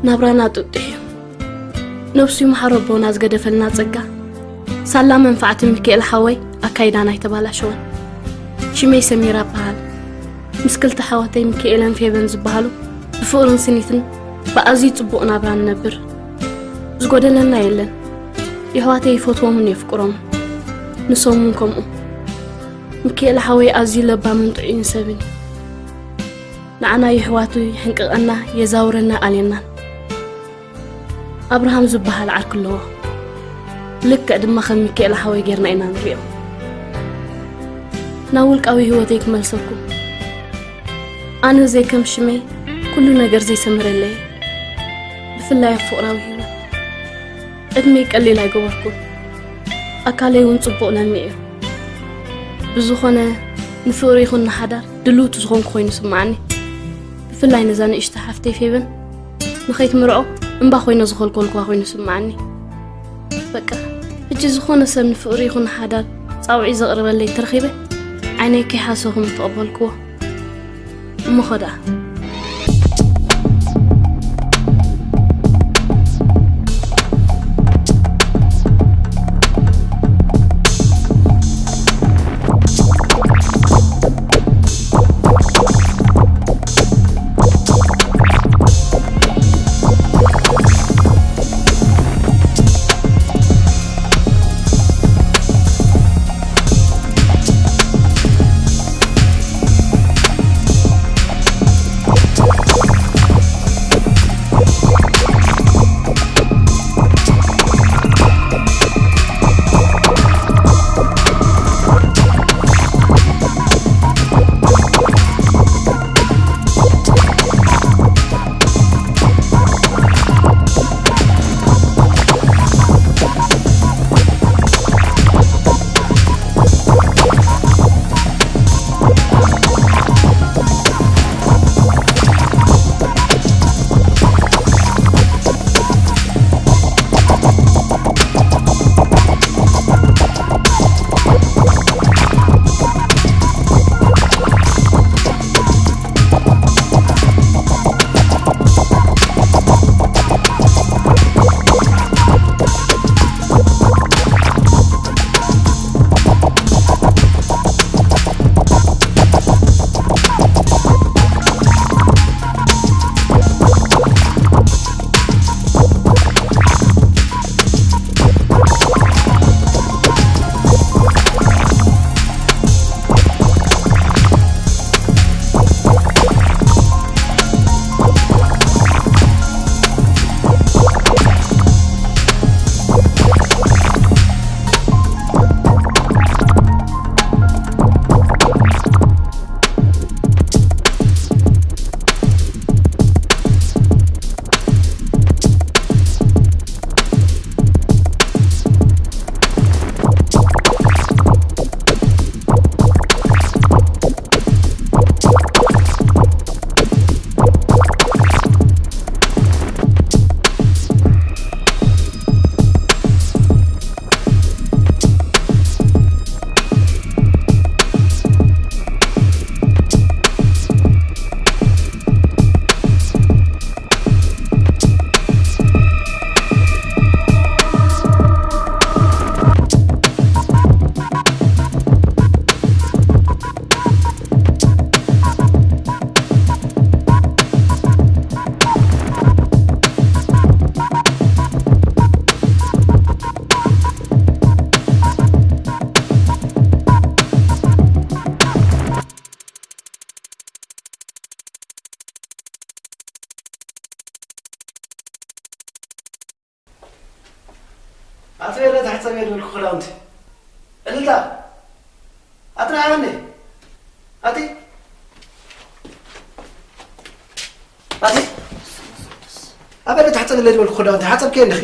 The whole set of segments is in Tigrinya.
ናብራና ጥጡሕ እዩ። ነብሱ ይምሓሮ ኣቦና ዝገደፈልና ጸጋ። ሳላ መንፋዕቲ ሚካኤል ሓወይ ኣካይዳና ኣይተባላሸወን። ሽመይ ሰሚራ እበሃል። ምስ ክልተ ኣሕዋተይ ሚካኤልን ፌበን ዝበሃሉ ብፍቕርን ስኒትን ብኣዝዩ ጽቡቕ ናብራ ንነብር። ዝጎደለና የለን። የሕዋተይ ይፈትዎምን የፍቅሮምን። ንሶም እውን ከምኡ። ሚካኤል ሓወይ ኣዝዩ ለባምን ጥዑይን ሰብን እዩ። ንዓና የሕዋቱ ይሕንቅቐና፣ የዛውረና ኣልየናን። ኣብርሃም ዝበሃል ዓርኪ ኣለዎ። ልክዕ ድማ ከም ሚካኤል ሓወይ ጌርና ኢና ንሪኦ። ናብ ውልቃዊ ህይወተይ ክመልሰኩም። ኣነ ዘይከም ሽመይ ኩሉ ነገር ዘይሰመረለይ፣ ብፍላይ ኣብ ፍቕራዊ ህይወት። ዕድመይ ቀሊል ኣይገበርኩን። ኣካለይ እውን ጽቡቕ ለሚዑ። ብዝኾነ ንፍቕሪ ይኹን ንሓዳር ድልውቲ ዝኾንኩ ኮይኑ ስምዓኒ። ብፍላይ ነዛ ንእሽቶ ሓፍተይ ፌበን ንኸይትምርዖ እምባ ኮይነ ዝኸልኮልኩዋ ኮይኑ ስምዓኒ። በቃ፣ ሕጂ ዝኾነ ሰብ ንፍቕሪ ይኹን ንሓዳር ጻውዒ ዘቕርበለይ ተረኺበ፣ ዓይነይ ከይሓሰኹ ምተቐበልክዎ። እሞ ኸ ደኣ? ኣቶ የለ፣ ተሕጸብ እየ ዝበልኩ ክዳውንቲ። እልልታ። ኣቲ ንዓይ ወኒ። ኣቲ። ኣቲ። ኣበለ ተሕጸብ እለ ዝበልኩ ክዳውንቲ። ሓጸብክዮ እንዲኺ?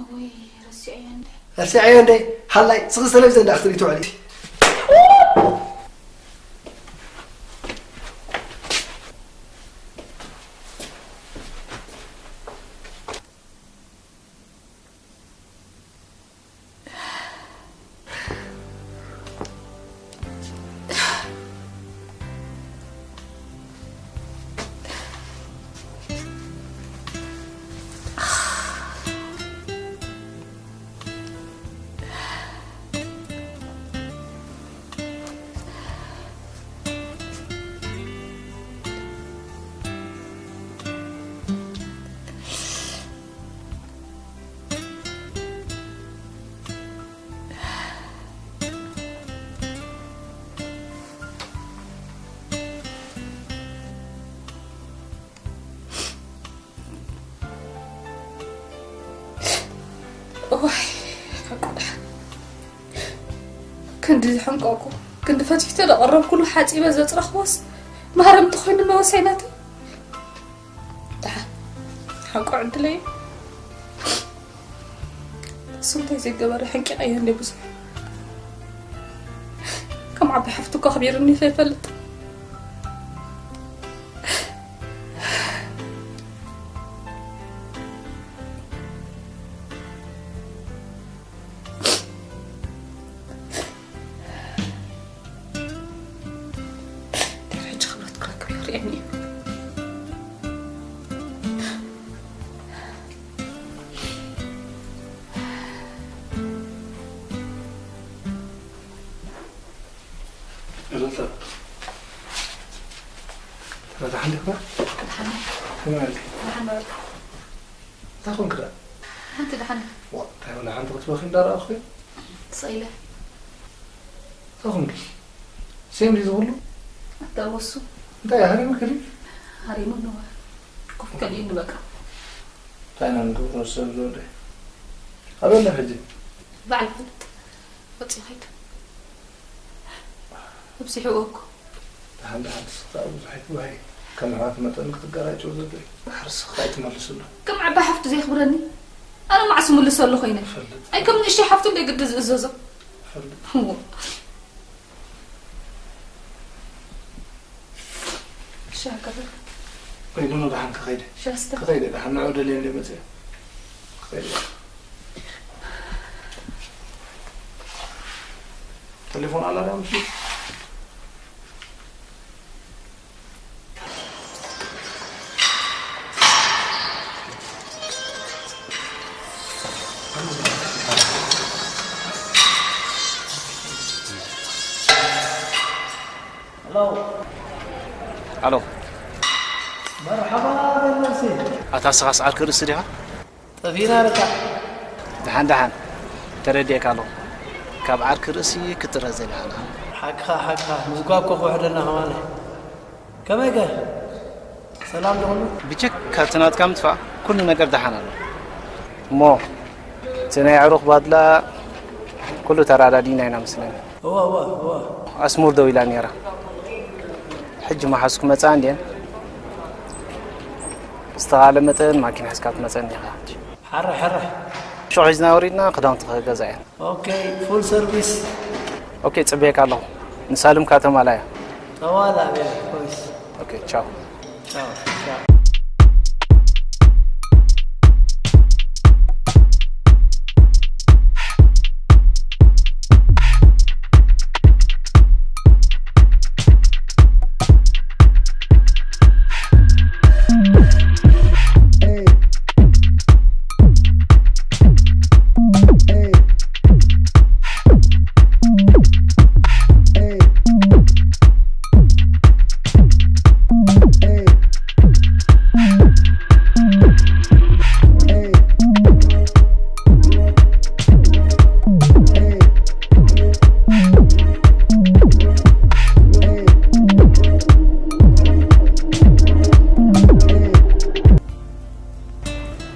እውይ፣ ረሲዐዮ እንደ። ረሲዐዮ እንደ? ሃላይ፣ ስኺ ቴሌቪዝን ደኣ ክትርኢ ትውዕሊ። ክንዲ ዝሐንቀኩ፣ ክንዲ ፈትፊተ ዘቐረብኩሉ ሓጺበ ዘጽረኽዎስ ማህረምቲ ኮይኑ መወሰይናተይ። ደሓን ሓንቆ ዕድለይ። እሱ እንታይ ዘይገበረ፣ ሕንቂቐዮ እንደ ብዙሕ። ከም ዓባይ ሓፍቱ እኮ ኣኽቢሩኒ ከይፈልጥ። ሕጂ ክብረት ክረክብ ይኽእል እዩ። እልልታ። ደሓን ዲኻ? ደሓን። ከመይ ኣለኪ? ደሓን ነበርኩ። እንታይ ኮንክ ደኣ? ሓንቲ ደሓን። ዋ፣ እንታይ ወላ ሓንቲ ክትበኺ እንዳረኣኹ። ስቕ ኢለ። እንታይ ኮንኪ? ሴም ድዩ ዝብሉ? ኣታ ወሱ። እንታይ ሃሪሙኪ ድዩ? ሃሪሙኒ እዋ። ኮፍ ከልእኒ በቃ። እንታይ ኢና ንገብሮ ሰብ ዘውደ? ኣበይ ኣሎ ሕጂ? ባዕሉ ይፈልጥ። ወፂኡ ኸይዱ። ኣብዚሕዎ እኮ። ደሓን ደሓን ስኽታ ብዙሕ ኣይትበሃይ። ከም ኣሕዋት መጠን ክትገራጨው ዘብል። ድሕሪ ስኽታ ኣይትመልስሉ። ከም ዓባይ ሓፍቱ ዘየኽብረኒ። ኣነ መዓስ እምልሰሉ ኮይነ? ይፈልጥ። ኣይ ከም ንእሽተይ ሓፍቱ እንደ ግዲ ዝእዘዞ። ይፈልጥ። እዎ። ሻሂ ከፍል። ወይ ቡኑ ደሓን ክኸይደ። ሻስተ። ክኸይደ ደሓን ንዑ ደልየ እንደ መፅእ። ክኸይደ። ቴሌፎን ኣላ ዳ ምስሉ? ሄሎ። ኣሎ። መርሓባ በል መልሲ። ኣታ ንስኻስ ዓርኪ ርእሲ ዲኻ? ጠፊእና በቃ። ደሓን ደሓን። ተረዲኤካ ኣለኹ። ካብ ዓርኪ ርእሲ ክትጥረ ዘይለዓል። ሓቅኻ፣ ሓቅኻ። ምዝጓብ እኮ ክውሕደና ከማን። ከመይ ከ? ሰላም ዶ ኩሉ? ብጀካ እቲ ናትካ ምጥፋእ ኩሉ ነገር ደሓን ኣሎ። እሞ እቲ ናይ ዕሩኽ ባድላ ኩሉ ተረዳዲእና ኢና መስለኒ። እወ፣ እወ፣ እወ። ኣስሙር ደው ኢላ ነይራ። ሕጂ መሓዝኩ መጻ እንድየን። ዝተኻለ መጠን ማኪና ሒዝካ ትመጸኒ ኢኻ። ሕረ፣ ሕረ። ሹቕ ሒዝና ወሪድና ክዳውንቲ ክገዛ እየን። ኦኬ፣ ፉል ሰርቪስ። ኦኬ፣ ጽበየካ ኣለኹ። ንሳልም ካተማላ እያ። ጠዋላ እያ፣ ፖሊስ። ኦኬ፣ ቻው። ቻው፣ ቻው።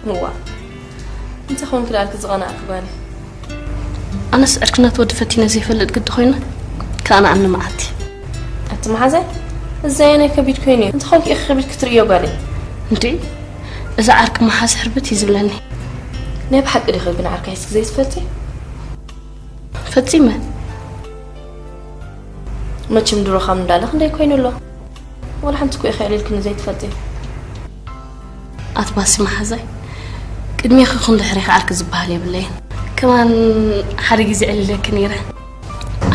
እዋ፣ እንታይ ኾንኪ ደኣ ኣልኪ ዝቐናእኪ ጓለይ? ኣነስ ዕርክነት ወዲ ፈቲነ ዘይፈልጥ ግዲ ኮይኑ፣ ከኣ ንኣምኒ መዓልቲ። ኣቲ መሓዛይ፣ እዚ ኣየናይ ከቢድ ኮይኑ እዩ? እንታይ ኾንኪ ኢኺ ከቢድ ክትርእዮ ጓለይ? እንዴ፣ እዚ ዓርኪ መሓዝ ሕርብት እዩ ዝብለኒ። ናይ ብሓቂ ዲኺ ግን ዓርካይ እስኪ ዘይትፈልጢ? ፈጺመ። መቸም ድሮ ካብ እንዳለ ክንደይ ኮይኑ ኣሎ? ዋላ ሓንቲ እኮ ኢኺ ኣዕሊልክኒ ዘይትፈልጢ። ኣቲ ባሲ መሓዛይ፣ ቅድሜኺ ይኹን ድሕሬኺ ዓርኪ ዝበሃል የብለይን። ከማን ሓደ ግዜ ኣዕሊለኪ ነይረ።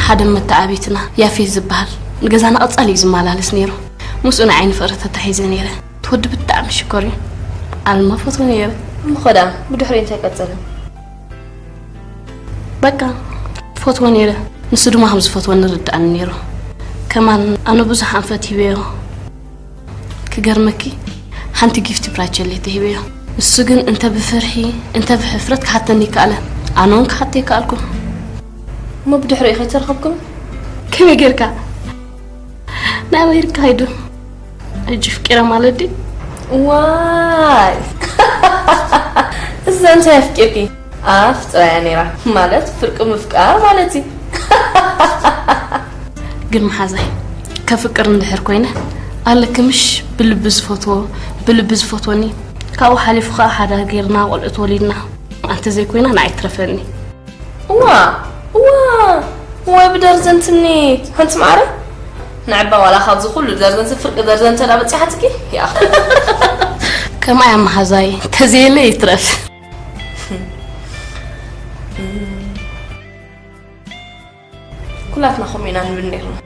ሓደ መተዓብይትና ያፌት ዝበሃል ንገዛና ቀጻሊ እዩ ዝመላለስ ነይሩ። ምስኡ ንዓይ ንፍቕሪ ተታሒዘ ነይረ። እቲ ወዲ ብጣዕሚ ሽኮር እዩ። ኣነ ድማ ፈትዎ ነይረ። እሞ ኸ ደኣ ብድሕሪኡ እንታይ ቀጸለ? በቃ፣ ፈትዎ ነይረ። ንሱ ድማ ከም ዝፈትወኒ ርድኣኒ ነይሩ። ከማን ኣነ ብዙሕ ኣንፈት ሂበዮ። ክገርመኪ፣ ሓንቲ ጊፍቲ ብራቸሌት ሂበዮ። ንሱ ግን እንተ ብፍርሒ፣ እንተ ብሕፍረት ክሓተኒ ይከኣለ። ኣነ እውን ክሓቶ ይከኣልኩ። እሞ ብድሕሪኡ ከይተረኸብኩም? ከመይ ጌርካ? ናብ ኣሜሪካ ኸይዱ። ሕጂ ፍቂረ ማለት ድዩ? ዋይ! እዛ እንታይ ኣፍቂርኪ? ኣፍቅራ እያ ነይራ። ማለት ፍርቂ ምፍቃር ማለት እዩ። ግን መሓዛይ፣ ከፍቅር እንድሕር ኮይነ፣ ኣለኪ ምሽ ብልቢ ዝፈትዎ፣ ብልቢ ዝፈትወኒ፣ ካብኡ ሓሊፉ ኸዓ ሓዳር ጌርና ቆልዑት ወሊድና፣ ኣንተ ዘይኮይና ንዓይ ትረፈኒ። እዋ፣ እዋ፣ እዋይ ብደርዘንትኒ፣ ሓንቲ ማዕረ። ንዕባ ዋላ ካብዚ ኩሉ ደርዘንቲ ፍርቂ ደርዘን ተዳ በጺሓትኪ፣ ይኣኽ። ከምኣ እያ መሓዛይ፣ ተዘየለ ይትረፍ። ኩላትና ከምኡ ኢና ንብል ነይርና።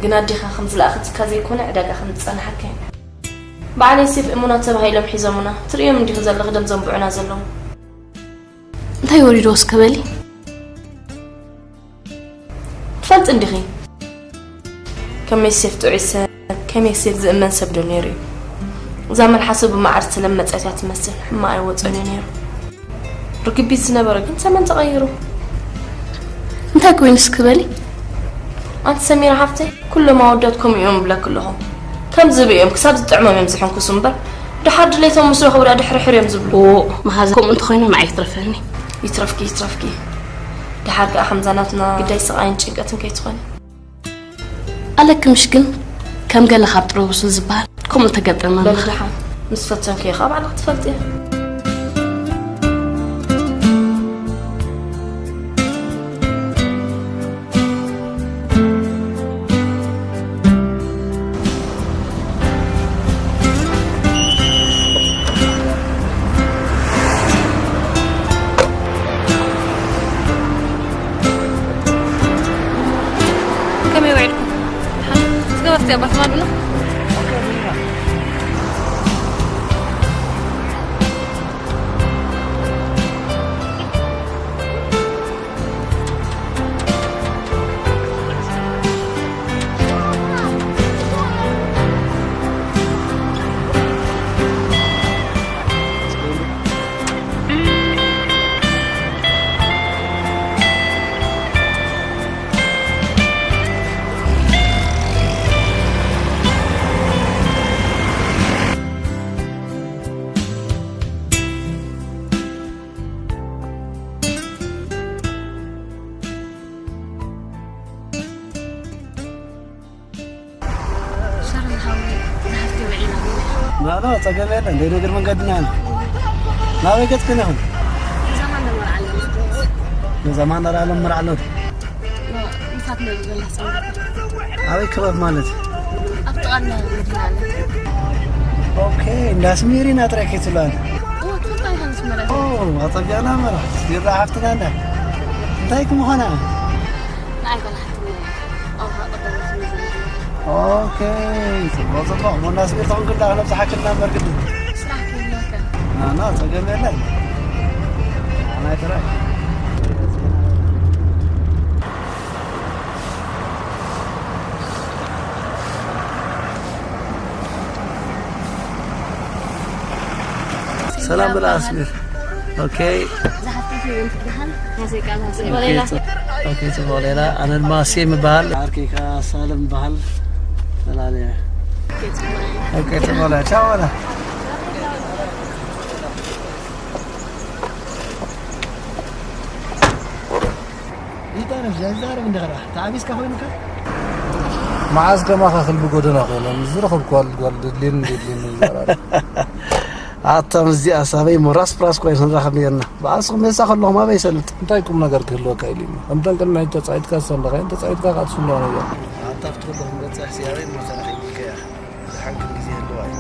ግን ኣዴኻ ከም ዝለኣኸትካ ዘይኮነ ዕዳጋ ከም ዝጸንሓካ ኢና። በዓል ዮሴፍ እሙናት ተባሂሎም ሒዞሙና። ትርእዮም እንዲኺ ዘለኺ ደም ዘንብዑና ዘለዉ። እንታይ ወሪዶ እስከ በሊ? ትፈልጢ እንዲኺ። ከም ዮሴፍ ጥዑይ ሰብ፣ ከም ዮሴፍ ዝእመን ሰብ ዶ ነይሩ እዩ? እዛ መልሓሱ ብመዓር ዝተለመጸት እያ ትመስል፣ ሕማቕ ኣይወጾን እዩ ነይሩ። ርግቢት ዝነበረ ግን ዘመን ተቐይሩ። እንታይ ኮይኑ እስኪ በሊ? ኣንቲ ሰሚራ ሓፍተይ፣ ኩሎም ኣወዳት ከምኡ እዮም እብለኪ ኣለኹ። ከም ዝብኢ እዮም፣ ክሳብ ዝጥዕሞም እዮም ዝሕንክሱ እምበር፣ ድሓር ድሌቶም ምስ ረኸቡ ደኣ ድሕሪ ሕር እዮም ዝብሉ። ኦ፣ መሓዛ፣ ከምኡ እንተኾይኑ ንዓይ ይትረፈኒ። ይትረፍኪ፣ ይትረፍኪ። ድሓር ከኣ ከምዛ ናትና ግዳይ ስቓይን ጭንቀትን ከይትኾኒ። ኣለኪ ምሽ ግን ከም ገለ ካብ ጥረቡሱ ዝበሃል ከምኡ ተገጠመ በል ኣለኻ። ደሓን፣ ምስ ፈተንክዮ ኸዓ ባዕልኺ ትፈልጥዮ። ከመይ ውዒልኩም? ዝገበርቲ ኣባት ማድና? ሸር ዝሃቡ ዝሃብቲ ውዒና። ኖ፣ ኖ፣ ጸገም የለን። ደይ ነገር መንገድና ኢና። ናበይ ገጽክን ኢኹም? ንዘማን ነመርዓ ኣለና። ንዘማን ነርዓ ኣለና፣ መርዓ ኣሎ። ኖ፣ ምሳት ነብገላ ጸወታ። ኣበይ ከባቢ ማለት? ኣብ ጥቓ እንዳ መዲና ኣለ። ኦኬ፣ እንዳ ስሚሪና ጥራይ ከይትብላኒ። ኦ፣ ትፈልጣ ኢኻ ንስመራ። ኦ፣ ኣጸቢቕና መራ። ስሚራ ሓፍትና እንዳ። እንታይ ክምዃና? ንዓይ ጓል ሓትኒ ኣውራ ቀደም ስለ ዝነበረ። ኦኬ፣ ጽቡቕ፣ ጽቡቕ። ሞና ስሚር ተኾንኩ እንዳ ክነብጽሓክልና እምበር ግድን። ስራሕ ክህልወካ። ና፣ ና፣ ጸገም የለን። ንዓና ጥራይ። ሰላም ብላ ኣስሚር። ኦኬ። ዝሓፍተት ይበን ትበሃል። ናሰይ ቃል ናሰይ ኦኬ፣ በሌላ። ጽ-፣ ኦኬ፣ ጽቡቕ ሌላ። ኣነ ድማ ሴም እበሃል። ዓርከይ ከኣ ሳልም እበሃል። ሰላም እየ። ኦኬ፣ ጽቡቕ እየ። ኦኬ፣ ጽቡቕ እየ። ቻው በላ። ይዛረብ፣ ይዛረብ እንደ ኸራ። ተዓቢስካ ኮይኑካ? መዓዝ ከማኻ ክልቢ ጎደና ኮይኖም ዝረኸብኩዋ ጓል ደድልየኒ ደድልየኒ ይዛረብ። ኣታ ምስዚኣ ሳበይ እሞ ራስ ብራስ ኮይና ክንራኸብ ነርና። ብኣስኹም ሜሳ ከለኹም ኣበይ ይሰልጥ? እንታይ ቁም ነገር ክህልወካ ኢሉ እዩ? ከምተን ቅድሚ ሕጂ ተጻይትካ ዝሰለኻየን ተጻይትካ ከኣ ትስንዶ ነገር። ኣታ ኣብቲ ኩሉ ክንበጽሕ ሲ ኣበይ እሞ ተረኺብካያ? ዝሓንክን ግዜ ይህልዋ እዩ።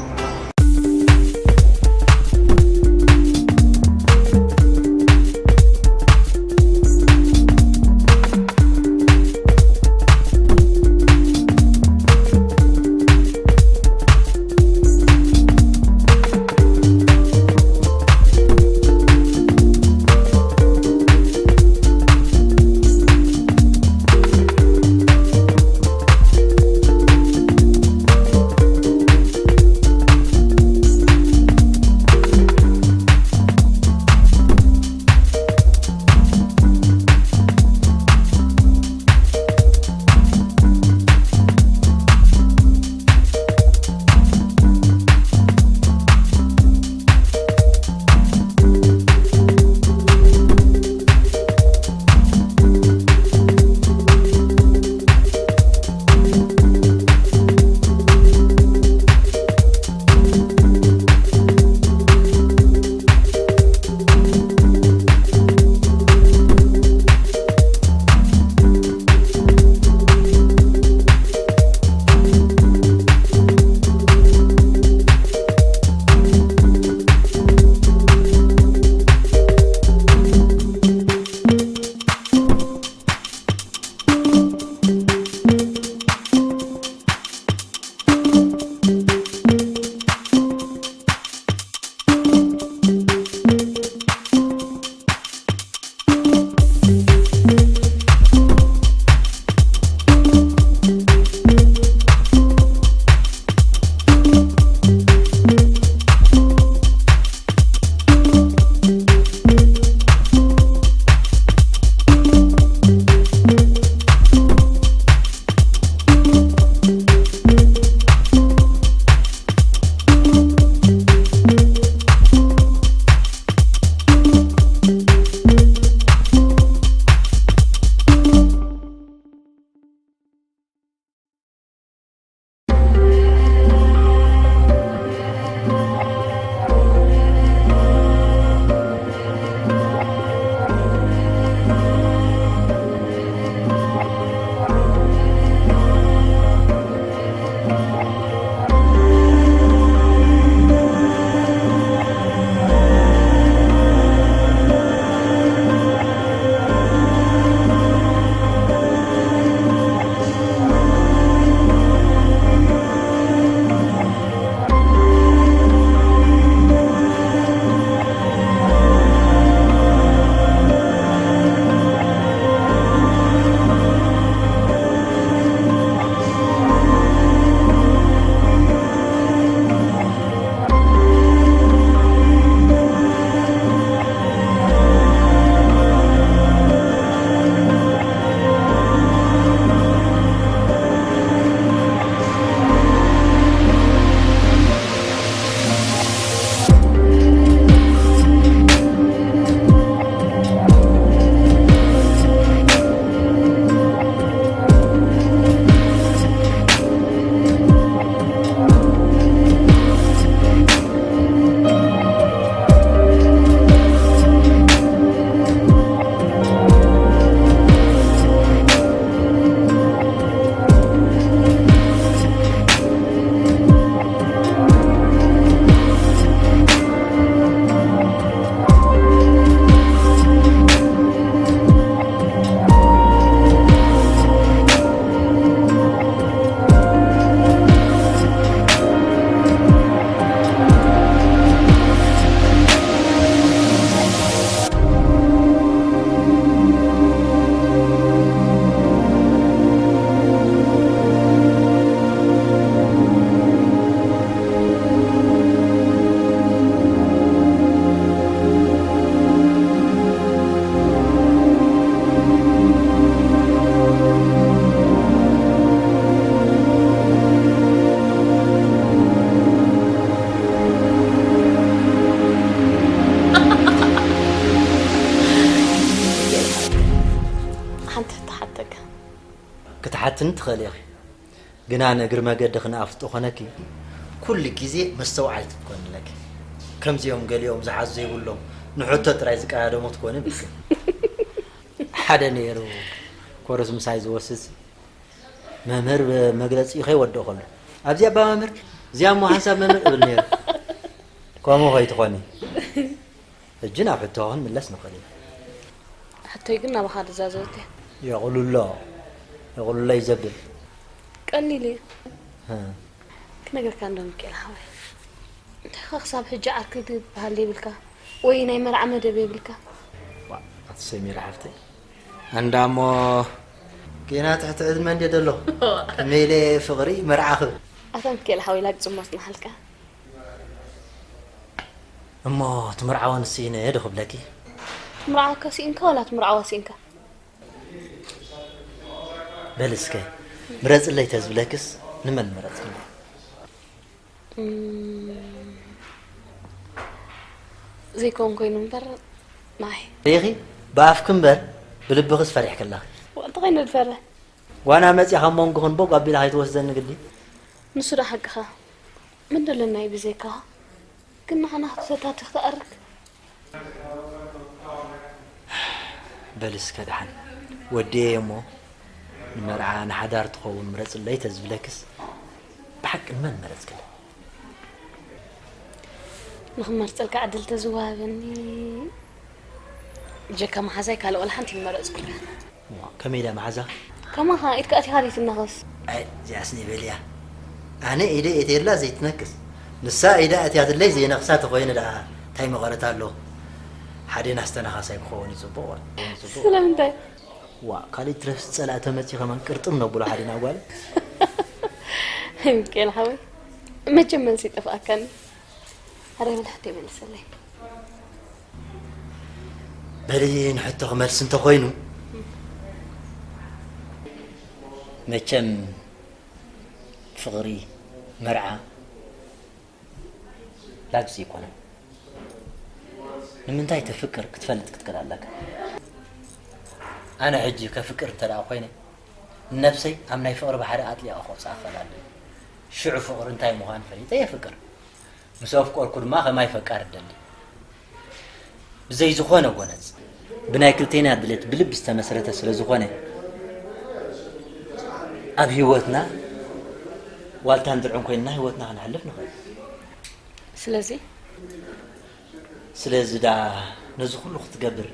ክትሓትኒ ትኽእሊ ኢኺ፣ ግና ንእግሪ መገዲ ክንኣፍጦ ኾነኪ ኩሉ ግዜ መስተውዓልቲ ክትኮኒ ኣለኪ። ከምዚኦም ገሊኦም ዝሓዙ ዘይብሎም ንሕቶ ጥራይ ዝቀዳደሙ ክትኮኒ ብልክን። ሓደ ነይሩ ኮርስ ምሳይ ዝወስድ መምህር መግለጺ ከይወድኦ ከሎ፣ "ኣብዚ ኣባ መምህር፣ እዚኣ እሞ ሓንሳብ መምህር" እብል ነይሩ። ከምኡ ከይትኾኒ። ሕጂ ናብ ሕቶኽን ምለስ ንኽእል ኢና። ሕቶይ ግን ናባኻ ድዛዘወት እያ። የቕሉሎ፣ የቕሉሎ እዩ ዘብል። ቀሊል እዩ። እ። ክነግረካ እንዶ ሚካኤል ሓወይ። እንታይ ኸ ክሳብ ሕጂ ዓርኪ ዝበሃል የብልካ? ወይ ናይ መርዓ መደብ የብልካ? ዋ፣ ኣቲ ሰሚራ ሓፍተይ። ኣንዳ እሞ ጌና ትሕቲ ዕድመ እንድየ ደሎ። ከመይ ኢለ ፍቕሪ መርዓ ክብል? ኣታ ሚካኤል ሓወይ ላግጽ እሞ ኣጽንሓልካ። እሞ ትምርዓወን ስኢነ ዶ ክብለኪ? ትምርዓወካ ስኢንካ ዋላ ትምርዓዋ ስኢንካ? በል እስከ ምረጽለይ ተዝብለክስ ንመን ምረጽለይ? እም፣ ዘይከውን ኮይኑ እምበር ንዓይ። ሪኢኺ ብኣፍኪ እምበር ብልብኽስ ፈሪሕኪ ኣለኺ። ዋ፣ እንታይ ኮይኑ ዝፈርሕ? ጓና መጺኣ ካብ መንጎኽን ቦግ ኣቢላ ከይትወስደኒ ግዲ። ንሱ ዶ ሓቅኻ? ምን ደለና እዩ ብዘይካኻ? ግን ንዓና ክትፈታትኽ ትኣርግ? በል እስከ ደሓን ወዲየ እሞ ንመርዓ ንሓዳር ትኸውን ምረጽለይ ተዝብለክስ ብሓቂ ንመን መረጽክለ? ንኽመርጸልካ ዕድል ተዝወሃበኒ ብጀካ መሓዛይ ካልእ ወላ ሓንቲ ይመረጽኩልካ። እዋ፣ ከመይ ኢላ መሓዛ? ከማኻ ኢድካ ኣቲኻ ዘይትነኽስ። ኣይ፣ እዚኣስ ኒበል እያ። ኣነ ኢደ እትየላ ዘይትነክስ። ንሳ ኢዳ ኣትያትለይ ዘይነኽሳ ተኾይነ ደኣ እንታይ መቐረት ኣለዎ? ሓዴና ዝተነኻሳይ ክኸውን እዩ ጽቡቕ። ጽቡቕ። ስለምንታይ? ዋ፣ ካልእ ትረፍስ ጸላእ ተመጺ ከማን ቅርጥም ነብሎ ሓዴና ጓል። ሚካኤል ሓወይ፣ መቸም መልሲ ይጠፍኣካኒ። ኣረ፣ ምን ሕቶ ይመልሰለይ። በሊ ንሕቶኺ መልሲ እንተኾይኑ፣ መቸም ፍቕሪ፣ መርዓ ላግጺ ኣይኮነን። ንምንታይ ተፍቅር ክትፈልጥ ክትክእል ኣለካ። ኣነ ሕጂ ከፍቅር እንተ ደኣ ኮይነ፣ ንነብሰይ ኣብ ናይ ፍቕሪ ባሕሪ ኣጥሊቐ ከውጽኣ ክኽእል ኣለኒ። ሽዑ ፍቕሪ እንታይ ምዃኑ ፈሊጠ የፍቅር። ምስ ኣፍቀርኩ ድማ ከማይ ፈቃር እደሊ። ብዘይ ዝኾነ ጎነጽ፣ ብናይ ክልቴና ድሌት ብልቢ ዝተመስረተ ስለ ዝኾነ፣ ኣብ ህይወትና ዋልታን ድርዕን ኮይንና ህይወትና ክነሕልፍ ንኽእል። ስለዚ? ስለዚ ደኣ ነዚ ኩሉ ክትገብር፣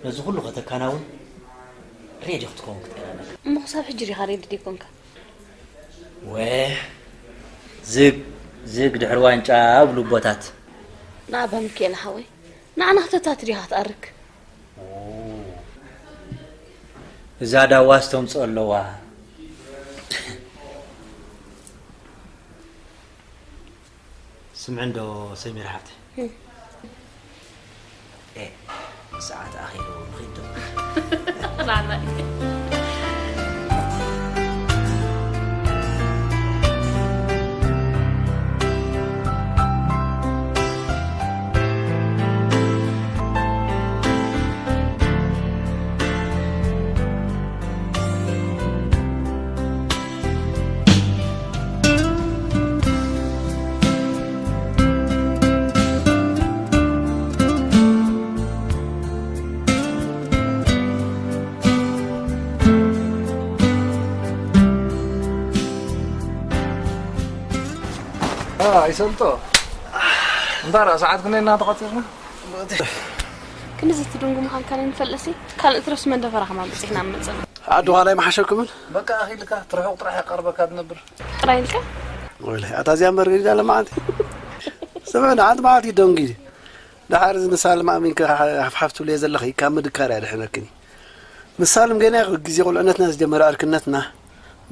ነዚ ኩሉ ከተከናውን ሬዲ ክትከውን ክትክእል ኣለካ። እሞ ክሳብ ሕጂ ዲኻ ሬዲ ዘይኮንካ? ወ-፣ ዝግ፣ ዝግ ድሕሪ ዋንጫ እብሉ ኣቦታት። ንኣባ ሚካኤል ሓወይ፣ ንዓና ክተታት ዲኻ ትኣርግ? ኦ፣ እዛ ዳዋስ ተምጽኦ ኣለዋ። ስምዒ እንዶ ሰሚራ ሓፍተይ። እም። ኤ፣ ሰዓት ኣኺሉ ንኺድ ዶ? ናና። ኣ፣ ኣይሰልጦ። እንዳ ራ ሰዓት ክንደይ እና ተቐጺርና? ክንድዚ ትድንጉ ምዃንካ ነንፈልጥሲ፣ ካልእ ትረፍስ መንደፈራ ከማን በጺሕና ንመጽእ። ኣዶ ኻልኣይ መሓሸኩምን? በቃ ኣኺልካ፣ ትርሑቕ ጥራሕ ይቐርበካ ትነብር። ጥራይ ኢልካ? ወይለ፣ ኣታ እዚኣ እምበር ገዲዳ ለማዓንቲ። ስምዕ፣ ንሓንቲ መዓልቲ ይደንጉ። ደሓር እዚ ንሳልም ኣሚንካ ሓፍሓፍ ትብልዮ ዘለኺ ካብ ምድካር እያ ድሕነክኒ። ንሳልም ገና ግዜ ቁልዕነትና ዝጀመረ ዕርክነትና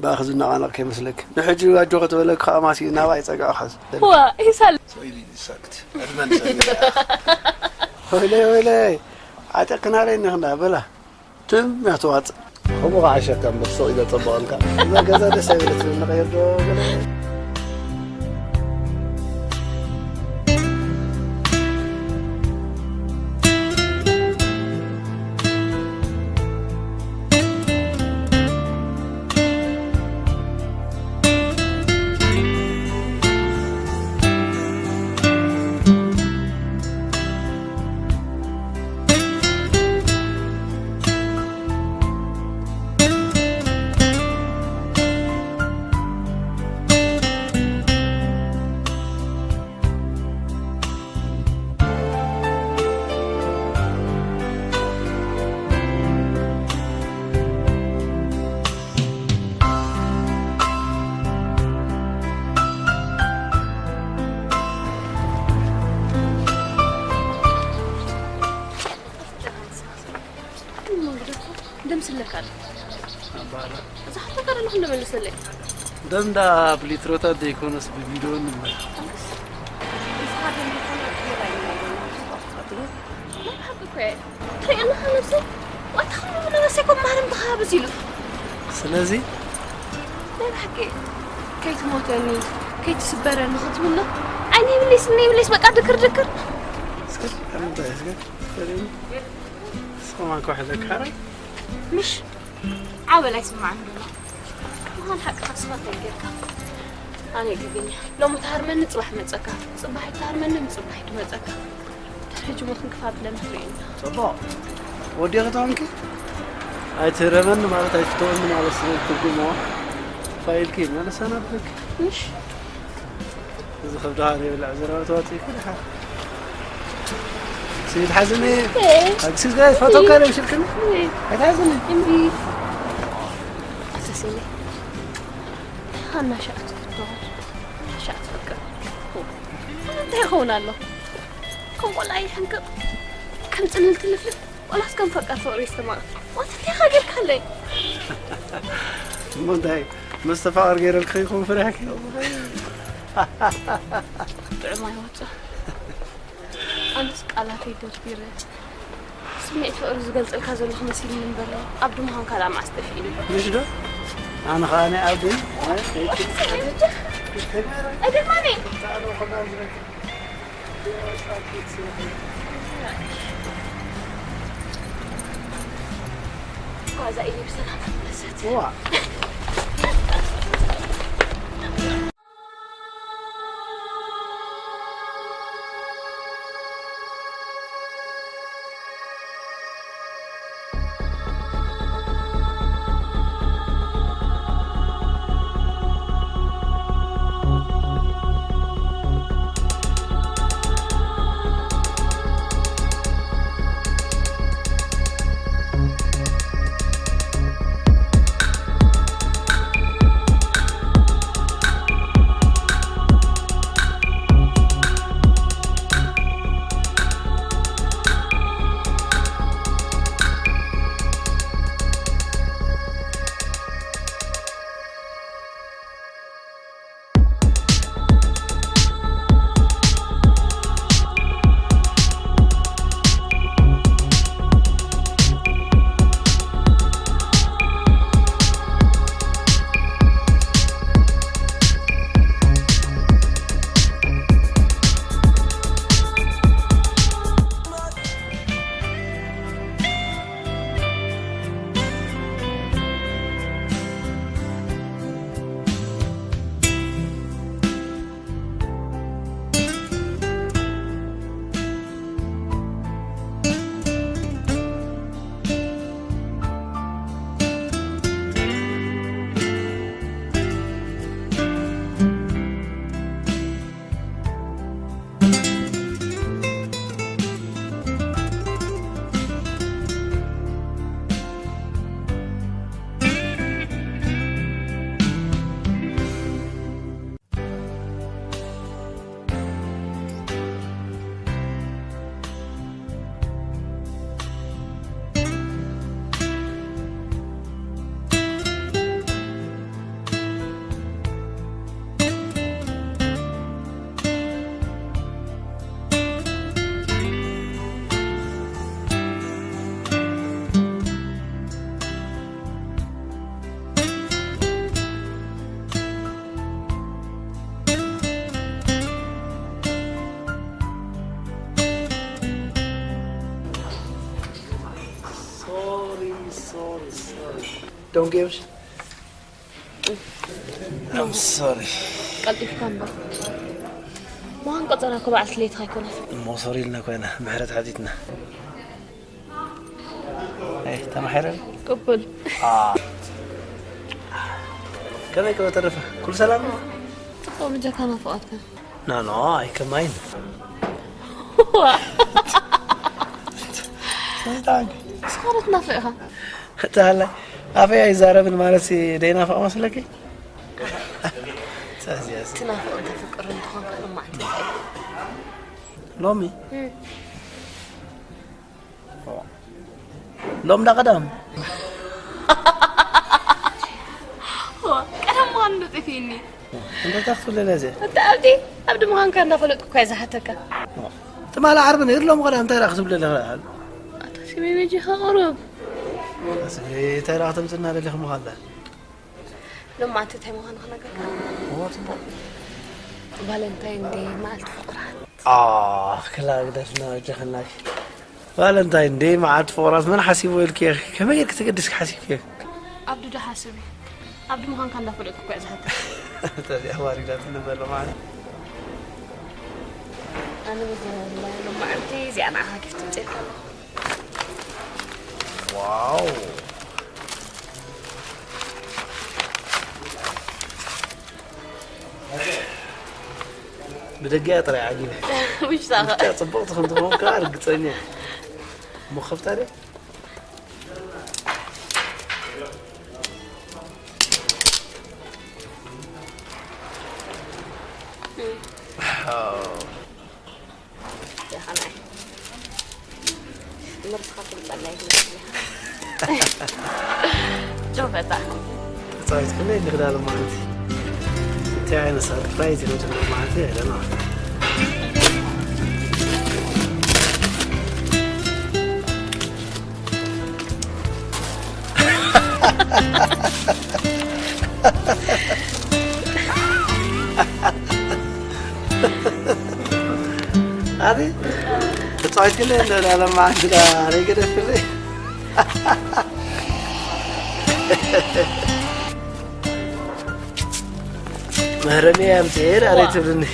ብኣኺ ዝነቓነቕ ከይመስለኪ። ንሕጂ ኣጆኺ ተበለኪ ከኣ ማሲኡ ናባይ ጸግዕኻ ዝደሊ። ዋ፣ ይሳል። ወይሊ ይሳክት። ዕድመ ንሰብ። ወይለይ፣ ወይለይ። ዓጢቕክናለይ እንዲኽና፣ በላ። ትም እያ ትዋጽእ። ከምኡ ኸዓ ሸካ እምበር ስቕ ኢለ ጸብቐልካ። እዛ ገዛ ደስ ኣይበለትንን፣ ንቐይር ዶ ገለ? እዛ ሕቶ ከ ደለኹ እንደመልሰለይ። ደም እንዳ ብሊትሮታት ዘይኮነስ ብቢልዮን ንመልስ። ንስኻ ደም ዝኾነ ኣትሌት ኣይነበረን። ናይ ብሓቂ እኮ እየ። ትሪኦ ኣለኻ ነብሰይ? ዋታ ከም ነብሰይ እኮ ማርያም ተኻብዝ ኢሉ። ስለዚ ናይ ብሓቂ ከይትሞተኒ፣ ከይትስበረኒ ክትብሎ። ዓይኒ ይብለይ፣ ስኒ ይብለይ፣ በቃ ድክር ድክር። እስከ፣ ከምንታይ እስከ? እስከ፣ እስከ ማን ከውሕደካ? ምሽ ዓበል ኣይስምዓን ዘሎ። ምዃን ሓቅኻ ስኻ ተንጌርካ። ኣነ ገገኛ። ሎሚ ትሃርመኒ፣ ጽባሕ መጸካ። ጽባሕ ትሃርመኒ፣ ጽባሕ ትመጸካ። ድሕሪ ሕጂ ሞት እንክፋብለን ትርእየና። ጽቡቕ። ወዲኺ ተኾንኪ? ኣይትህረመኒ ማለት ኣይትተወኒ ማለት ስለ ትርጉሞ። ፋይልኪ መለሰና ብለኪ። ምሽ እዚ ከብድኻ ዘይብላዕ ዘረባ ተዋፂእኩ ድሓር። ስሚት ሓዝኒ። እ። ኣክሲስ ጋር ፎቶ እ። ካለ ምሽልክን? እ። ኣይትሓዝኒ። እምቢ። ኣሰሲኒ። ሃና ሻዕ ትፍቶ። ሻዕ ትፍቅር። እንታይ ይኸውን ኣሎ? ከም ቆልዓ ይሕንቅቕ። ከም ጽልል ትልፍልፍ። ዋላስ ከም ፈቃር ፍቕሪ ይስተማቕ። ዋት እንታይ ኢኻ ጌርካለይ? እሞ እንታይ መስተፋቕር ገይረልኪ ይኸውን ፍርያኪ? ጥዑም ኣይወጽእ። ኣነስ ቃላተይ ደርዲረ ስምዒት ፍቕሪ ዝገልጸልካ ዘለኹ መሲልኒ እምበር፣ ኣብ ድምዃን ካልኣ መዓስ ጠፊእኒ። ምሽ ዶ? ኣነ ኸኣ ናይ ኣብ ድም-፣ ኣደማኒ። ጓዛ ኢሊ ብሰላም ተመለሰት። ዋ። Sorry, sorry, sorry. Don't give. I'm sorry. ቀልጢፍካ እምበር። መሃን ቆጸራ እኮ በዓልቲ ለይትኻ ኣይኮነን። እሞ ሶሪ ኢልና ኮይና ምሕረት ሓቲትና። ኣይ፣ ተማሒረ? ቅቡል። አ። ከመይ ከመ ተረፈ? ኩሉ ሰላም? ጽቡቕ፣ ብጀካ ናፍቖትካ። ኖ፣ ኖ፣ ኣይከማይን። ዋ። ስለዚ ተዓንቂ። ንስኻ ዶ ትናፍቕ ኢኻ? እታ ሃላይ ኣፈይ ኣይዛረብን ማለት ሲ ደይናፍቕ መስለኪ? ስለዚ እያ ሲ ትናፍቕ እንተፍቅር እንተኾንካ ሎማዕንቲ ኢኻ። ሎሚ? እም። ሎም ዳ ቀዳም። እንታይ ክትብለና እዚኣ? ኣታ ኣብዲ ኣብዲ ምዃንካ እንዳፈለጥኩ እኳ እየ ዝሓተካ። ትማሊ ዓርቢ ነይሩ፣ ሎሚ ኸዳ እንታይ ደኣ ክትብለና? ኣታ ስሜ በጂኻ ቁሩብ። ኣስሜ እንታይ ደኣ ክተምጽና ደሊኹም ኸላ? ሎማዓንቲ እንታይ ምዃኑ ክነግረካ። እዎ፣ ጽቡቕ። ቫለንታይን ዴይ፣ መዓልቲ ፍቕራት። ኣህ፣ ክላ ግደፍና፣ በጃኽናሽ። ቫለንታይን ዴይ፣ መዓልቲ ፍቕራት መን ሓሲብዎ ኢልኪ ኢኺ? ከመይ ጌርኪ ተገዲስኪ ሓሲብኪ? ኣብዱ ዶ ሓስብ እዩ? ኣብዱ ምዃንካ እንዳፈለጥኩ እኮ እየ ዝሓተካ። እዚኣ ዋሪዳትኒ ዘሎ ማለት። ኣነ በዚ ሎማዓንቲ እዚኣ ንዓኻ ጊፍት ኣምጺኤልካ ኣለኹ። ዋው። ብደገ እያ ጥራይ ዓጊበ። ውሽጣ ኸ? ውሽጣ ጽብቕቲ ከም ትኸውን ከኣ ርግጸኛ እየ። እሞ ክኸፍታ ድየ? እም። ኣዎ። ጃኻናይ። ምርስኻ ትምጸና ይመስለኒ። ጆፈታ። ተጻዊት ክንደይ ንኽዳሉ ማለት እዩ። እንታይ ዓይነት ሰርፕራይዝ ይመጽእ ማለት እዩ፣ I don't know። ኣቲ ተጻዊት ግን እንደ ለማ እንግዳ ረይ ገደፍልኝ። መህረሜ ኣምጽኤ ዳሬ ትብልኒ።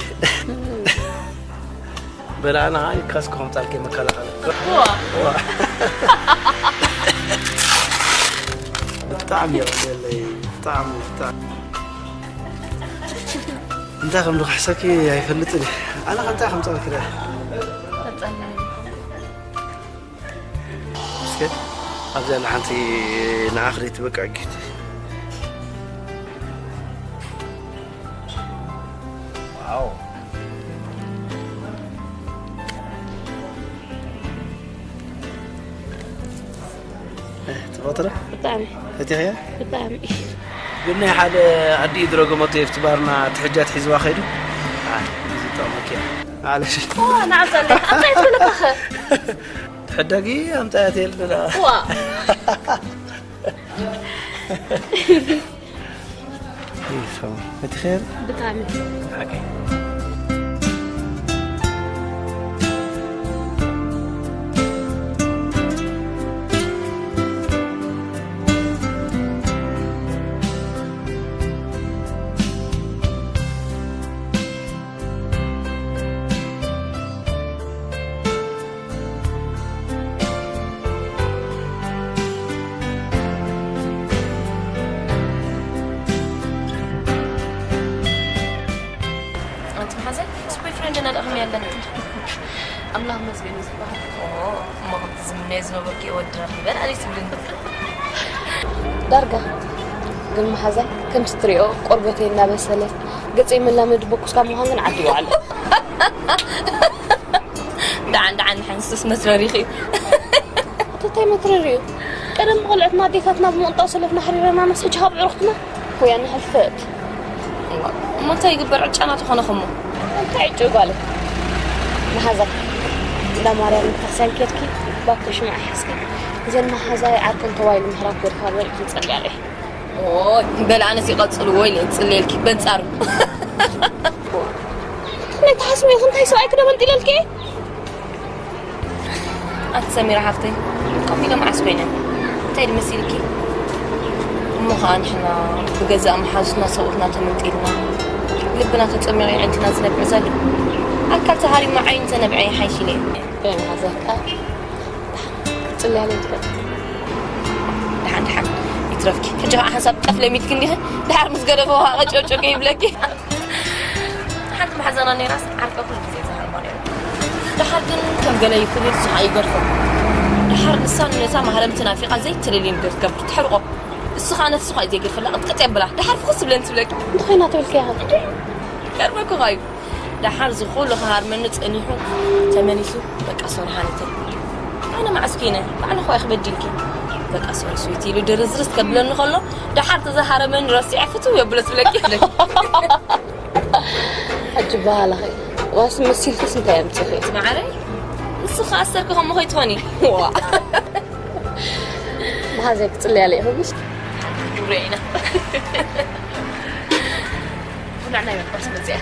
በላዕና ኢልካስ ክኾምጻልኪ መከላኸሊ። ዋ። ዋ። ብጣዕሚ የቐልየለይ፣ ብጣዕሚ፣ ብጣዕሚ። እንታይ ከም ዝኽሕሰኪ ኣይፈልጥን እየ። ኣነ ከ እንታይ ከምጻልኪ ደኣ? ከምጻልና እስከ ኣብዚኣ ንሓንቲ ንኣኽሪት በቃ ጊት። ዋው። እ፣ ትፈትራ? ብጣዕሚ። ፈቲኽያ? ብጣዕሚ። ግን ናይ ሓደ ኣዲኡ ድረጎ መጥቶ የፍቲ ባርና ትሕጃ ትሒዝዋ ከይዱ? ኣ፣ እዚ ጠቕመኪ እያ። ማለሽ። ዋ፣ ንዓብ ጸለይ። ኣምጻይ ትብለካ ኸ? ትሕደጊ ኣምጻያት የለ። ዋ። ይሰው። እቲ ኸይር? ብጣዕሚ። ሓቂ። ኣንቲ መሓዛይ፣ ምስ ቦይፍሬንድና ደኣ ከመይ ኣለና? ኣምላኽ ይመስገን እዩ ዝበሃል። ኦ፣ እሞ ከምቲ ዝምነዮ ዝነበርኩ ወዲ ረኺበ ኣነ ትብልኒ። ዳርጋ ግን መሓዛይ፣ ከምቲ ትሪኦ ቆርበተይ እናበሰለ፣ ገፀይ መላመዲ በኩስ ካብ ምዃን ግን ዓዲ ይውዓል። ደሓን፣ ደሓን፣ ደሓን፣ ንሱስ መትረሪኺ እዩ። እንታይ መትረሪ እዩ? ቀደም ቆልዕትና ኣዴታትና ብምቕንጣው ሰለፍና ኣሕሪረናናስ፣ ሕጂ ካብ ዕሩኽትና ኮያ ንሕልፈት። እሞ እንታይ ይግበር፣ ዕጫና ተኾነኹሞ። እንታይ ዕጭ ጓለይ? መሓዛይ፣ እንዳ ማርያም ቤተክርስትያን ኬድኪ፣ ባኮ ሽምዓ ሒዝኪ፣ እዘን መሓዛይ ዓርክን ተባይሉ ምሕራት ገድካ በል ክንጸልያለይ። ኦይ፣ በል ኣነስ ይቐጽልዎ ኢለ ዝጽልየልኪ በንጻሩ። ከመይ ትሓስቢ ኢኺ? እንታይ ሰብኣይ ክደበልጢለልኪ? ኣቲ ሰሚራ ሓፍተይ፣ ከምኡ ኢለ መዓስ ኮይነ? እንታይ ድመሲልኪ? እሞ ኸዓ ንሕና ብገዛእ መሓዙትና ሰብኡትና ተመንጢልና፣ ልብና ተጸሚቑ የዕንትና ዝነብዕ ዘሎ፣ ኣካል ተሃሪምና ዓይኒ ተነብዐ ይሓይሽ ኢለ እየ። ከመይ መሓዛይ ከኣ? ጽልያለይ ትበል። ደሓን፣ ደሓን፣ ይትረፍኪ። ሕጂ ኸዓ ሓንሳብ ጠፍ ለሚድኪ እንዲኺ፣ ደሓር ምስ ገደፈ ውሃ ቀጨውጨው ከይብለኪ። ሓንቲ መሓዛና ነይራስ፣ ዓርቃ ኩሉ ግዜ ዝሃርማ ነይሩ። ደሓር ግን ከም ገለ ይፍልል፣ ንሱ ኸዓ ይገድፎ። ደሓር ንሳ ነታ ማህረምቲ ናፊቓ ዘይትደልዮ ነገር ትገብር፣ ተሕርቆ። እሱ ኸዓ ነቲ ስኻ እዩ ዘይገድፈላ፣ ቅጥቅጥ የብላ። ደሓር ፍኹስ ብለን ትብለኪ። እንታይ ኮይና ትብልኪ ኢኻ? እንዴ፣ ይገርመኪ ኸዓ እዩ። ደሓር ዝኹሉ ክሃርመኒ ጸኒሑ ተመሊሱ፣ በቃ ሶሪ ሃኒተይ። ኣነ መዓስ ኮይነ? ባዕልኺ ኢኺ በዲልኪ። በቃ ሶሪ ስዊት ኢሉ ድርዝርዝ ከብለኒ ከሎ ደሓር ተዘሃረመኒ ረሲዐ ፍትው የብሎ ትብለኪ ኣለኪ። ሕጂ በሃላኺ ዋስ መሲልክስ እንታይ ኣምፅኺ? ማዓረይ ንስኻ ኣሰርኪ ከምኡ ከይትኾኒ። ዋ መሓዘይ ክፅልያለ ይኽብሽ ግብረ ኢና። ኩላዕና ይበልባስ መፅያ።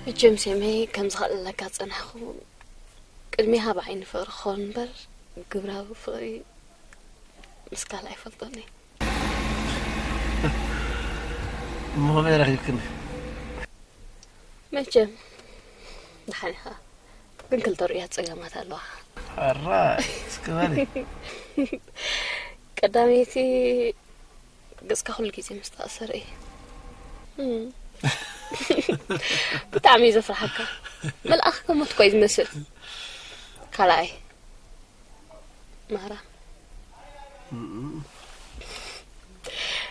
መቸም ሴመይ ከም ዝኽእለካ ጸናሕኩ ቅድሚኻ ብዓይኒ ፍቕሪ ክኸውን እምበር ግብራዊ ፍቕሪ ምስ ካልእ ኣይፈልጦን እየ። እሞ ከመይ ረኺብክኒ? መቸም ደሓን ኢኻ፣ ግን ክልተ ርእያት ጸገማት ኣለዋ። ሕራይ እስኪ በሊ። ቀዳመይቲ ገጽካ ኩሉ ግዜ ምስ ተኣሰረ እዩ። እም። ብጣዕሚ እዩ ዘፍርሓካ። መልኣኽ ከሞት እኮ እዩ ዝመስል። ካልኣይ ማራ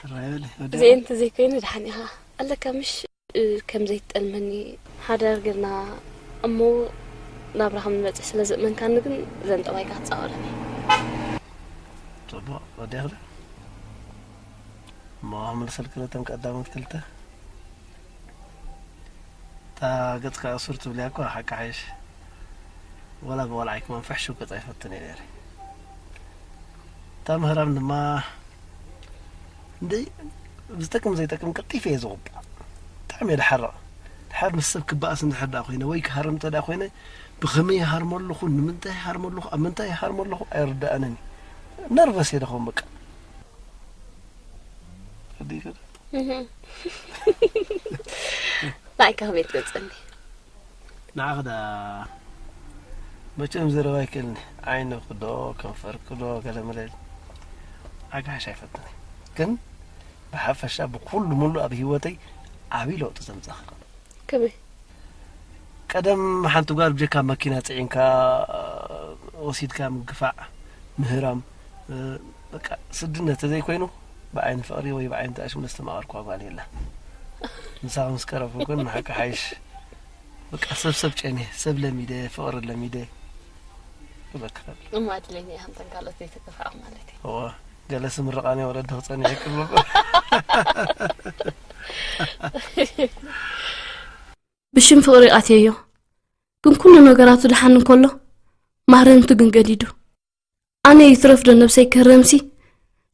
ሕራይ በሊ። ወዲ ዘየንተ ዘይኮይኑ ደሓን ኢኻ ኣለካ ምሽ? እ፣ ከም ዘይትጠልመኒ ሓዳር ጌርና እሞ ናብራ ከም ንበጽሕ ስለ ዘእመንካኒ ግን ዘንጠባይካ ክትጻወረኒ። ጽቡቕ ወዲያ ክለ እሞ ክምልሰልኪ ነተን ቀዳሞት ክልተ እታ ገጽካ እሱር ትብልያ እኮ ሓቂ ሓይሽ ወላ ብቆልዓይ ክመን ፍሕሹው ገጽ ኣይፈትን እየ ነይረ። እታ ምህራም ድማ እንደ ዝጠቅም ዘይጠቅም ቀልጢፈ እየ ዝቑጣ። ብጣዕሚ እየ ዝሓርቕ። ድሓር ምስ ሰብ ክበኣስ እንድሕር ደኣ ኮይነ ወይ ክሃርም እንተ ደኣ ኮይነ ብኸመይ ይሃርሞ ኣለኹ፣ ንምንታይ ይሃርሞ ኣለኹ፣ ኣብ ምንታይ ይሃርሞ ኣለኹ ኣይርድኣንን እዩ። ነርቨስ እየ ዝኸውን በቃ። ከዲከ ንዓይ ከመይ ትገልጸኒ? ንዓኺ ደኣ መቸም ዘረባ ኣይክእልኒ። ዓይንኺ ዶ ከንፈርኪ ዶ ገለ መለ ኣጋሕሽ ኣይፈትን። ግን ብሓፈሻ ብኩሉ ሙሉእ ኣብ ህይወተይ ዓብዪ ለውጢ ዘምጻኺ። ከመይ? ቀደም ሓንቲ ጓል ብጀካ መኪና ጽዒንካ ወሲድካ ምግፋዕ፣ ምህራም፣ በቃ ስድነት ተዘይኮይኑ ብዓይኒ ፍቕሪ ወይ ብዓይኒ ተኣሽሙ ዘስተማቐርኩዋ ጓል የላ። ምሳኺ ምስ ቀረብኩ ግን ንሓቂ ሓይሽ በቃ ሰብ ሰብ ጨንየ፣ ሰብ ለሚደ፣ ፍቕሪ ለሚደ። በቃ እሞ ኣድለኛ ኢኻ፣ እንተን ካልኦት ዘይተከፍዖም ማለት እዩ። እወ፣ ገለሲ ምርቓኒ ወለዲ ክጸንሕ ይክል። ብሽም ፍቕሪ ኣትየዮ፣ ግን ኩሉ ነገራቱ ደሓን እንከሎ ማህረምቱ ግን ገዲዱ። ኣነ ይትረፍ ዶ ነብሰይ ክህረምሲ፣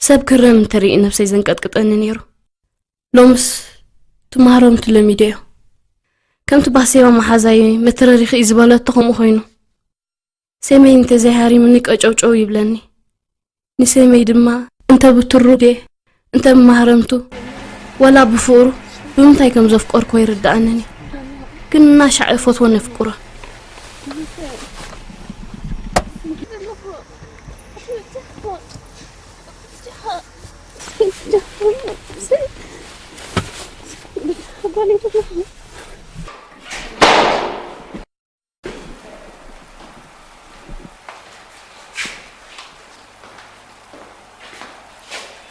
ሰብ ክህረም እንተርኢ ነብሰይ ዘንቀጥቅጠኒ ነይሩ። ሎምስ ትማህረምቱ ለሚደዮ። ከምቲ ባሴባ መሓዛይ መተረሪኺ እዩ ዝበለቶ ከምኡ ኮይኑ። ሰመይ እንተዘይሃሪሙኒ ቀጨውጨው ይብለኒ። ንሰመይ ድማ እንተ ብትሩ ድየ እንተ ብማህረምቱ ወላ ብፍቕሩ ብምንታይ ከም ዘፍቀርኩ ኣይርድኣንን እዩ። ግን እናሻዕ እፈትዎ ነፍቅሮ።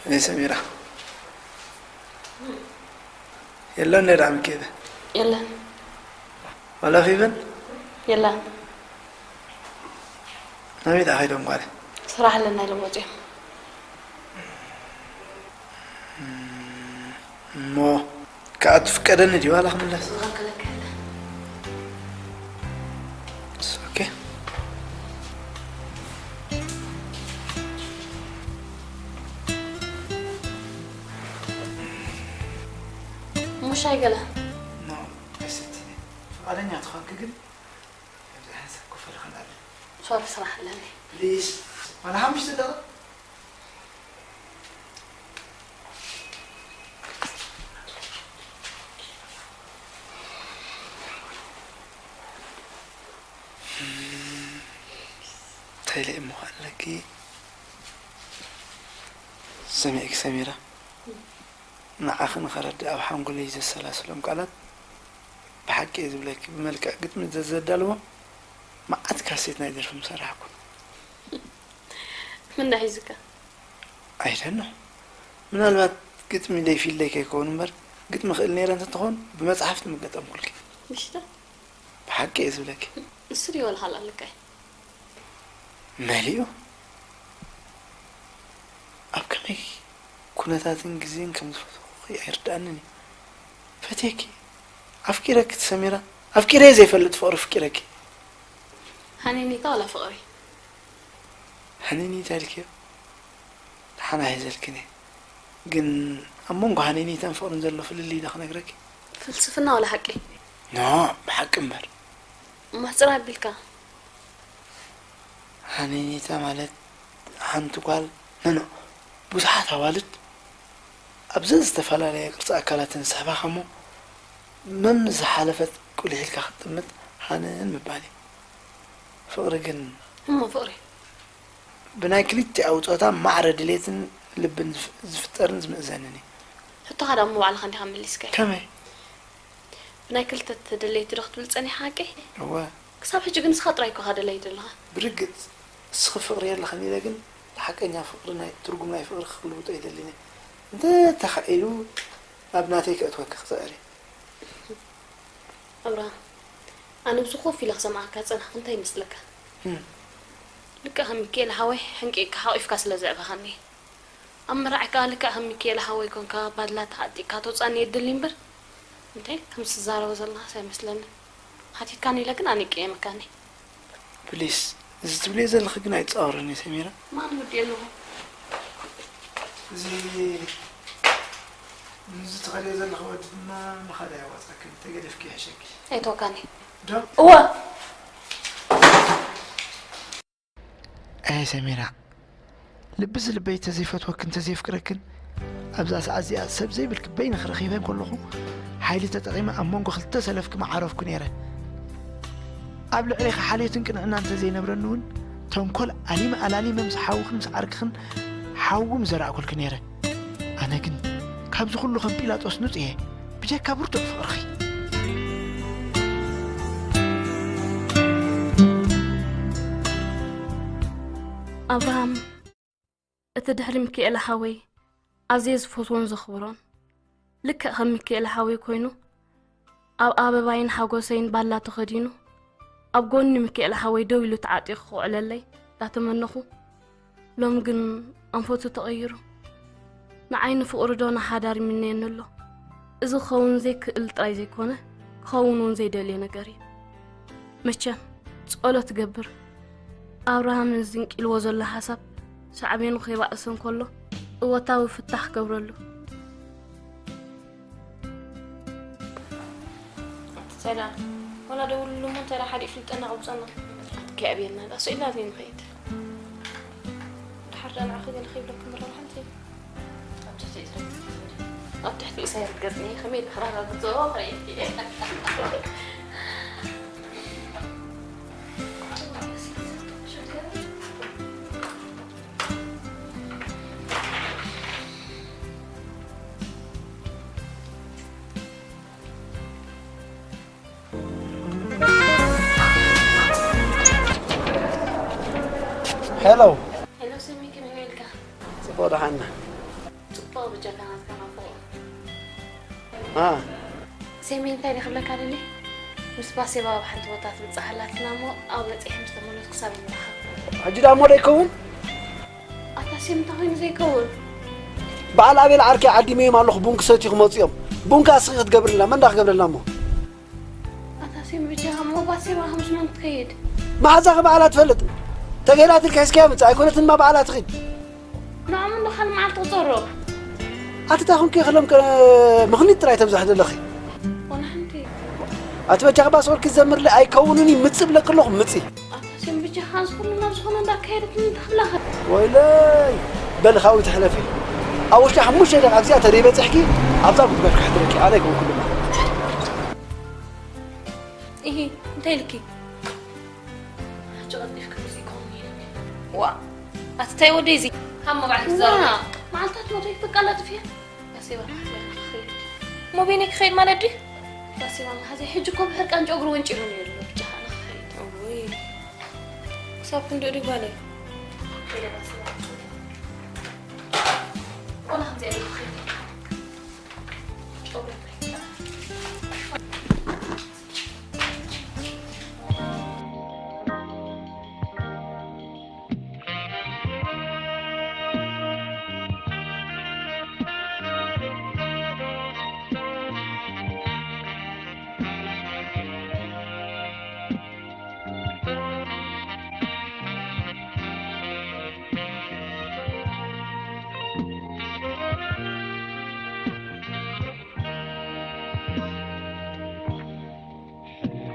እይ ሰሚራ የለን ነዳ ምኬደ የለን ወላ ኺብን የለን ናበይ ደኣ ኸይዶም ጓለ ስራሕ ኣለና ኢሎም ወፂኦም እሞ ከዓ ትፍቀደኒ ድዩ ዋላ ክምለስ ዝኸልከለካ የለን ሻይ ገለ ኖ ኣይሰትን። ፍቓደኛ ትኾንኪ ግን ኣብዚ ሓንሳብ ኮፈ ልኽን ኣለ። ሶሪ፣ ስራሕ ኣለኒ። ፕሊዝ፣ ዋላ ሓሙሽተ ደቂቕ። እንታይ ኢለ እሞ ኣለኪ? ሰሚዕኪ ሰሚራ፣ ንዓኺ ንኸረድእ ኣብ ሓንጎለይ ዘሰላስሎም ቃላት ብሓቂ እየ ዝብለኪ፣ ብመልክዕ ግጥሚ ዘዘዳልዎ መዓት ካሴት ናይ ደርፊ ምሰራሕኩ። ምንዳ ሒዙካ? ኣይደኖ፣ ምናልባት ግጥሚ ደይፊለይ ከይከውን እምበር፣ ግጥሚ ክእል ነይረ እንተትኾን ብመጽሓፍቲ ምገጠምኩልኪ። ምሽታ ብሓቂ እየ ዝብለኪ። ንሱ ድዩ ወላ ካልእ ኣለካ እዩ? መሊኡ ኣብ ከመይ ኩነታትን ግዜን ከም ዝፈትኹኺ ኣይርድኣንን እዩ። ፈትየኪ፣ ኣፍቂረኪ ትሰሚራ፣ ኣፍቂረ ዘይፈልጥ ፍቕሪ ፍቂረኪ። ሃኒኒታ ወላ ፍቕሪ? ሃኒኒታ ኢልክዮ ደሓን ኣይዘልክን እየ። ግን ኣብ መንጎ ሃኒኒታን ፍቕርን ዘሎ ፍልልይ ዶ ክነግረኪ? ፍልስፍና ወላ ሓቂ? ኖ፣ ብሓቂ እምበር። ማሕፅር ኣቢልካ። ሃኒኒታ ማለት ሓንቲ ጓል፣ ኖ፣ ኖ፣ ብዙሓት ኣዋልድ ኣብ ዘዝተፈላለየ ቅርፂ ኣካላተን ዝስሕባኻ እሞ መም ዝሓለፈት ቁሊሕ ኢልካ ክትጥምት ሃነን ምባል እዩ። ፍቕሪ ግን እሞ ፍቕሪ? ብናይ ክልቲኣዊ ጾታ ማዕረ ድሌትን ልብን ዝፍ- ዝፍጠርን ዝምእዘንን እዩ። ሕቶኻ ዳ እሞ ባዕልኻ እንዲኻ መሊስካዮ። ከመይ? ብናይ ክልተ ተደለይቲ ዶ ክትብል ጸኒሓ ሓቂ? እወ። ክሳብ ሕጂ ግን ንስኻ ጥራይ እኮ ኢኻ ደላይ ዘለኻ። ብርግጽ እስኺ ፍቕሪ የለኽን ኢለ ግን ሓቀኛ ፍቕሪ ናይ ትርጉም ናይ ፍቕሪ ክልውጦ ኣይደልን እየ። እንተተኻኢሉ ናብ ናተይ ከእትወኪ ክጽዕር እየ። ኣብርሃም፣ ኣነ ብዚ ኮፍ ኢለ ክሰምዓካ ዝጸናሕኩ እንታይ ይመስለካ? እም። ልክዕ ከም ሚካኤል ሓወይ ሕንቂቕካ ሓቒፍካ ስለ ዘዕበኻኒ። ኣብ መርዓይ ከኣ ልክዕ ከም ሚካኤል ሓወይ ኮንካ ባድላ ተዓጢቕካ ተውጻኒ የድሊ እምበር፣ እንታይ ከምዚ ትዛረቦ ዘለኻስ ኣይመስለንን። ሓቲትካኒ ኢለ ግን ኣነ ይቅየመካኒ። ፕሊስ፣ እዚ ትብልዮ ዘለኺ ግን ኣይጻወርን እዩ ሰሚራ። ማን ወዲ ኣለኹ? እዚ ምስዚ ትኸድዮ ዘለኺ ወዲ ድማ ምኻድ ኣየዋጽኣክን፣ ተገደፍኪ ይሕሸኪ። ኣይተወካኒ። ዶ? እወ። ኣየ ሰሚራ፣ ልብዚ ልበይ ተዘይፈትወክን ተዘይፍቅረክን ኣብዛ ሰዓት እዚኣ ሰብ ዘይብልኪ በይንኺ ረኺበ እንከለኹ ሓይሊ ተጠቒመ ኣብ መንጎ ክልተ ሰለፍኪ ምዓረፍኩ ነይረ። ኣብ ልዕሌኺ ሓልዮትን ቅንዕናን እንተዘይነብረኒ እውን ተንኮል ኣሊመ ኣላሊመ ምስ ሓውኽን ምስ ዓርክኽን ሓዊ ምዘራእኩልኪ ነይረ። ኣነ ግን ካብዚ ኩሉ ከም ጲላጦስ ንጹህ እየ፣ ብጀካ ብርቱዕ ፍቕርኺ። ኣብርሃም፣ እቲ ድሕሪ ሚካኤል ሓወይ ኣዝየ ዝፈትዎን ዘኽብሮን፣ ልክዕ ከም ሚካኤል ሓወይ ኮይኑ ኣብ ኣበባይን ሓጎሰይን ባላ ተኸዲኑ ኣብ ጎኒ ሚካኤል ሓወይ ደው ኢሉ ተዓጢቑ ክውዕለለይ እንዳተመነኹ፣ ሎሚ ግን ኣንፈቱ ተቐይሩ። ንዓይ ንፍቕሪ ዶ ንሓዳር ይምነየኒ ኣሎ? እዚ ክኸውን ዘይክእል ጥራይ ዘይኮነ፣ ክኸውን እውን ዘይደልዮ ነገር እዩ። መቸም፣ ጸሎት እገብር። ኣብርሃም ንዝንቂ ኢልዎ ዘሎ ሓሳብ ሳዕቤኑ ከይባእስ እንከሎ፣ እወታዊ ፍታሕ ክገብረሉ። ሰላም። ወላ ደውልሉ እሞ እንተ ሓደ ይፍልጠና ቅብጸና። ኣትኪ ኣብየና፣ ዳ ስኢልና ዘይንኸይድ። ድሓር ዳ ንዓኺ ገለ ከይብለኩም ብረብሓ እንተ። ኣብ ትሕቲ ኢሳያስ ገጽኒ ከመይ ድሕራራ ግጽኦ ኸይድ። ሄሎ። ሄሎ፣ ሰሚ፣ ከመይ ውዒልካ? ጽቡቕ ደሓና። ጽቡቕ፣ ብጀካ ናትካ ናፍቖ። ኣ። ሰሚ፣ እንታይ ኢለ ክብለካ ደልየ? ምስ ባሴባ ኣብ ሓንቲ ቦታ ትብጻሕ ኣላትና እሞ፣ ኣብ በጺሐ ምስ ተመለስኩ ክሳብ ይምራኻ። ሕጂ ደኣ እሞ ዶ ይከውን? ኣታ ሰሚ፣ እንታይ ኮይኑ ዘይከውን? በዓል ኣቤል ዓርከይ ዓዲመዮም ኣለኹ፣ ቡን ክሰትዩ ክመጹ እዮም። ቡን ከኣ እስኺ ክትገብርልና፣ መን ደኣ ክገብረልና እሞ? ኣታ ሰሚ፣ ብጀኻ እሞ ባሴባ ምስ መን ክትከይድ? መሓዛኺ ባዕላ ትፈልጥ። ተገይራትልኪ ሒዝካያ ምጽእ፣ ኣይኮነትን እማ ባዕላ ትኺድ። ንዖም እንዶ ካልእ መዓልቲ ክጸሮ። ኣቲ እንታይ ኮንኪ ክሎም ከ-፣ ምኽኒት ጥራይ ተብዝሒ ዘለኺ። ኣቲ በጃኻ ባስወርድ ክዘምርለ ኣይከውንን እዩ፣ ምጽእ ብለኪ ኣለኹ፣ ምጺ። ኣታ ስም ብጃኻ ዝኹሉ ናብ ዝኾነ እንዳካየደት እንተኽላኸ። ወይለይ፣ በሊ ካብኡ ትሕለፊ። ኣብ ውሽጢ ሓሙሽተ ደቂቃ እዚኣ ተደይ በጺሕኪ፣ ኣብዛ ጉድጓድ ክሕድረኪ፣ ኣነ ኣይኮንኩ ድማ። ኢሂ፣ እንታይ ኢልኪ? ሕጂ ቀልጢፍኪ ምጺእ ከውን ኢልኪ። ዋ፣ ኣቲ እንታይ ወደይ እዚ? ሃሞ ባዕልኪ ዋ፣ ትዛረቢ። መዓልታት ሞተይ ክትቃላጥፍያ? ባሴባ፣ ባሴባ፣ ክኸይድ። እሞ በይነይ ክኸይድ ማለት ድዩ? ባሴባ፣ መሓዘይ፣ ሕጂ እኮ ብሕርቃን ጨጉሩ ወንጪሉ ነይሩ። ብቻ፣ ኣነ ክኸይድ። እውይ። ክሳብ ክንድኡ ድዩ ጓለይ? ከይደ፣ ባሴባ። ቆላ ከምዚኣ ኢሉ ክኸይድ። ጨጉሩ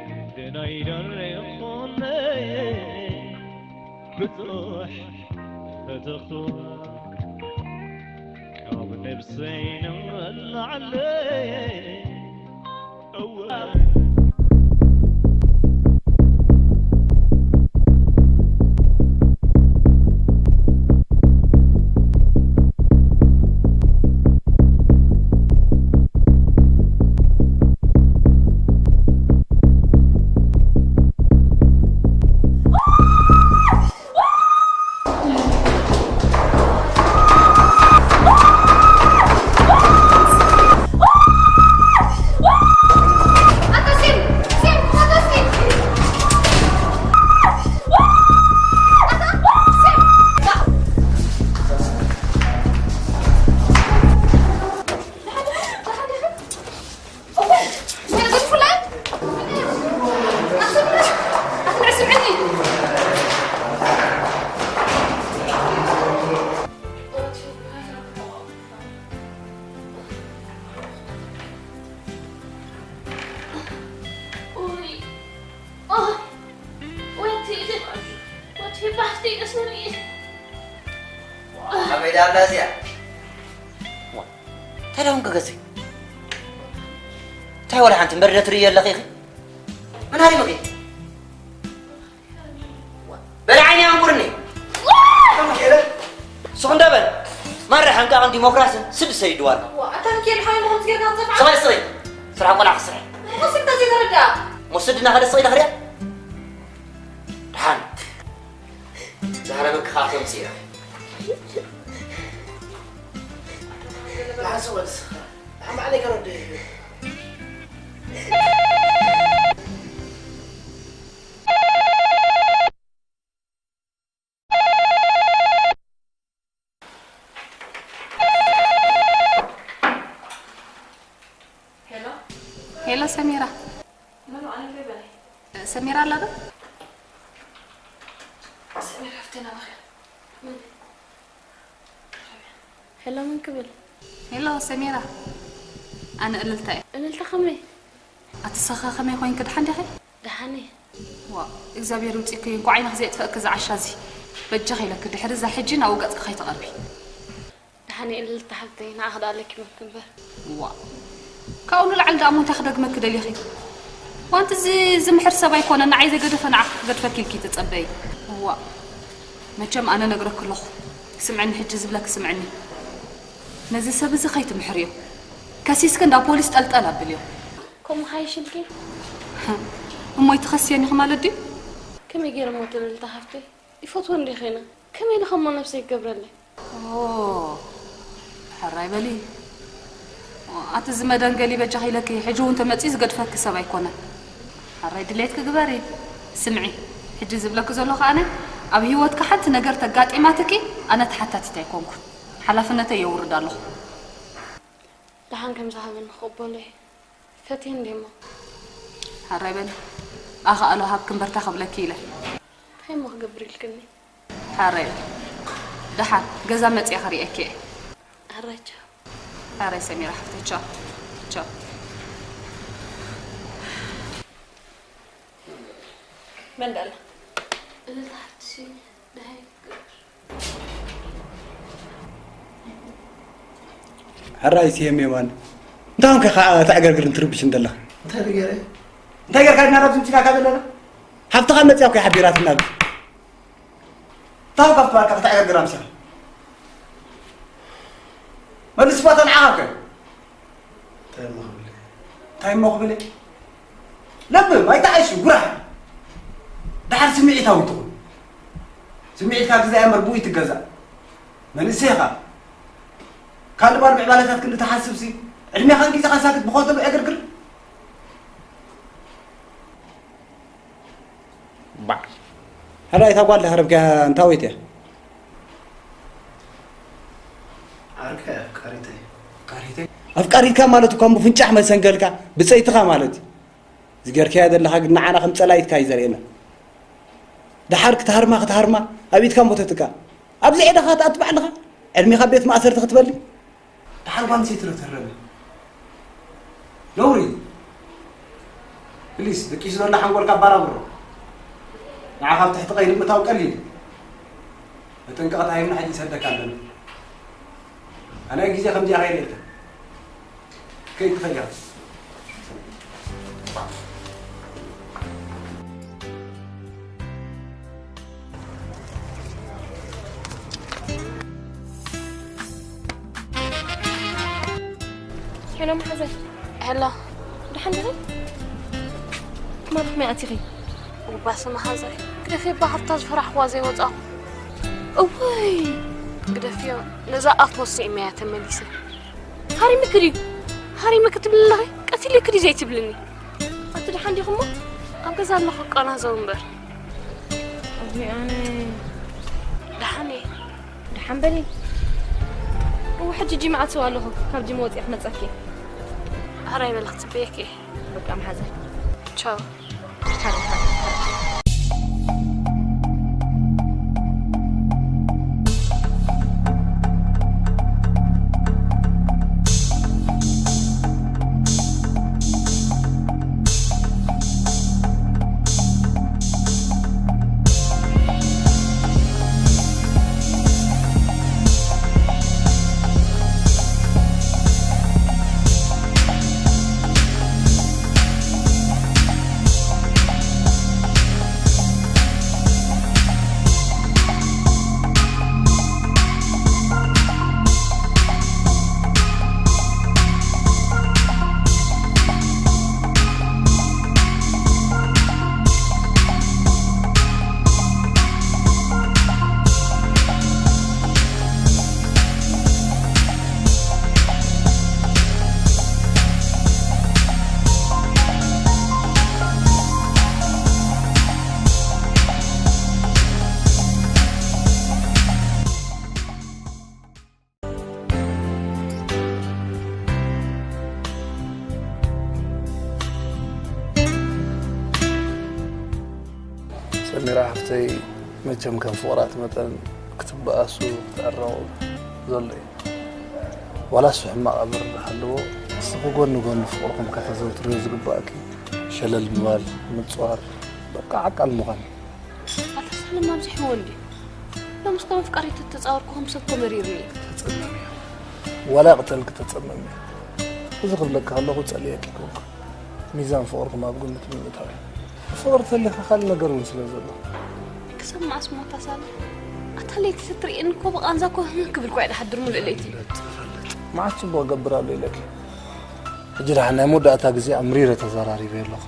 ሕድናይ ደሪቑኒ ብዙሕ ፈተኽዋ ካብ ነብሰይ ንላዕሊ እወ። ኣበይ ደኣ ኣላ እዚኣ? ዋ፣ እንታይ ደኣ ኾንኪ ገዘይ? እንታይ ወላ ሓንቲ እምበር ዶ ትርእዮ ኣለኺ ኢኺ? መን ሃሪሙኪ? በሊ ዓይኒ ኣንቁርኒ። ሱቕ እንዳ በል። ማራ ሓንቃቕን ዲሞክራስን ስዲ ሰይድዋ ኣሎ። ዋ፣ ኣታ ሚካኤል ሓወይ፣ ንኸምዚ ጌርካ ትጸፍዓ? ስቕ በል፣ ስቕ በል። ስራሕ ቆልዓ ክስራሕ። ንኸምዚ እንታይ ዘይተረድኣ? ሞ ስድና ከደ ስቕ ኢለ ክሪኣ? ደሓን። ዝሃረመኪ ከኣ ከምጽእ እየ። ደሓን ስቕ በል ንስኻ። ደሓን ባዕለይ ከረድእ እየ። ሄሎ። ሄሎ ሰሚራ። መን ኣነ ከይበለ? ሰሚራ ኣላ ዶ? ሰሚራ ሃፍተይ ናባኺ። መን? ሄሎ፣ መን ክብል? ሄሎ ሰሚራ። ኣነ እልልታ እየ። እልልታ ከመይ? ኣቲ ንስኺ ከመይ ኮይንኪ፣ ደሓን ዲኺ? ደሓን እየ። ዋ፣ እግዚኣብሔር ይውፅእኪ፣ እንኳዕ ዓይንኺ ዘየጥፈእኪ ዝዓሻ እዚ። በጃኺ ኢለኪ፣ ድሕሪ እዛ ሕጂ ናብኡ ገፅኪ ከይትቐርቢ። ደሓን እየ እልልታ ሓብተይ፣ ንዓኺ ደኣ ኣለኪ መፍቲ እምበር። ዋ፣ ካብኡ ንላዕሊ ደኣ እሞ እንታይ ክደግመኪ ደሊኺ? ዋንቲ እዚ ዝምሕር ሰብ ኣይኮነ፣ ንዓይ ዘይገደፈ ንዓኺ ክገድፈኪ ኢልኪ ትጸበዪ። ዋ፣ መቸም ኣነ ነግረኪ ኣለኹ። ስምዕኒ፣ ሕጂ ዝብለኪ ስምዕኒ። ነዚ ሰብ እዚ ከይትምሕርዮ። ከሲስኪ እንዳ ፖሊስ ጠልጠል ኣብልዮ። ከምኡ ሓይሽልኪ? እሞ ይትኸስየኒ ኢኺ ማለት ድዩ? ከመይ ገይረ እሞ እልልታ ሓፍተይ? ይፈትዎ እንዲኺ ኢና። ከመይ ኢለ ከሞ ነብሰይ ክገብረለይ? ኦ፣ ሕራይ በሊ። ኣቲ እዚ መደንገሊ በጃኺ ኢለኪ፣ ሕጂ እውን ተመጺኡ ዝገድፈኪ ሰብ ኣይኮነን። ሕራይ ድሌትኪ ግበሪ። ስምዒ፣ ሕጂ ዝብለኪ ዘለኹ ኣነ፣ ኣብ ህይወትኪ ሓንቲ ነገር ተጋጢማትኪ፣ ኣነ ተሓታቲት ኣይኮንኩን። ሓላፍነተይ የውርድ ኣለኹ። ደሓን ከም ዝሃበኒ ክቕበሎ እየ። ፈትየ እንድየ እሞ። ሕራይ በሊ። ኣኸኣሎ ሃብኪ እምበር ታይ ክብለኪ ኢለ። እንታይ እሞ ክገብር ኢልክኒ? ሕራይ በሊ። ደሓን ገዛ መጺኣ ክርእየኪ እየ። ሕራይ ቻው። ሕራይ ሰሚራ ሓፍተይ፣ ቻው። ቻው። በል ደላ። እልልታ ሓድሽ ደሃይ ግበር። ሕራይ ስየም የማን። እንታይ ኾንካ ከ ተዕገርግርን ትርብሽን ዘለኻ? እንታይ ተገይረ? እንታይ ጌርካ ድና ናብዚ ምጺእካ ካብ ዘለና? ሃብትኻ መጺኣ እኮ እያ ሓቢራትና። ታው ካብቲ ባርካ ከተዕገርግር ኣምሲኻ። መልስ ባታ ንዓኻ ከ? እንታይ እሞ ክብል? እንታይ እሞ ክብል? ለብም ኣይተዓይሽ ጉራሕ። ደሓር ስምዒታዊ ትኹን። ስምዒትካ ግዛእ እምበር ብኡ ይትገዛእ። መንእሰይ ኢኻ። ካልእ ባር ምዕባለታት ክንዲ ትሓስብ ሲ ዕድሜኻን ግዜኻን ሳክት ብኸንቱ ዕግርግር። ባዕ። ሕራይ እታ ጓል ድሓር ኣብኪያ እንታወይት እያ? ዓርከይ ኣፍቃሪተይ። ኣፍቃሪተይ? ኣፍቃሪትካ ማለት እኳ እሞ ፍንጫሕ መሰንገልካ ብጸይትኻ ማለት እዩ። ዝገርካያ ዘለኻ ግን ንዓና ከም ጸላኢትካ እዩ ዘርእየና። ደሓር ክትሃርማ ክትሃርማ ኣብ ኢድካ ሞተትካ። ኣብዚ ዒዳኻ ትኣቱ ባዕልኻ ዕድሜኻ ቤት ማእሰርቲ ክትበሊ። ደሓር ጓል ኣንስተይቲ ዶ ትህረሚ? ነውሪ። ፕሊስ፣ ደቂሱ ዘሎ ሓንጎልካ ኣባራብሮ። ንዓ ካብ ትሕቲ ቀይዲ ምእታው ቀሊል እዩ። መጠንቀቕታ ሂብና ሕጂ ንሰደካ ኣለና። ኣነ ግዜ ከምዚኣ ከይርእየልካ። ከይድ ትኸይድ ኢኻ። ሄሎ መሓዘ። ሄሎ። ደሓን ዲኺ? ማን ከመይ ኣቲኺ? ውባሰ መሓዘ። ግደፊ እባ ካብታ ዝፈራሕኽዋ ዘይወጻኹ። እወይ! ግደፍዮ። ነዛ ኣፍ ወሲዕመያ ተመሊሰ። ሃሪምኪ ድዩ? ሃሪምኪ ትብሊ ኣለኺ? ቀቲለኪ ድዩ ዘይትብልኒ? ኣቲ ደሓን ዲኹሞ? ኣብ ገዛ ኣለኹ ቃናዘው እምበር። ኣዝሚኣነ። ደሓን እየ። ደሓን በሊ። እወ፣ ሕጂ ጂማ ኣትዋ ኣለኹ። ካብ ጂማ ወፂኣ ክመፀኪ። ሕራይ በሊ፣ ክፅበየኪ እየ። በቃ መሓዘ። ቻው። ሰሚራ ሓፍተይ፣ መቸም ከም ፍቑራት መጠን ክትበኣሱ ክትዕረቑ ዘሎ እዩ። ዋላ እሱ ሕማቕ ኣምር እንተሃለዎ፣ ንስኺ ጎኒ ጎኒ ፍቕርኹም ከተዘውትርዮ ዝግባእኪ ሸለል ምባል፣ ምጽዋር፣ በቃ ዓቃል ምዃን። ኣታ ሳልም ኣብዚሕዎ እንድዩ። ሎምስ ከም ኣፍቃሪት እተጻወርኩ ከም ሰብ እኮ መሪርኒ እዩ። ተጸመምዮ። ዋላ ቅተልኪ ተጸመምዮ። እዚ ክብለኪ ከለኹ ጸሊኤኪ ኣይኮንኩን። ሚዛን ፍቕርኩም ኣብ ግምት ብምእታው እዩ። ፍቕሪ ተሊኻ ካልእ ነገር እውን ስለ ዘሎ። ክሳብ መዓስ እሞ ኣታ ሳልም? ኣታ ለይቲ ትርእየኒ እኮ ብቓንዛ እኮ ህህ ክብል እኮ እየ ድሓድር ሙሉእ ለይቲ። እፈልጥ፣ እፈልጥ። መዓስ ጽቡቕ እገብር ኣሎ ኢለኪ? ሕጂ ደሓን ናይ መወዳእታ ግዜ ኣምሪረ ተዘራሪበ ኣለኹ።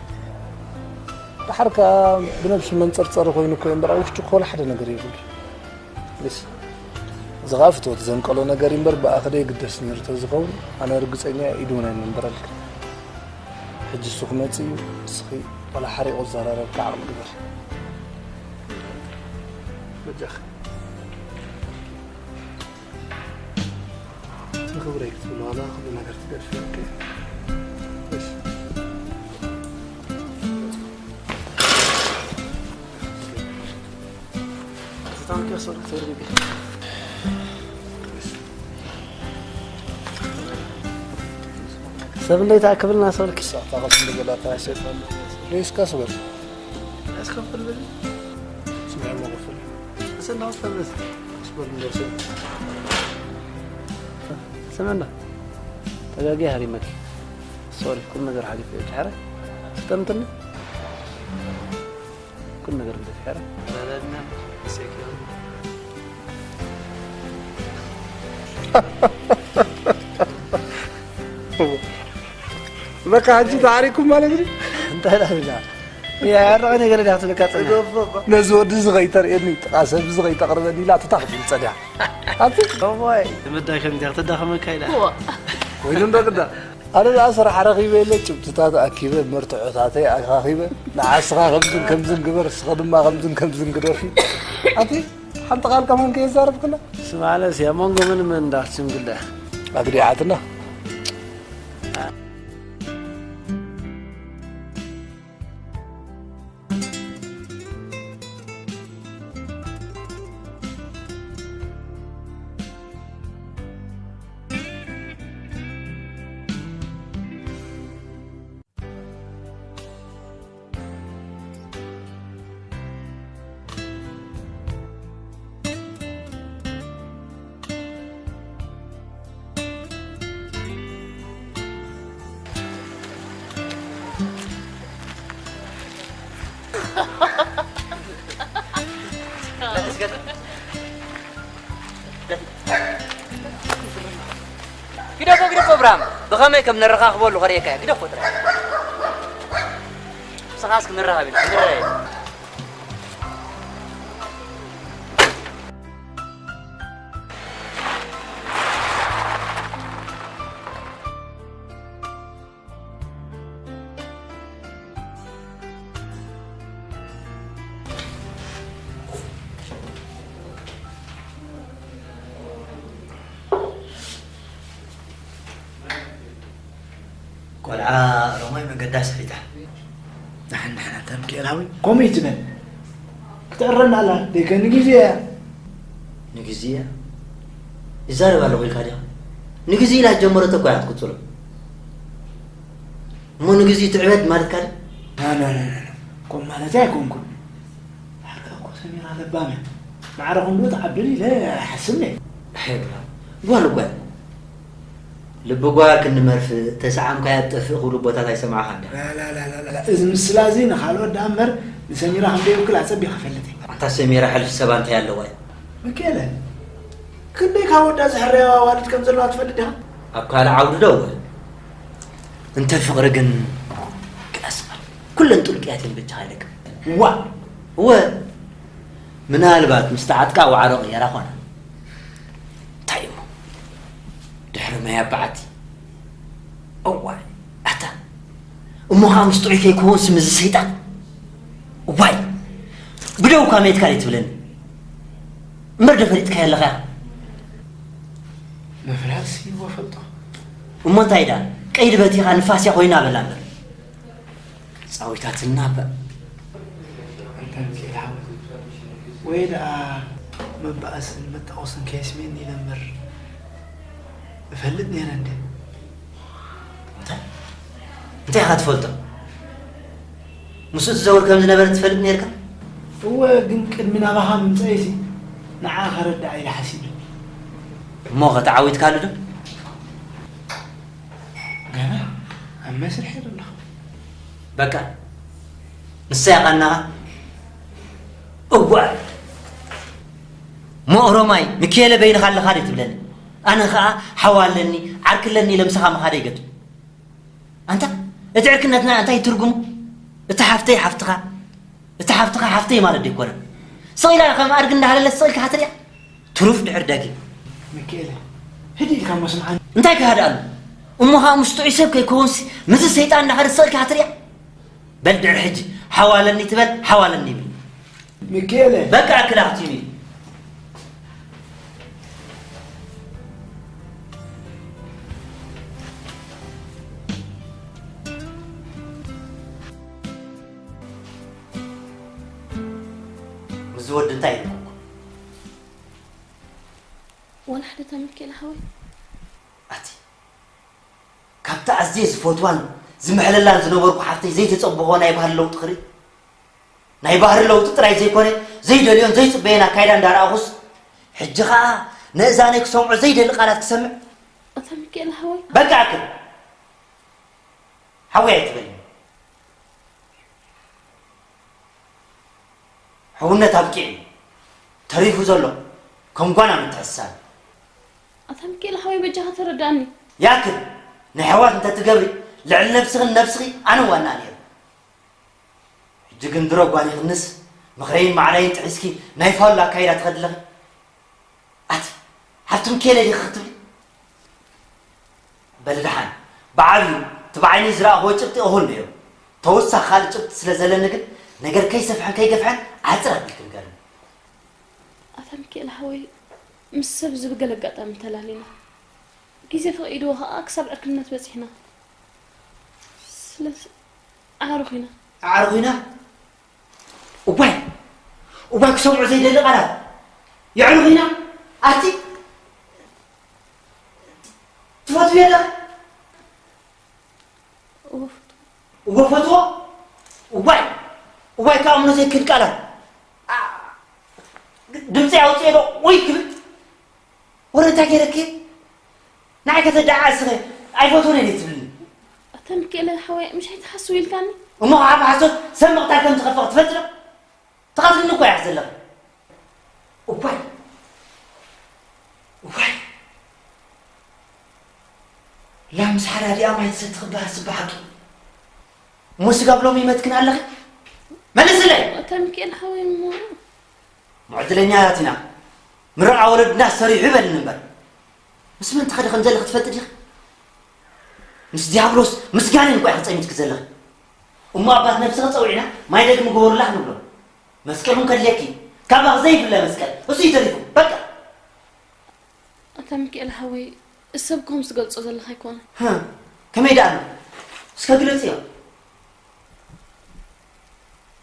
ደሓር ከኣ ብነብሱ መንጸርጸሪ ኮይኑ እኮ እዩ እምበር ኣብ ውሽጡ እኮ ወላ ሓደ ነገር የብሉን። ልስ፣ እዚ ኸኣ ፍትወት ዘንቀሎ ነገር እዩ እምበር ብኣኺ ደይግደስ ነይሩ ተዝኸውን ኣነ ርግጸኛ እየ ኢዱ እውን ኣይምንበረልክን። ሕጂ እሱ ክመጽእ እዩ፣ እስኺ ዋላ ሓሪቑ ዝዘራረብካ ዓቕሊ ግበሪ። በጃኺ። ንኽብረይ ክትብሊ ዋላ ኩሉ ነገር ትገድፊ። ኦኬ። እሺ። ተታወቂ ሰው ክትብሪ። ሰብ እንደይ ተኣክብልና ሰው ልክ። ሳታ ቀስ እንደበላ ታሰብ። ሌስካ ሰው። እስከፍል ብል። ስምዒ እሞ ክፍል። እስና ክፍል ብል። ስበል እንደው ስም። ስምዕና። ተጋጊ ሃሪመኪ። ሶሪ፣ ኩሉ ነገር ሓሊፉ እዩ። ድሓረ ስጠምትኒ። ኩሉ ነገር ግደፊ፣ ሓረ። በለና፣ ሴኪ። በቃ፣ ሕጂ ተዓሪኩም ማለት ድዩ? እንታይ ኢላ ኢላ? ያ፣ ኣረቐ ነገር ድያ ክትብለካ ጸኒሓ? ነዚ ወዲ እዚ ከይተርእየኒ፣ ጥቓ ሰብ እዚ ከይተቕርበኒ ኢላ ትታ ክትብል ጸኒሓ። ኣቲ? እዋይ፣ ተመዳይ ከምዚኣ ክትዳኸመካ ኢላ። እዋ። ኮይኑ እንዶ ግዳ። ኣነ ደኣ ስራሕ ረኺበ ኢለ ጭብጥታት ኣኪበ፣ መርትዖታተይ ኣኻኺበ፣ ንዓስኻ ከምዝን ከምዝን ግበር፣ እስኺ ድማ ከምዝን ከምዝን ግደፊ። ኣቲ ሓንቲ ቃል ከማን ከየዛረብክና? ስማዕለስ እያ፣ መንጎ ምን ምን እንዳ ክትሽምግል ደኣ? ኣግዲዓትና። ግደፎ፣ ግደፎ፣ እብራም። ብኸመይ ከም ነረኻኽበሉ ከርእየካ እየ። ግደፎ ጥራይ። ንስኻስ ክንራኸብ ኢና፣ ክንራኸብ። ቆልዓ ሮማይ መንገዳ ስሒታ። ንሓን ንሓን ኣታ ሚካኤል ሓወይ፣ ከምኡ ይትበል። ክትዕረና ኣላ፣ ደይከ ንግዜ እያ። ንግዜ እያ? ይዛረብ ኣለኹ ኢልካ ዲኻ? ንግዜ ኢላ ጀመረቶ እኮ እያ ትቅጽሎ። እሞ ንግዜ ትዕበድ ማለትካ ድዩ? ና፣ ና፣ ና፣ ና፣ ና። ከምኡ ማለተይ ኣይኮንኩን። ዳሕርካ እኮ ሰሚራ ለባም እያ። ማዕረ ክንድኡ ትዓብድን ኢለ ኣይሓስብን እየ። ኣይ ብራም፣ ጓል እኮ እያ። ልቢ ጓል ክንዲ መርፍእ፣ ተሰዓምካያ ትጠፍእ ክብሉ ኣቦታት ኣይሰማዕኻን ዲኻ? ላ፣ ላ፣ ላ፣ ላ፣ ላ። እዚ ምስላ እዚ ንኻልኦት ደኣ እምበር ንሰሚራ ከም ደይውክል ኣጸቢቐ እፈልጥ እየ። ኣንታ ሰሚራ ሕልፊ ሰባ እንታይ ኣለዋ እያ? ሚካኤለ፣ ክንደይ ካብ ወዳ ዝሕረያ ኣዋልድ ከም ዘለዋ ትፈልጥ ዲኻ? ኣብ ካልእ ዓውዲ ዶ እወ? እንተ ፍቕሪ ግን ክነስመር። ኩለን ጥሉቅያት እየን በጃኻ ኢለካ። ዋእ! እወ፣ ምናልባት ምስ ተዓጥቃ ዋዕሮ ቅየራ ኾና። እንታይ እሞ? ድሕሪ ማይ ኣብ በዓቲ። እዋይ፣ ኣታ። እሞ ኸኣ ምስ ጥዑይ ከይከውንስ ምስዚ ሰይጣን? እዋይ! ብደውካ መይትካ ደይ ትብለኒ? እምበር ዶ ፈሊጥካዮ ኣለኻ? ምፍላጥሲ እወ ፈልጦ። እሞ እንታይ ደኣ? ቀይዲ በቲኻ ንፋስ እያ ኮይና በላ እምበር። ጻዊታትና እባ። ኣንታ ሚካኤል ሓወይ፣ ወይ ደኣ መባእስን መጣቆስን ከየስምየኒ ኢለ እምበር እፈልጥ ነይረ እንደ። እንታይ? እንታይ ኢኻ ትፈልጦ? ምስኡ ትዘውር ከም ዝነበረ ትፈልጥ ነይርካ? እወ፣ ግን ቅድሚ ናባኻ ምምጻእሲ ንዓኣ ከረድኣ ኢለ ሓሲበ። እሞ ኸ ተዓዊትካሉ ዶ? ገና ኣብ መስርሕ እየ ዘለኹ። በቃ፣ ንሳ እያ ቃናኻ? እዋእ! ሞ ኦሮማይ፣ ሚኪኤለ በይንኻ ኣለኻ ድዩ ትብለኒ? ኣነ ኸኣ ሓዋ ኣለኒ፣ ዓርኪ ኣለኒ ኢለ ምሳኻ ምኻደይ ገድፍ። ኣንታ፣ እቲ ዕርክነትና እንታይ ትርጉሙ? እታ ሓፍተይ ሓፍትኻ፣ እታ ሓፍትኻ ሓፍተይ ማለት ዶ ኣይኮነን? ስቕ ኢላ ከም ኣድጊ እንዳሃለለት ስቕ ኢልካ ክትሪኣ? ትሩፍ ድሕር ደጊም። ሚኪኤለ፣ ህድእ ኢልካ እሞ ስምዓኒ። እንታይ ክሃድኣሉ? እሞ ኸኣ ምስ ጥዑይ ሰብ ከይከውንሲ፣ ምስዚ ሰይጣን እንዳኸደ ስቕ ኢልካ ክትሪኣ? በል ድሕሪ ሕጂ፣ ሓው ኣለኒ ትበል፣ ሓው ኣለኒ ይብል። ሚኪኤለ። በቃ፣ ክላኽቲኒ። ምስዚ ወዲ እንታይ ኢልኩ? ዋላ ሓደ፣ እታ ሚኪኤለ ሓወይ። ኣቲ፣ ካብታ ኣዝየ ዝፈትዋን ዝምሕለላን ዝነበርኩ ሓፍተይ ዘይተጸበኾ ናይ ባህሊ ለውጢ ክርኢ? ናይ ባህሪ ለውጢ ጥራይ ዘይኮነ፣ ዘይደልዮን ዘይጽበዮን ኣካይዳ እንዳረኣኹስ፣ ሕጂ ኸኣ ነእዛነይ ክሰምዖ ዘይደሊ ቃላት ክሰምዕ። ኣታ ሚካኤል ሓወይ። በቃ ኣክል። ሓወይ ኣይትበልኒ። ሕውነት ኣብቂዑ እዩ። ተሪፉ ዘሎ ከም ጓና ምትሕስሳብ። ኣታ ሚካኤል ሓወይ በጃኻ ተረዳእኒ። ያክል ናይ ኣሕዋት እንተትገብሪ ልዕሊ ነብስኽን ነብስኺ ኣነ ዋና ነይሩ። ሕጂ ግን ድሮ ጓኒ ክንስ ምኽረይን ማዕረይን ጥሒስኪ ናይ ፋሉል ኣካይዳ ትኸዲ ኣለኺ። ኣቲ ሓፍቲ ሚካኤለ ዲኺ ክትብሊ? በሊ ደሓን ብዓብዩ እቲ ብዓይነይ ዝረኣኽዎ ጭብጢ እኹል ነይሩ። ተወሳኺ ካልእ ጭብጢ ስለ ዘለኒ ግን ነገር ከይሰፍሐን ከይገፍሐን ዓፅር ኣቢልኪ ንገርኒ። ኣታ ሚካኤል ሓወይ ምስ ሰብ እዚ ብገለ ኣጋጣሚ ተላሊና ግዜ ፈቒድዎ ኸኣ ክሳብ ዕርክነት በጺሕና። ስለዚ ኣዕሩኽ ኢና። ኣዕሩኽ ኢና? እዋይ እዋይ ክሰምዖ ዘይደሊ ቃላት። የዕሩኽ ኢና? ኣቲ ትፈትውዮ ዶ? እወ ፈትዎ። እወ ፈትዎ? እዋይ እዋይ ክኣምኖ ዘይክእል ቃላት። ኣ- ድምፂ ኣውፅኤ ዶ ወይ ክብል? ወረ እንታይ ገይረኪ? ንዓይ ከተደዓዕስኺ ኣይፈትዎን እየ ትብልኒ። ኣታ ሚካኤለ ሓወይ ምሽ ኣይትሓስው ኢልካኒ። እሞ ከዓ ብሓሶት ሰብ ምቕታል ከም ዝኸፍእ ትፈልጢ ዶ? ትቐትልኒ እኮ ኢኻ ዘለኺ። እዋይ እዋይ ላም ምስ ሓዳዲኣ ማይ ትሰቲ ክበሃል ስባሓቂ። እሞ ስጋብ ሎሚ ይመትክን ኣለኺ? መልስለይ! ኣታ ሚካኤል ሓወይ እሞ እሞ ዕድለኛታት ኢና። ምርቓ ወለድና ሰሪሑ ይበልኒ እምበር ምስ መን ትኸዲ ከም ዘለኺ ትፈልጢ ዲኺ? ምስ ዲያብሎስ ምስ ጋኔን እኮ ኢኺ ጸሚድኪ ዘለኺ። እሞ ኣባት ነብስኺ ጸዊዕና ማይ ደግሚ ግበሩላ ክንብሎ። መስቀል እውን ከድልየኪ እዩ። ካባኺ ዘይፍለ መስቀል እሱ እዩ ተሪፉ። በቃ። ኣታ ሚካኤል ሓወይ ሰብ ከም ዝገልጾ ዘለኻ ኣይኮነን። ከመይ ደኣ ኣሎ? እስከ ግለጽዮ።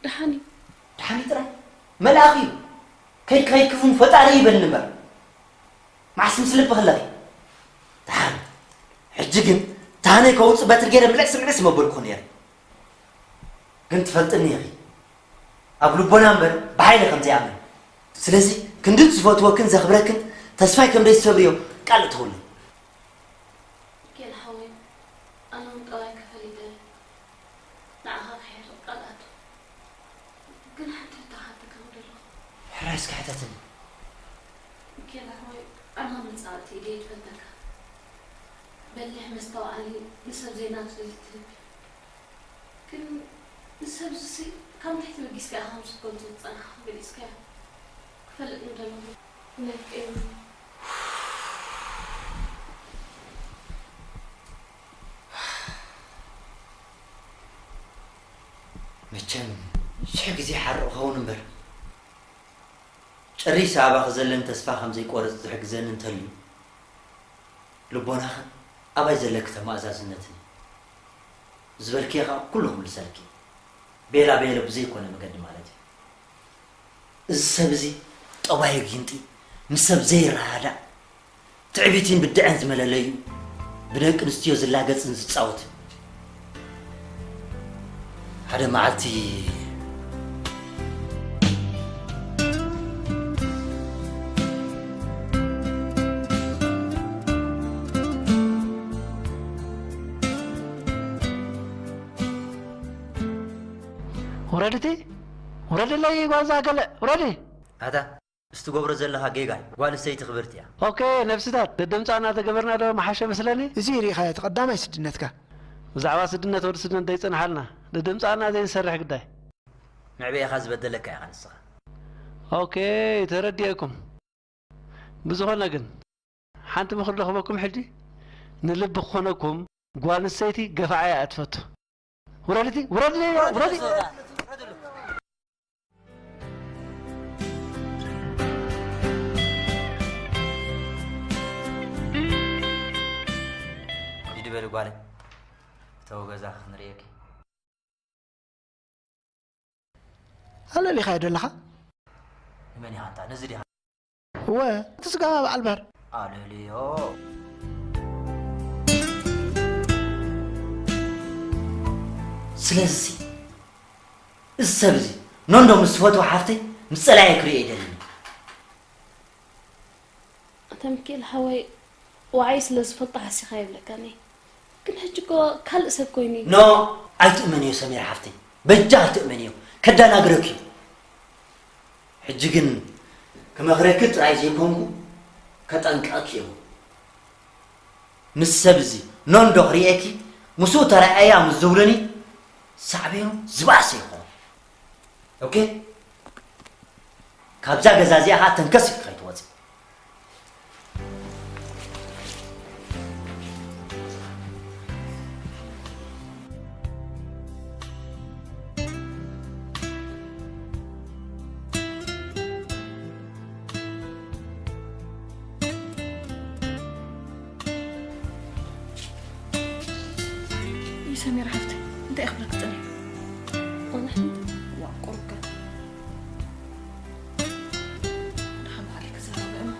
ደሓን እዩ። ደሓን እዩ ጥራይ? መልኣኽ እዩ። ከይድ ከይድ ክፉን ፈጣሪ ይበልኒ እምበር መዓስ ምስ ልቢ ክለኺ። ደሓን። ሕጂ ግን ታህነይ ከውጽእ በትሪ ገይረ ምልዕስ ምልዕስ መበልኩ ነይረ። ግን ትፈልጥኒ ኢኺ። ኣብ ልቦና እምበር ብሓይሊ ከም ዘይኣምን። ስለዚ ክንድቲ ዝፈትወክን ዘኽብረክን ተስፋይ ከም ደይትሰብርዮ ቃል እተውለይ። ጌል ሓወይ ኣነ እውን ጠባይካ ፈሊጠ ንዓኻ ክሕርቕ ቃል ኣቱ። ግን ሓንቲ ሕቶ ክሓተካ ምደለኹ። ሕራይ እስከ ሕተትኒ። ጌል ሓወይ ኣነ መጻወቲ ኢደ ይትፈልጠካ። በሊሕ መስተውዓሊ ንሰብ ዘይናቱ ዘይትህብ። ግን ንሰብ ዝሲ ካብ ንታሕቲ በጊስካ ኢኻ ከም ዝትገልጾ ዝጸናሕካ ገሊጽካዮ። ክፈልጥ ምደለኹ። ነፍኤም። መቸም ሽሕ ግዜ ሓርቕ ኸውን እምበር ጨሪሰ ኣባኺ ዘለኒ ተስፋ ከም ዘይቆርጽ ዝሕግዘኒ እንተልዩ ልቦናኽን ኣባይ ዘለኪ ተማእዛዝነትን እዩ። ዝበልክዮ ኸኣ ኩሉ ክምልሰልኪ እዩ። ቤላ ቤሎ ብዘይኮነ መገዲ ማለት እዩ። እዚ ሰብ እዚ ጠባዩ ጊንጢ፣ ምስ ሰብ ዘይረዳዳእ፣ ትዕቢትን ብድዐን ዝመለለዩ፣ ብደቂ ኣንስትዮ ዝላገጽን ዝጻወትን። ሓደ መዓልቲ ውረድቲ ውረድለይ ጓዛ ገለ ውረዲ። ኣታ እስትገብሮ ዘለኻ ጌጋ እዩ። ጓል ኣንስተይቲ ክብርቲ እያ። ኦኬ ነብስታት ደደምጻ እናተገበርና ዶ መሓሸ መስለኒ። እዚ ርኢኻዮ እቲ ቀዳማይ ስድነትካ። ብዛዕባ ስድነት ወዲ ስድነት ደይጽንሓልና ደደምጻና ዘይንሰርሕ ግዳይ። ንዕቤኻ ዝበደለካ ኢኻ ንስኻ። ኦኬ ተረዲኤኩም። ብዝኾነ ግን ሓንቲ ምኽሪ ለኽበኩም ሕጂ ንልቢ ክኾነኩም ጓል ኣንስተይቲ ገፋዓ እያ እትፈቱ። ውረድቲ ውረድለይ ውረዲ። ሂዲ በሊ ጓለይ እተው ገዛ ክንርእየኪ። ኣለሊኻዮ ዶ ኣለኻ? ንመን ኢኻ ኣንታ ነዚ ዲኻ? እወ እቲ ስጋባ በዓል ባህር። ኣለልዮ። ስለዚ እዚ ሰብ እዚ ኖንዶ ምስ ትፈትዎ ሓፍተይ ምስ ጸላኤ ክርእዮ ኣይደልን። ኣታ ሚካኤል ሓወይ፣ ዋዓይ ስለ ዝፈልጦ ሓሲኻ ይብለካኒ። ግን ሕጂ እኮ ካልእ ሰብ ኮይኑ እዩ። ኖ፣ ኣይትእመንዮ ሰሚራ ሓፍተይ። በጃ ኣይትእመንዮ። ከዳናግረኪ እዩ። ሕጂ ግን ክመኽረኪ ጥራይ ዘይኮንኩ ከጠንቅቐኪ እየ። ምስ ሰብ እዚ ኖንዶ ክርእየኪ ምስኡ ተራኣያ ምስ ዝብሉኒ ሳዕቤኑ ዝበኣሰ ይኸውን። ኦኬ? ካብዛ ገዛ እዚኣ ኸዓ ተንከስ ኢልኪ ከይትወፂ። ይሰሚር ሓፍቲ፣ እንታይ ክብለክ ጸኒሑ? ቆንሕ? ዋ፣ ቁሩብ ከ። ደሓን ባዕለይ ክዛረብ እሞ።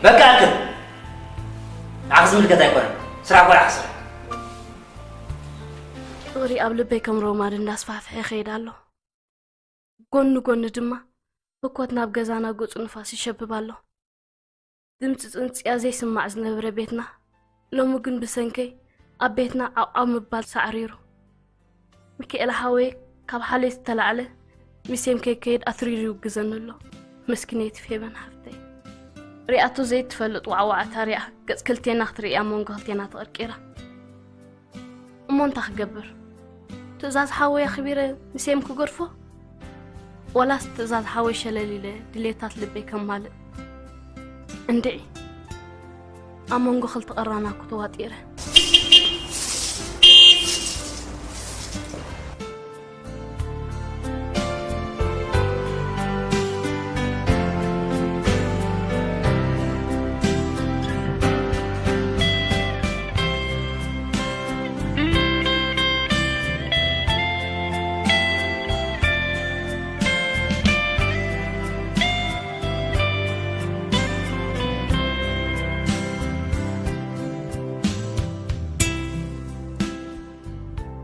በቃ ኣክል። ንዓኽ ዝምልከት ኣይኮነን። ስራሕ ጓል ዓስር። ፍቕሪ ኣብ ልበይ ከም ሮማድ እንዳስፋሕፍሐ ይኸይድ ኣሎ። ጎኒ ጎኒ ድማ ህኮት ናብ ገዛና ገጹ ንፋስ ይሸብብ ኣሎ። ድምጺ ጽንጽያ ዘይስማዕ ዝነበረ ቤትና፣ ሎሚ ግን ብሰንከይ ኣብ ቤትና ዓው ዓው ምባል ሳዕሪሩ። ሚካኤል ሓወይ ካብ ሓልዮት ዝተላዕለ፣ ምስ ሴም ከይከይድ ኣትሪሩ ይውግዘኒ ኣሎ። መስኪነይቲ ፌበን ሓፍተይ። ሪኣቶ ዘይትፈልጥ ዋዕዋዕታ ሪኣ፣ ገጽ ክልቴና ክትርኢ ኣብ መንጎ ክልቴና ተቐርቂራ። እሞ እንታይ ክገብር? ትእዛዝ ሓወይ ኣኽቢረ ንሴም ክገድፎ? ዋላስ ትእዛዝ ሓወይ ሸለል ኢለ ድሌታት ልበይ ከማልእ? እንድዒ፣ ኣብ መንጎ ክልተ ቐራናኩ ተዋጢረ።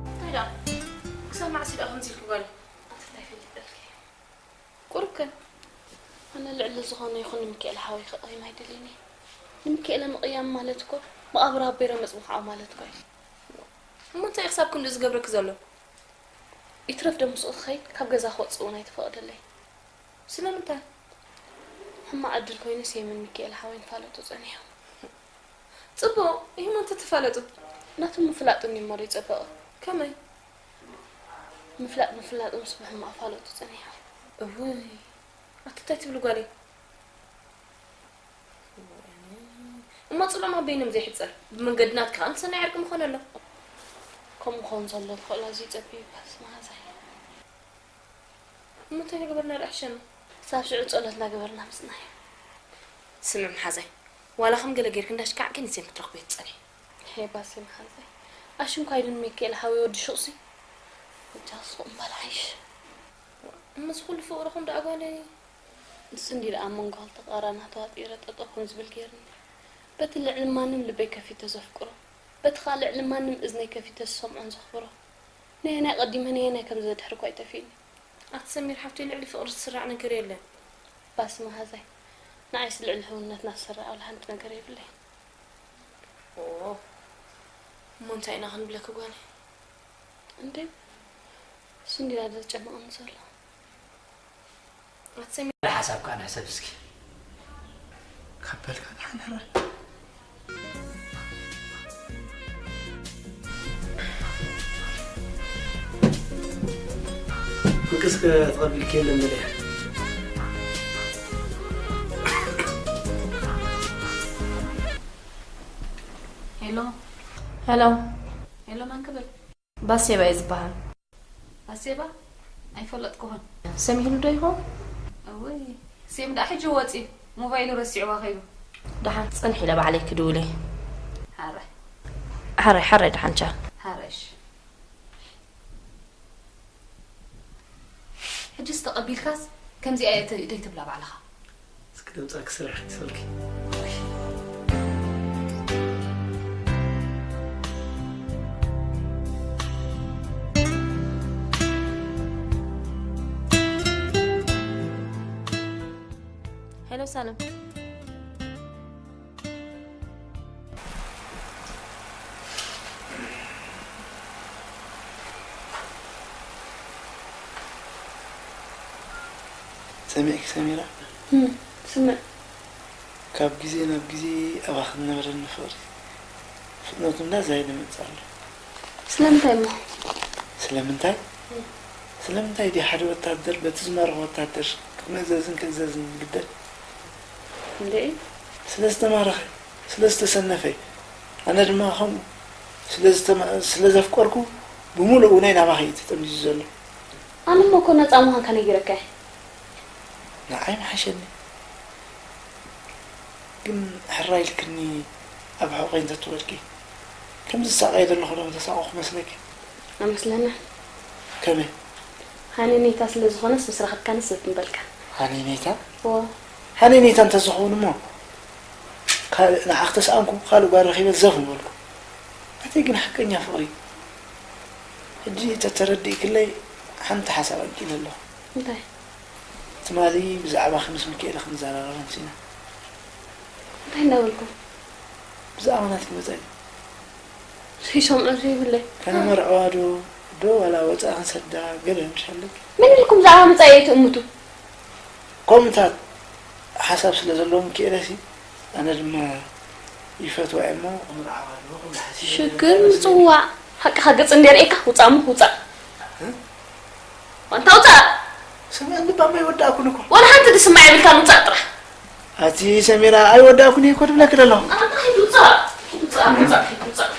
እንታይ ደኣ? ክሳብ መዓስ ደኣ ከምዚ ኢልኪ ጓለይ? ኣቲ እንታይ ፈሊጠልኪ? ቁሩብ ከ? ኣነ ልዕሊ ዝኾነ ይኹን ንሚካኤል ሓወይ ክቕይም ኣይደልን እየ። ንሚካኤለ ምቕያም ማለት እኮ መቓብር ኣቦይ ረመጽ ምኽዓው ማለት እኮ እዩ። እሞ እንታይ እዩ ክሳብ ክንድኡ ዝገብረኪ ዘሎ? ይትረፍ ዶ ምስኡ ክኸይድ ካብ ገዛ ክወጽእ እውን ኣይተፈቕደለይ። ስለምንታይ? ሕማቕ ዕድል ኮይኑ ሴምን ሚካኤል ሓወይን ፋለጡ ጸኒሖም። ጽቡቕ፣ ይህሞ እንተተፋለጡ። ናቱ ምፍላጥ እንዲሞ ዘይጸበቐ። ከመይ? ምፍላጥ ምፍላጥ ምስ ብሕማቕ ፋለጡ ጸኒሖም። እውይ፣ ኣቲ እንታይ ትብሊ ጓለይ? እሞ ጽልኦም ኣብ በይኖም ዘይሕጸር፣ ብመንገዲ ናትካ ከኣ ንሰናይ ዕርቂ ምኾነ ኣሎ። ከምኡ ክኸውን ዘሎ ትኽእሎ ኣዝዩ ጸቢብ እዩ፣ በስ መሃዛይ። እሞ እንታይ እናገበርና ደኣ ሕሸና? ክሳብ ሽዑ ጸሎት እናገበርና ምጽናሕ እዩ። ስምዕ መሓዛይ፣ ዋላ ከም ገለ ጌርኪ እንዳሽካዕኪ ንሴም ክትረኽብዮ ትጸንሒ። ሄባሲ መሓዛይ፣ ኣሽንኳይ ድን ሚካኤል ሓወይ ወዲ ሹቕሲ። እጃስ ቁምባል ዓይሽ። እሞ እዚ ኩሉ ፍቕርኹም ደኣ ጓለይ? ንሱ እንዲ ደኣ ኣብ መንጎ ክልተ ቃራና ተዋጢረ ጠጠው ከም ዝብል ጌርኒ። በቲ ልዕሊ ማንም ልበይ ከፊተ ዘፍቅሮ፣ በቲ ኸኣ ልዕሊ ማንም እዝነይ ከፊተ ዝሰምዖን ዘኽብሮ፣ ነየናይ ቀዲመ ነየናይ ከም ዘድሕር እኳ ኣይጠፍእኒ። ኣቲ ሰሚር ሓፍተይ፣ ልዕሊ ፍቕሪ ዝስራዕ ነገር የለን። ባሲ መሃዛይ፣ ንዓይስ ልዕሊ ሕውነትና ዝስራዕ ዋላ ሓንቲ ነገር የብለይን። ኦ፣ እሞ እንታይ ኢና ክንብለኪ ጓለይ? እንዴ፣ እሱ እንዲና ዘጨንቐኒ ዘሎ። ኣቲ ሰሚር፣ ሓደ ሓሳብ ከኣ ንሕሰብ እስኪ። ካብ በልካ ደሓን ሕራይ። ፍቅስ ከተቐቢልኪ የለን በልያ። ሄሎ። ሄሎ። ሄሎ፣ መን ክብል? ባሴባ እየ ዝበሃል። ባሴባ? ኣይፈለጥኩኹን። ሰሚዕሉ ዶ ይኸውን? እውይ፣ ሴም ደኣ ሕጂ ወጺኡ፣ ሞባይሉ ረሲዕዋ ከይዱ። ደሓን፣ ጽንሕ ኢለ ባዕለይ ክድውል እየ። ሓራይ። ሓራይ ሓራይ ደሓንቻ። ሓረሽ ሕጅስ ተቐቢልካስ ከምዚኣ እየ ተ- ደይትብላ ባዕልኻ። እስኪ ደምፃ ክስራሕ ክሰልኪ። ሄሎ ሳለም። ሰሚዕኪ ሰሚራ፣ ስምዕ። ካብ ግዜ ናብ ግዜ ኣባኺ ዝነበረኒ ፍቕሪ ፍጥነቱ እንዳዛየደ ይመጽእ ኣሎ። ስለምንታይ እሞ? ስለምንታይ? ስለምንታይ ድዩ ሓደ ወታደር በቲ ዝማርኾ ወታደር ክምእዘዝን ክእዘዝን ዝግደድ? እንዴ? ስለ ዝተማረኸ፣ ስለ ዝተሰነፈ፣ ኣነ ድማ ከምኡ ስለ ዝተማ- ስለ ዘፍቀርኩ ብምሉእ እውነይ ናባኺ እዩ ተጠምዚዙ ዘሎ። ኣነ እሞ እኮ ነፃ ምዃንካ ነጊረካ እየ። ንዓይ ምሓሸኒ። ግን ሕራይ ኢልክኒ ኣብ ሕቖይ እንተትወድቂ። ከምዚ ዝሳቐየ ዘለኹ ዶ ምተሳቐኹ መስለኪ? ኣመስለና። ከመይ? ሃኒኔታ ስለ ዝኾነስ ምስ ረኸብካኒ ስብ ምበልካ። ሃኒኔታ? እዎ። ሃኒኔታ እንተዝኸውን እሞ ካልእ ንዓኽ ተስኣንኩ ካልእ ጓል ረኺበ ዘፍ ምበልኩ። እቲ ግን ሓቀኛ ፍቕሪ። ሕጂ ተተረዲእክለይ ሓንቲ ሓሳብ ኣንቂለ ኣለኹ። እንታይ? ትማሊ ብዛዕባኺ ምስ ሚኪኤለ ክንዘራረብ ኣምሲና። እንታይ እንዳበልኩም? ብዛዕባ ናትኪ መጻኢ። ዘይሰምዖ ዘይብለይ። ከነመርዕዋ ዶ ዶ ዋላ ወጻኢ ክንሰዳ ገለ ምሽ ኣለኪ? መን ኢልኩም ብዛዕባ መጻኢ ኣይትእምቱ? ከምኡታት ሓሳብ ስለ ዘለዎ ሚኪኤለሲ ኣነ ድማ ይፈትዋ እየ እሞ ክምርዓዋ ዶ ክብል ሓሲበ። ሽግር ምጽዋዕ። ሓቅኻ ገጽ እንዴ ርእካ ውጻእ እሞ ውጻእ። ኣንታ ውጻእ። ስምዕ እንባማ ይወዳእኩን እኮ። ወላ ሓንቲ ድስማዕ የብልካን ውጻእ ጥራሕ። ኣቲ ሰሚራ ኣይወዳእኩን እየ እኮ ትብለኪ ዘለኹ። ኣንታ ሂድ ውጻእ። ውጻእ ውጻእ ሂድ ውጻእ።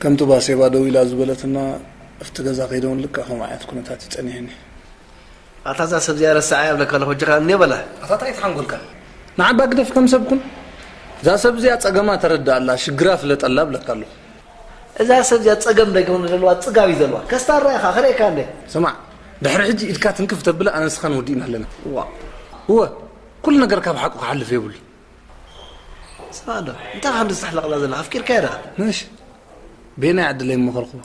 ከምቲ ባሴባ ደው ኢላ ዝበለትና፣ ኣብቲ ገዛ ከይደ እውን ልክዕ ከምኡ ዓይነት ኩነታት እዩ ጸኒሑኒ። ኣታ እዛ ሰብ እዚኣ ረስዓያ እብለካ ኣለኹ፣ እጅኻ እኔ በላ። ኣታ እንታይ ተሓንጎልካ? ንዓባ ግደፍ ከም ሰብ ኩን። እዛ ሰብ እዚኣ ጸገማ ተረድኣላ፣ ሽግራ ፍለጠላ እብለካ ኣለኹ። እዛ ሰብ እዚኣ ጸገም ደይኮነ ዘለዋ፣ ጽጋብ እዩ ዘለዋ። ከስታራ ኢኻ፣ ክርእየካ እንደ። ስማዕ፣ ድሕሪ ሕጂ ኢድካ ትንክፍ ተብላ ኣነ ንስኻን ወዲእና ኣለና። እዋ። እወ፣ ኩሉ ነገር ካብ ሓቁ ክሓልፍ የብሉ። ስማዕ እንዶ፣ እንታይ ከም ዝትሕለቕላ ዘላ ኣፍቂርካያ ዳ? ምሽ ቤናይ ዕድለይ እሞ ከልኽዎ።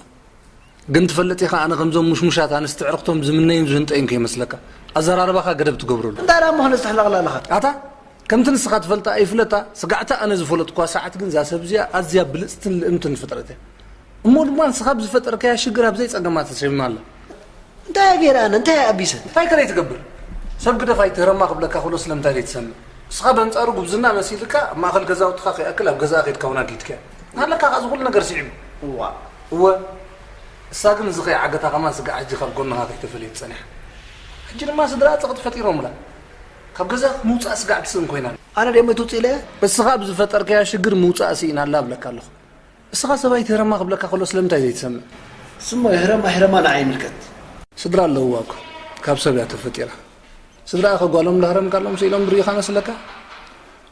ግን ትፈልጥ ኢኻ፣ ኣነ ከምዞም ሙሽሙሻት ኣንስቲ ዕርኽቶም ዝምነይን ዝህንጠይን ከይመስለካ። ኣዘራርባኻ ገደብ ትገብረሉ። እንታይ ደኣ እሞ ከ ዝትሕለቕላ ኣለኻ? ኣታ ከምቲ ንስኻ ትፈልጣ ኣይፍለጣ፣ ስጋዕታ ኣነ ዝፈለጥኳ ሰዓት ግን እዛ ሰብ እዚኣ ኣዝያ ብልጽትን ልእምትን ፍጥረት እያ። እሞ ድማ ንስኻ ብዝፈጠርካያ ሽግር ኣብ ዘይጸገማ ተሰይማ ኣላ። እንታይ እየ ገይረ ኣነ? እንታይ እየ ኣቢሰ? እንታይ ከ ደይትገብር? ሰብ ግደፍ ኣይትህረማ ክብለካ ከሎ ስለምንታይ ደይትሰምዕ? ንስኻ በንጻሩ ጉብዝና መሲልካ ኣብ ማእከል ገዛውትኻ ከይኣክል ኣብ ገዛኣ ከይድካ እውን ኣጊድካያ። እናሃለካ ከኣ እዚ ኩሉ ነገር ስዒቡ። እዋ። እወ። እሳ ግን እዚ ከይዓገታ ከማን ስጋዕ ሕጂ ካብ ጎንኻ ከይተፈለየት ጸኒሓ። ሕጂ ድማ ስድራኣ ጸቕጢ ፈጢሮምላ። ካብ ገዛ ምውጻእ ስጋዕ ትስእን ኮይና። ኣነ ደሞ ትውጽእ ኢለ እያ? እስኻ ብዝፈጠርካያ ሽግር ምውጻእ ስኢና ኣላ እብለካ ኣለኹ። እስኻ ሰብ ኣይትህረማ ክብለካ ከሎ ስለምንታይ ዘይትሰምዕ? ስሞ ይህረማ ኣይህረማ ንዓይ ይምልከት። ስድራ ኣለውዋ እኮ ካብ ሰብ እያ ተፈጢራ። ስድራኣ ከ ጓሎም እንዳህረምካሎም ስኢሎም ብርኢኻ መስለካ?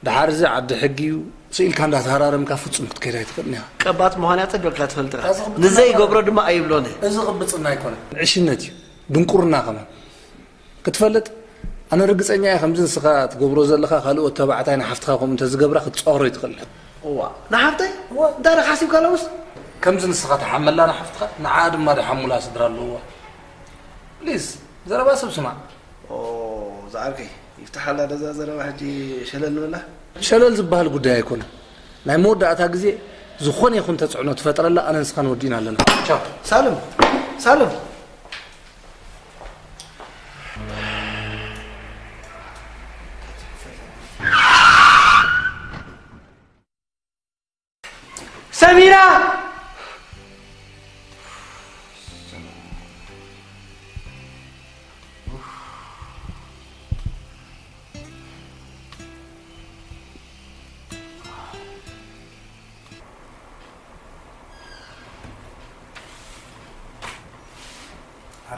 ደሓር እዚ ዓዲ ሕጊ እዩ፣ ስኢልካ እንዳተሃራረምካ ፍጹም ክትከይድ ኣይትኽእልን ኢኻ። ቀባጽ ምዃን እያ ጸቢቕካ ትፈልጥ ኢኻ። ንዘይገብሮ ድማ ኣይብሎን እየ። እዚ ቅብጽና ኣይኮነን፣ ዕሽነት እዩ፣ ድንቁርና ከማን። ክትፈልጥ፣ ኣነ ርግጸኛ እየ ከምዚ ንስኻ ትገብሮ ዘለኻ ካልኦት ተባዕታይ ንሓፍትኻ ከምኡ እንተዝገብራ ክትጻወሮ ኣይትኽእልን። እዋ፣ ንሓፍተይ? እዋ፣ እንታይ ደኣ ሓሲብካ ሎምስ? ከምዚ ንስኻ ትሓመላ ንሓፍትኻ፣ ንዓኣ ድማ ድሓሙላ ስድራ ኣለውዋ። ፕሊዝ፣ ዘረባ ሰብ ስማዕ። ኦ፣ ዝዓርከይ፣ ይፍትሓላ ደዛ ዘረባ ሕጂ ሸለል ንበላ። ሸለል ዝበሃል ጉዳይ ኣይኮነን። ናይ መወዳእታ ግዜ ዝኾነ ይኹን ተጽዕኖ ትፈጥረላ፣ ኣነ ንስኻን ወዲእና ኣለና። ቻው። ሳልም፣ ሳልም። ሰሚራ!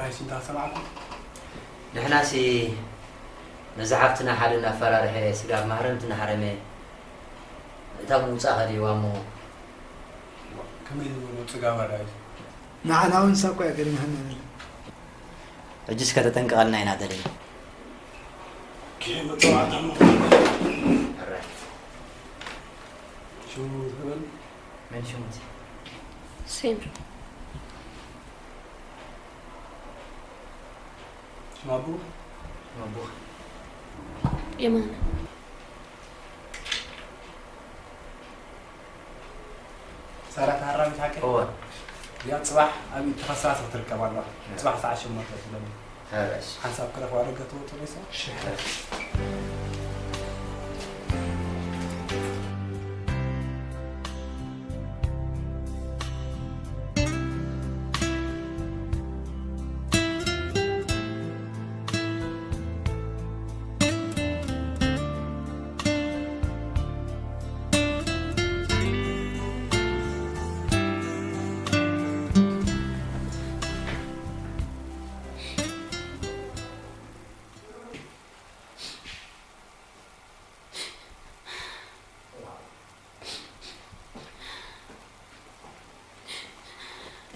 ራይሲ እንዳሰማዕኩ ንሕናሲ ነዚ ሓፍትና ሓደ እናፈራርሐ ስጋብ ማህረምቲ እናሃረመ እታ ምውፃእ ከድይዋ እሞ ከመይ ዝበሉ ፅጋባ ዳዊት? ንዓና እውን ሳኳ የገርመና ነይሩ። ሕጅስ ከተጠንቅቐልና ኢና ደለና። ሽሙ ዝበል መን ሽሙ እቲ? ሴም። ሽም ኣቦ? ሽም ኣቦ? የማነ። ሳራ ተሃራሚት ሓቂ? እወ። እዚኣ ጽባሕ ኣብ ኢድ ተኸሳሲ ክትርከብ ኣለዋ። እወ። ጽባሕ ሰዓት ሸሞንተ ትብለኒ። እሺ። ሓንሳብ ክረኽባ ደገ ትወጡ ሬሳ? እሺ።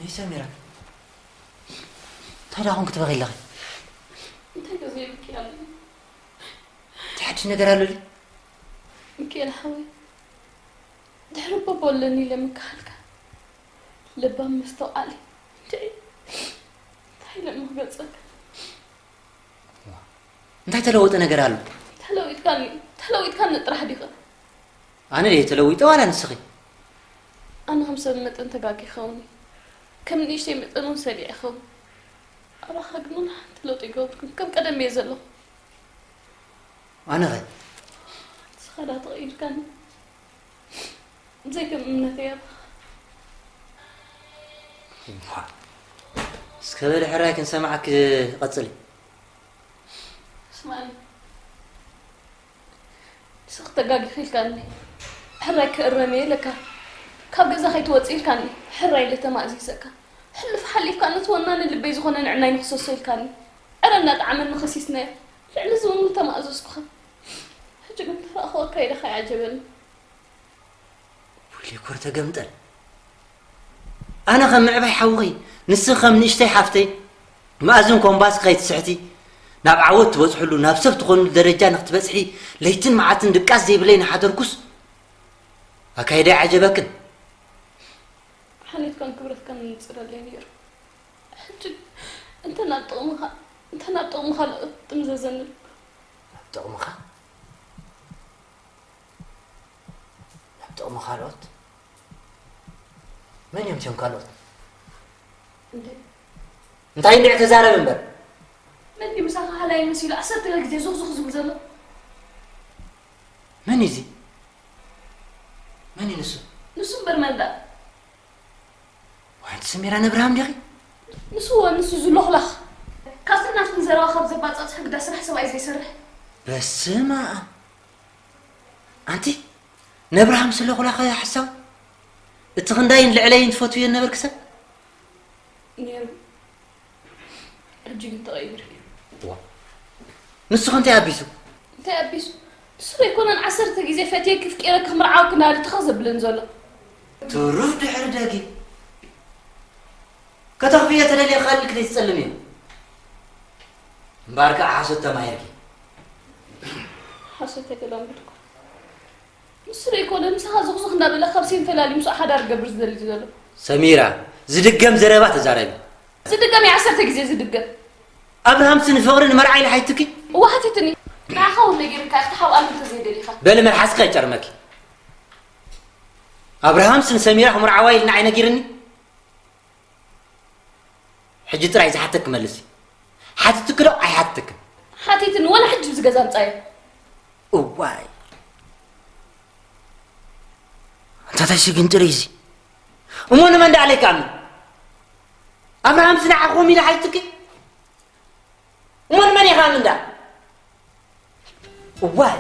ኣይ ሰሚራ፣ እንታይ ደኣ ኾንክ ትበኺ ኣለኺ? እንታይ ገዘ ይብኪ ኣለኒ? እንታይ ሓድሽ ነገር ኣሎ ድዩ? ሚካኤል ሓወይ፣ ድሕሪ ቦቦ ኣለኒ ኢለ ምክሓልካ። ለባም መስተውዓሊ። እንታይ፣ እንታይ ኢለ እሞ ክገልጸካ? እንታይ ተለወጠ ነገር ኣሎ? ተለዊጥካኒ፣ ተለዊጥካኒ ጥራሕ ዲኻ? ኣነ ድየ ተለዊጠ ዋላ ንስኺ? ኣነ ከም ሰብ መጠን ተጋጊ ይኸውን እዩ። ከም ንእሽተይ መጠን እውን ሰሊዐ ይኸውን። ኣባኻ ግን እውን ሓንቲ ለውጢ ኣይገበርኩን። ከም ቀደም እየ ዘለኹ። ኣነ ኸ? ንስኻ ዳ ተቐይርካኒ። ብዘይ ከም እምነተይ ኣባኻ። እዋ። እስከ በሊ ሕራይ ክንሰማዓኪ ቀጽሊ። ስማዕኒ። ንስኺ ተጋጊኺ ኢልካኒ። ሕራይ ክእረም እየ ኢለካ። ካብ ገዛ ከይትወጽእ ኢልካኒ። ሕራይ ኢለ ተማእዚዘካ። ሕሉፍ ሓሊፍካ ነቲ ወናኒ ልበይ ዝኾነ ንዕናይ ንኽሰሶ ኢልካኒ። ዕረ እናጠዓመኒ ከሲስናዮ። ልዕሊ እዚ እውን ተማእዘዝኩኻ። ሕጂ ግን ተረኣኽወካ ኢለኻ ይዓጀበኒ። ዊሊኮር ተገምጠል። ኣነ ከም ምዕባይ ሓውኺ፣ ንስኺ ከም ንእሽተይ ሓፍተይ፣ መኣዝን ኮምባስ ከይትስሕቲ፣ ናብ ዓወት ትበጽሕሉ፣ ናብ ሰብ ትኾንሉ ደረጃ ንክትበጽሒ ለይትን መዓልትን ድቃስ ዘይብለይ እናሓደርኩስ፣ ኣካይዳይ ዓጀበክን። ሓልዮትካን ክብረትካን ይንጽረለይ ነይሩ። ሕጂ እንተ ናብ ጥቕምኻ፣ እንተ ናብ ጥቕሚ ካልኦት ጥምዘዘኒ። ናብ ጥቕምኻ? ናብ ጥቕሚ ካልኦት? መን እዮም እቲኦም ካልኦት? እንዴ? እንታይ እንድዒ ተዛረብ እምበር። መን እዩ ምሳኻ ሃላይ መሲሉ ዓሰርተ ግዜ ዙኽ ዙኽ ዝብል ዘሎ? መን እዩ እዚ? መን እዩ ንሱ? ንሱ እምበር መን ደኣ? ዋንቲ ሰሚራ ነብርሃም ዲኺ? ንሱ እወ፣ ንሱ ዝሎኽላኽ። ካብትን ናፍትን ዘረባ ካብ ዘባጻጽሕ ግዳ ስራሕ ሰብኣይ ዘይሰርሕ። በስመ ኣብ። ኣንቲ ነብርሃም ስለኹላኸ ሓሳብ? እቲ ክንዳይን ልዕለይን ትፈትውዮ ነበርኪ ሰብ? ነይሩ። ሕጂ ግን ተቐይሩ እዩ። ዋ። ንስኺ እንታይ ኣቢሱ? እንታይ ኣቢሱ? ንሱ ዶ ኣይኮነን ዓሰርተ ግዜ ፈትየኪ፣ ፍቂረኪ፣ ክምርዓወኪ እናበለ ትኸኽ ዘብለኒ ዘሎ? ትሩፍ ድሕሪ ደጊም። ከተኽፍዮ ተደልየ ክኸልልኪ ዘይትጸልም እዩ። እምበኣር ከኣ ሓሶት ተማሂርኪ። ሓሶት ኣይተላምድኩ። ንሱ ዶ ኣይኮነ ምሳኻ ዙኽዙኽ እናበለ ካብ ሴም ፈላልዩ ምስኡ ሓዳር ክገብር ዝደሊ ዘሎ? ሰሚራ፣ ዝድገም ዘረባ ተዛረቢ። ዝድገም እዩ ዓሰርተ ግዜ ዝድገም። ኣብርሃምሲ ንፍቕሪ ንመርዓ ኢሉ ሓቲቱኪ? እወ ሓቲቱኒ። ንዓኻ እውን ነጊሩካ፣ ክትሓብኣሉ እንተዘይደሊኻ። በሊ መልሓስኪ ኣይጨርመኪ። ኣብርሃምሲ ንሰሚራ ክምርዓዋ ኢሉ ንዓይ ነጊርኒ? ሕጂ ጥራይ ዝሓተኪ መልሲ። ሓቲትኪ ዶ ኣይሓተክን? ሓቲትኒ፣ ወላ ሕጂ ኣብዚ ገዛ ኣምጻዮ። እዋይ። ኣንታ ታይ ስግንጢር እዩ እዚ? እሞ ንመን ደኣ ለይከኣምን? ኣብርሃምሲ ንዓኹም ኢለ ሓቲትኪ? እሞ ንመን ኢኻ ኣምን ደኣ? እዋይ።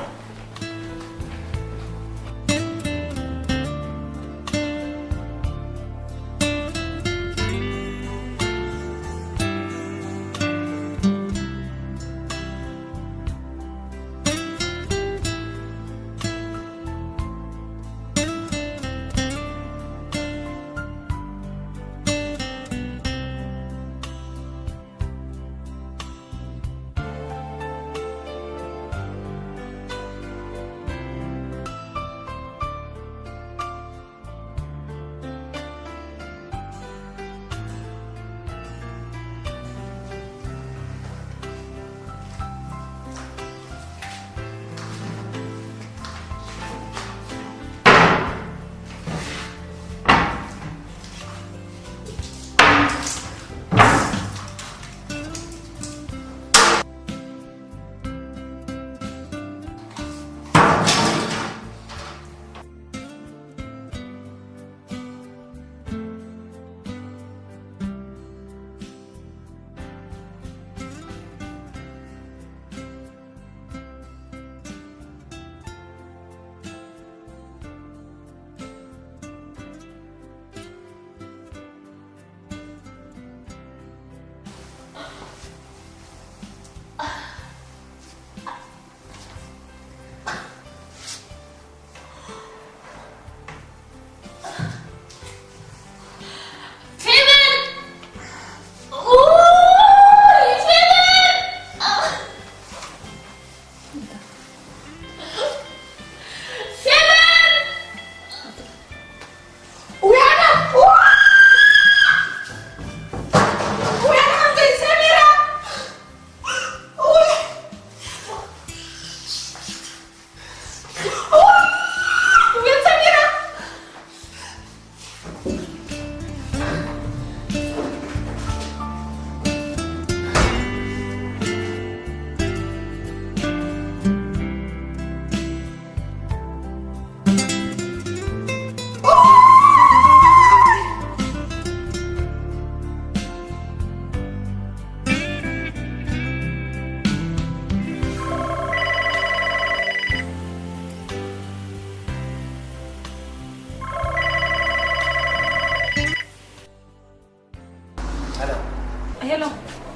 ሄሎ፣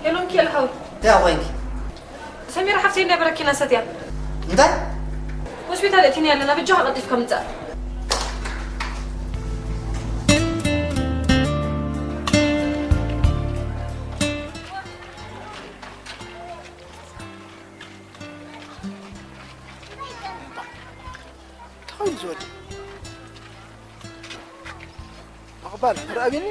ሄሎ፣ ሚካኤል ሓወይ። እንታይ ኮይንኪ? ሰሚራ ሓፍተይ እንዳ በረኪና ሰትያ። እንታይ? ሆስፒታል እቲኒ ኣለና፣ በጃኻ ቀልጢፍካ ምጻእ። እንታይ ኮይኑ ዝወዲ? ኣቕባል፣ ርኣቢኒ።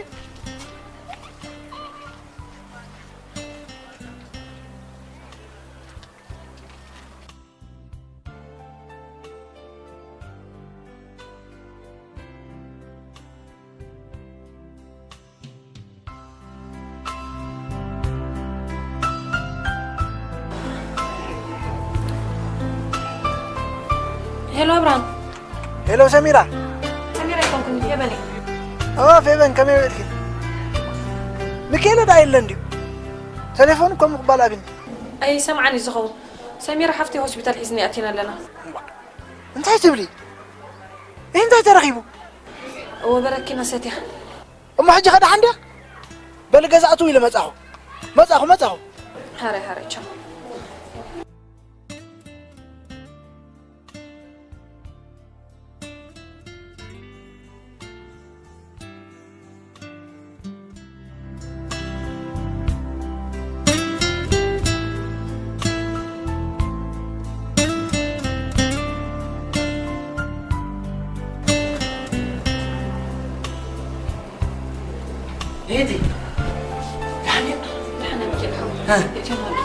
ሄሎ፣ ኣብርሃም። ሄሎ፣ ሰሚራ። ሰሚራ ኣይኮንኩን፣ ፌበን እየ። ኦ፣ ፌበን፣ ከመይ ውዒልኪ? ሚካኤለ ደኣ የለን ድዩ? ቴሌፎን እኮ ምቕባል ኣቢኒ። ኣይሰምዓን እዩ ዝኸውን። ሰሚራ ሓፍቲ ሆስፒታል ሒዝኒ ኣቲና ኣለና። እንታይ ትብሊ? ይህ እንታይ ተረኺቡ? እወ፣ በረኪና ሰትያ። እሞ ሕጂ ከ ደሓን ድያ? በሊ ገዛ ኣትው ኢለ መጻኹ። መጻኹ፣ መጻኹ። ሃረይ፣ ሃረይ፣ ቻው። እህቲ፣ ደሓን ድያ? ደሓን እየ፣ ሚካኤል ሓወይ። እ። እቶም ኣለው።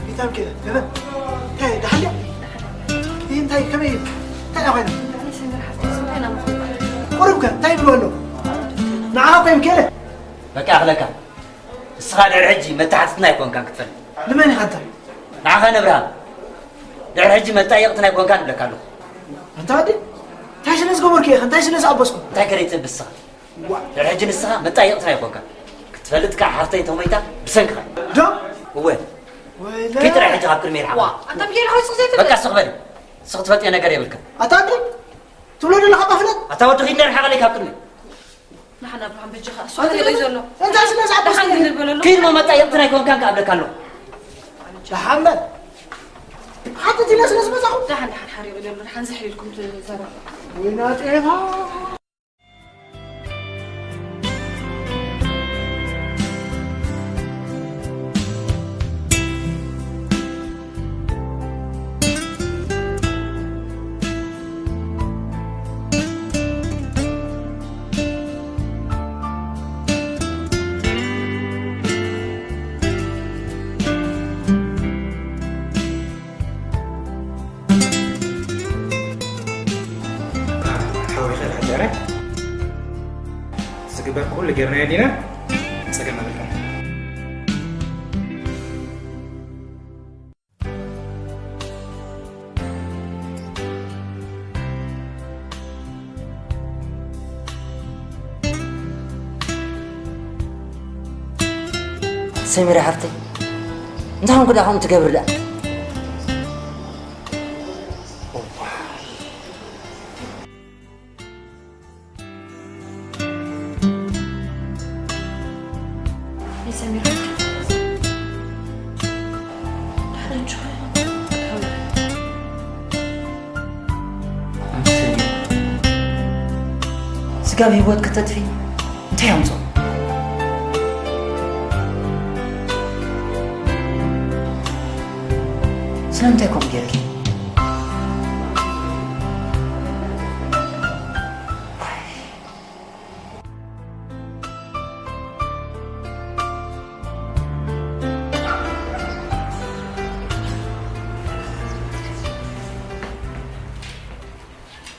እንታይ ከ? እንታይ ደሓን ድያ? ይህ እንታይ ከመይ እዩ? እንታይ ደኣ ኮይኑ? ቁሩብ ከ እንታይ ይብሉ ኣለዉ? ንዓኻ እኮ እዮም ከለ። በቃ ይኣኽለካ። ንስኻ ድሕሪ ሕጂ መተሓትትና ኣይኮንካን ክትፈልጥ። ንመን ኢኻ እንታይ? ንዓኻ ንኣብርሃም። ድሕሪ ሕጂ መጣየቕትና ኣይኮንካን እብለካ ኣለኹ። ኣንታ ወዲ፣ እንታይ ስለ ዝገበርኩ ኢኻ? እንታይ ስለ ዝኣበስኩ? እንታይ ከ ደይትብል ንስኻ? ዋ። ድሕሪ ሕጂ ንስኻ መጣየቕትና ኣይኮንካን። ክትፈልጥ ከኣ ሓፍተይ ተሞይታ ብሰንክኻ። ዶ? እወ። ወይለ። ከይትርኣ ሕጂ ካብ ቅድመይ ርሓቕ። ዋ፣ ኣንታ ሚካኤል ሓወይ ስቕ ዘይትብል። በቃ ስቕ በል። ስቕ ትፈልጥዮ ነገር የብልክን። ኣታ ወዲ፣ ትብሎ ዘለኻ እባ ፍለጥ። ኣታ ወዲ ኪድ ነርሓቐለይ ካብ ቅድመይ። ንሓና ኣብርሃም በጃኻ፣ እሱ ኣቲ ሓሊቑ እዩ ዘሎ። እንታይ ስለ ዝኣበስኩ? ደሓን ክንብል በለሉ። ኪድ እሞ መጣየቕትና ኣይኮንካን ክኣብለካ ኣለኹ። ደሓን በል። ሓንቲ ቲና ስለ ዝመጻኹ። ደሓን፣ ደሓን ሓሪቑ እዩ ዘሎ። ደሓን ዝሕሊልኩም ትዛረቡ። ወይና ጤፋ። ሓወይ፣ ኸል ሓጀረ ዝግበር ኩሉ ጌርናዮ ዲና? ጸገም የብልካን። ሰሚራ ሓፍተይ፣ እንታይ ኾንኩ ደኣ ከምኡ ትገብሪ ደኣ? ሰሚራ፣ ደሕና እንጂ። ስጋብ ህይወት ከተጥፊ እንታይ ኣምጾ? ስለምንታይ ከምኡ ጌርኪ?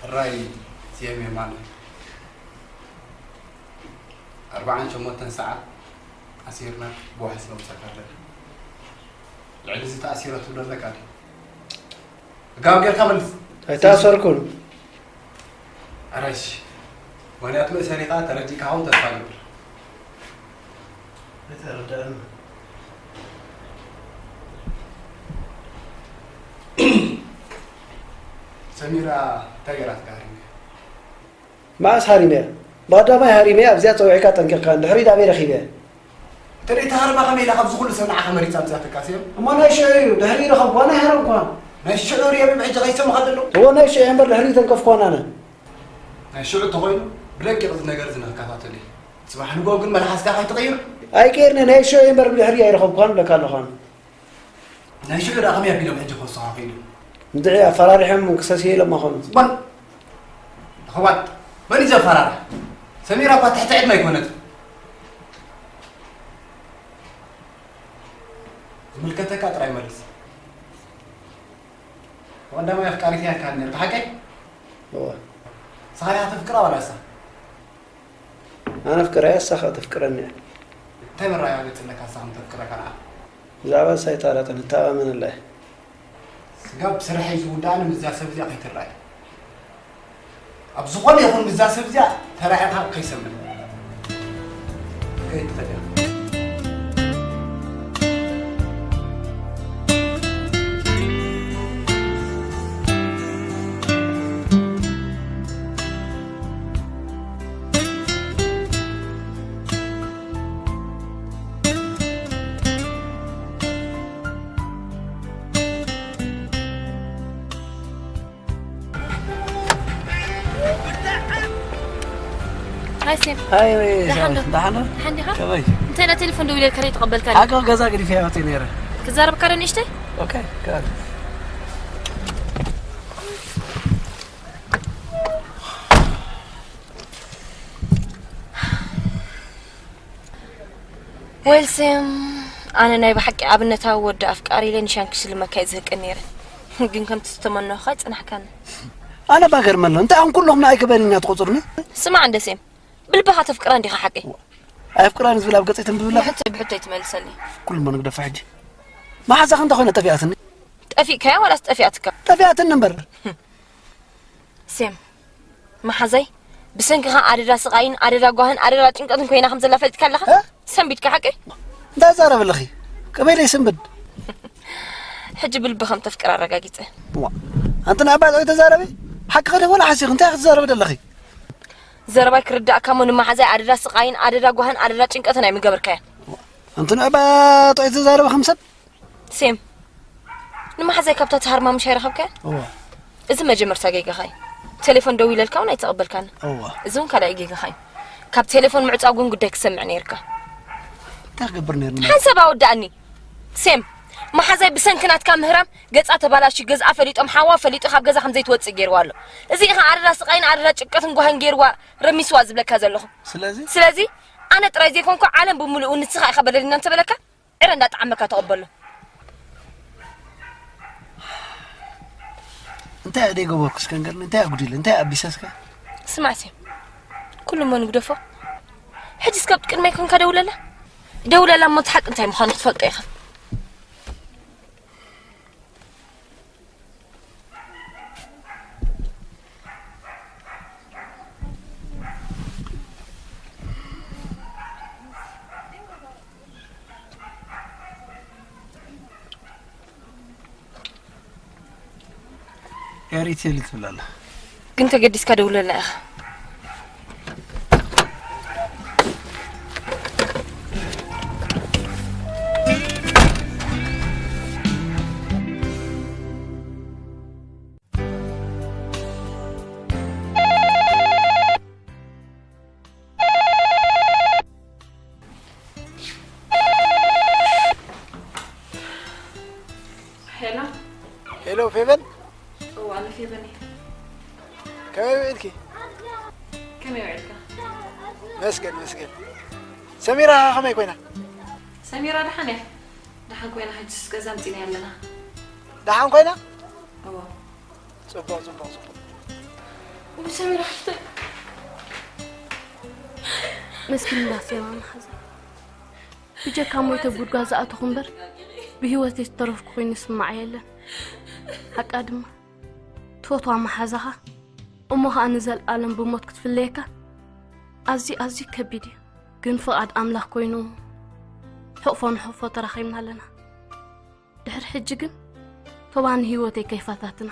ሕራይ ቲኤም የማነ፣ ኣርባዓን ሸሞንተን ሰዓት ኣሲርና ብዋሕስ ነውፀካ ኣለና። ልዕሊ እዚ ተኣሲረ ትብሎ ኣለካ ድዩ? እጋው ጌርካ መልስ። ኣይተኣሰርኩን። ኣራሽ። ምኽንያቱ መእሰሪኻ ተረዲእካ ኸውን ተስፋ ገብር። ኣይተረዳእን። ሰሚራ እንታይ ገይራትካ ሃሪመያ? መዓስ ሃሪመያ? ብቐዳማይ ሃሪመያ ኣብዚኣ ጸዊዕካ ጠንቂቕካ፣ ድሕሪት ኣበይ ረኺበያ? እንተ ደይተሃርማ ከመይ ኢላ ካብዚ ኩሉ ሰብ ንዓኻ መሪጻ ኣምጺኣትካ ስዮም? እሞ ናይ ሽዑ እዩ፣ ድሕሪ ረኸብኳ ናይ ሃረምኳ። ናይ ሽዑ ርየ ብሕጂ ከይሰምኻ ዘለዉ? እዎ ናይ ሽዑ እምበር ድሕሪ ተንከፍኳን ኣነ። ናይ ሽዑ እንተኾይኑ ብደቂቕ እዚ ነገር እዚ ንኽከታተል እየ። ጽባሕ ንግሆ ግን መልሓስካ ከይትቕይር። ኣይቀይርነ፣ ናይ ሽዑ እምበር ብድሕሪ ኣይረኸብኳን እብለካ ኣለኹ ኣነ። ናይ ሽዑ ደኣ ከመይ ኣቢሎም ሕጂ ክወስኻ ኽኢሉ? እንድዒ ኣፈራሪሖም ክሰስየ ኢሎም ኣኾኑ። በል። ኸዋጥ። መን እዩ ዘፈራርሕ? ሰሚራ እኳ ትሕቲ ዕድመ ኣይኮነትን። ዝምልከተካ ጥራይ መልስ። ቀዳማይ ኣፍቃሪት እያ ኢልካኒ ነርካ፣ ሓቀይ? እወ። ንስኻ ኢኻ ተፍቅራ ዋላ እሳ? ኣነ ኣፍቅረያ፣ እሳ ኸኣ ተፍቅረኒ እያ። እንታይ መረጋገጺ ኣለካ ንስኻ ከም ተፍቅረካ ንዓ? ብዛዕባ ንሳ ኣይተራጠን፣ እተኣማመነላ እየ። ስጋብ ስርሐይ ዝውድኣኒ ምስዛ ሰብ እዚኣ ከይትረኣይ። ኣብ ዝኾነ ይኹን ምስዛ ሰብ እዚኣ ተራኢኻ ከይሰምዕ። ከይትኸድ ኢኻ። ሃይ ሴም። ሃይ፣ ደሓን ዶ? ደሓን ዶ? ደሓን ዲኻ? ከመይ? እንታይ ኢላ ቴሌፎን ደዊለልካ ዘይተቐበልካኒ? ሓቂ ገዛ ገዲፈያ ወፂእ ነይረ። ክዛረብካ ዶ ንእሽተይ? ኦኬ፣ ክዛረብ። ዌል ሴም፣ ኣነ ናይ ብሓቂ ኣብነታዊ ወዲ ኣፍቃሪ ኢለ ኒሻን ክሽልመካ እየ ዝህቅን ነይረ። ግን ከምቲ ዝተመነኹ ኣይጸናሕካን። ኣነ ባገርመሎ፣ እንታይ ኣኹም ኩለኹም ንኣይ ክበልኛ ትቆጽሩኒ? ስማዕ እንደ ሴም፣ ብልብኻ ተፍቅራ እንዲኻ ሓቂ? ኣይፍቅራን ዝብል ኣብ ገጸይ ተንብብላ? ብሕቶ፣ ብሕቶ ኣይትመልሰለይ። ኩሉ እሞ ንግደፎ ሕጂ። መሓዛኺ እንተኾነ ጠፊኣትኒ። ጠፊእካያ ዋላስ ጠፊኣትካ? ጠፊኣትኒ እምበር። ሴም፣ መሓዛይ ብሰንክኻ ኣደዳ ስቓይን ኣደዳ ጓህን ኣደዳ ጭንቀትን ኮይና ከም ዘላ ፈሊጥካ ኣለኻ? እ? ሰንቢድካ ሓቂ? እንታይ ትዛረቢ ኣለኺ? ከመይ ኢለ ይስንብድ? ሕጂ ብልቢ ከም ተፍቅር ኣረጋጊጸ። ዋ፣ ኣንቲ ንኣባ ጥዑይ ተዛረቢ? ሓቂ ኸደ ወላ ሓሲኺ እንታይ ክትዛረቢ ዘለኺ? ዘረባይ ክርዳእካ እሞ ንመሓዛይ ኣደዳ ስቓይን ኣደዳ ጓህን ኣደዳ ጭንቀትን ኣይምገበርካያን። ኣንቲ ንኣባ ጥዑይ ተዛረቢ ከም ሰብ? ሴም፣ ንመሓዛይ ካብታ ትሃርማ ምሽ ኣይረኸብካያ? እወ። እዚ መጀመርታ ጌጋኻ እዩ። ቴሌፎን ደዊለልካ እውን ኣይተቐበልካን። እወ። እዚ እውን ካልኣይ ጌጋኻ እዩ። ካብ ቴሌፎን ምዕጻው ግን ጉዳይ ክሰምዕ ነይርካ። እንታይ ክገብር ነይርኒ? ሓንሳብ ኣወዳእኒ። ሴም፣ መሓዛይ ብሰንኪ ናትካ ምህራም ገጻ ተባላሽዩ፣ ገዝኣ ፈሊጦም ሓዋ ፈሊጡ ካብ ገዛ ከም ዘይትወጽእ ገይርዋ ኣሎ። እዚ ኢኻ ኣደዳ ስቓይን ኣደዳ ጭንቀትን ጓህን ገይርዋ ረሚስዋ ዝብለካ ዘለኹ። ስለዚ? ስለዚ ኣነ ጥራይ ዘይኮንኩ ዓለም ብምሉኡ ንስኻ ኢኻ በደለኛ እንተበለካ ዕረ እንዳጠዓመካ ተቐበሎ። እንታይ እየ ደይገበርኩ እስከ ንገርኒ? እንታይ ኣጉዲለ? እንታይ ኣቢሰ እስከ? ስማዕ ሴም፣ ኩሉ እሞ ንግደፎ። ሕጂ እስከ ኣብ ቅድመይ ኮንካ ደውለላ። ደውለላ እሞ እቲ ሓቂ እንታይ ምዃኑ ክትፈልጦ ኢኻ። ኤሪቴል ትብል ኣላ። ግን ተገዲስካ ደውለልና ኢኻ። ሄሎ። ሄሎ ፌቨን። እዋ፣ ኣነ ፌቨን እየ። ከመይ ውዒልኪ? ከመይ ውዒልካ? መስገን፣ መስገን። ሰሚራ ከመይ ኮይና? ሰሚራ ደሓን እያ። ደሓን ኮይና፣ ሕጅስ ገዛ ኣምጺእናያ ኣለና። ደሓን ኮይና? እዋ። ጽቡቕ፣ ጽቡቕ፣ ጽቡቕ። እሞ ሰሚራ ሓፍተይ። መስኪን እንዳሴማ መሓዛ። ብጀካ ሞይተ ጉድጓድ ዝኣተኹ እምበር ብህይወተይ ዝተረፍኩ ኮይኑ ይስማዕ የለን። ሓቃ ድማ ትፈትዋ መሓዛኻ እሞ ኸኣ ንዘልኣለም ብሞት ክትፍለየካ ኣዝዩ ኣዝዩ ከቢድ እዩ። ግን ፍቓድ ኣምላኽ ኮይኑ ሕቕፎ ንሕቕፎ ተራኺብና ኣለና። ድሕሪ ሕጂ ግን ቶባ ንህይወተይ ከይፈታትና።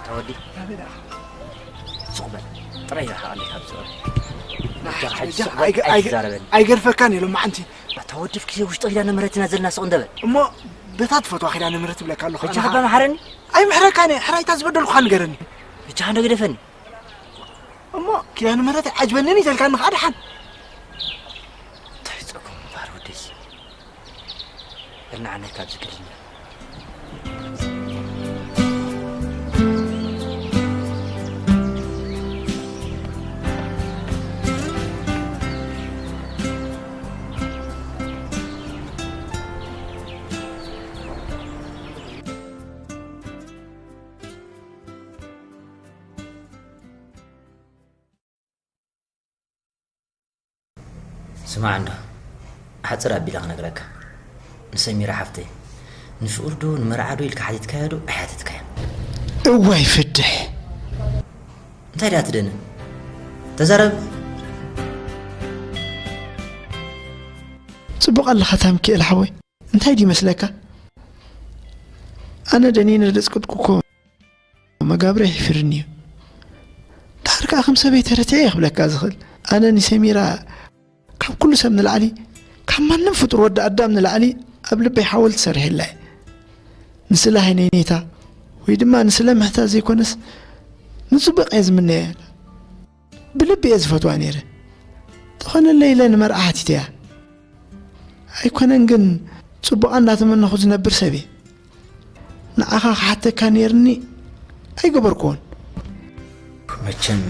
ተወዲ ሱቕ በል። ጥራይ ርሓቕ ኣሊ ካብ ዝቕር። በጃኻ ሕጂ ሱቕ በል፣ ኣይትዛረበኒ። ኣይገድፈካን እየ ሎማዓንቲ። ኣታ ወዲ፣ ኣብ ግዜ ውሽጢ ኪዳነ ምህረት ኢና ዘለና፣ ስቕ እንደ በል። እሞ በታ ትፈትዋ ኪዳነ ምህረት እብለካ ኣለኹ። በጃኻ ኣባ መሓረኒ። ኣይምሕረካን እየ፣ ሕራይ እታ ዝበደልኩኻ ንገረኒ። በጃኻ እንዶ ግደፈኒ። እሞ ኪዳነ ምህረት ኣይዓጅበንን እዩ ተልካኒ ኸዓ ደሓን። እንታይ ጸገም እምበኣር ወደይ፣ በል ንዓናይ ካብዚ ክልልና። ስማዕ እንዶ፣ ሓጽር ኣቢለ ክነግረካ። ንሰሚራ ሓፍተይ፣ ንፍቕሪ ዶ ንመርዓ ዶ ኢልካ ሓቲትካያ ዶ ኣይሓተትካያን? እዋይ ፍድሕ! እንታይ ደኣ ትደንን? ተዛረብ። ጽቡቕ ኣለኻ ታምኪኤል ሓወይ። እንታይ ድዩ መስለካ? ኣነ ደኒነ ደጽቅጥኩኮ መጋብረ ይሕፍርኒ እዩ። ድሓር ከኣ ከም ሰበይ ተረትዐ እየ ክብለካ ዝኽእል። ኣነ ንሰሚራ ካብ ኩሉ ሰብ ንላዕሊ፣ ካብ ማንም ፍጡር ወዲ ኣዳም ንላዕሊ ኣብ ልበይ ሓወልቲ ሰሪሐላ እየ። ንስለ ሃይነይነይታ ወይ ድማ ንስለ ምሕታ ዘይኮነስ ንጽቡቕ እየ ዝምነየላ። ብልቢ እየ ዝፈትዋ ነይረ። ተኾነለይ ኢለ ንመርዓ ሓቲተያ። ኣይኮነን ግን ጽቡቓ እንዳተመነኹ ዝነብር ሰብ እየ። ንዓኻ ክሓተካ ነይርኒ ኣይገበርክዎን። መቸም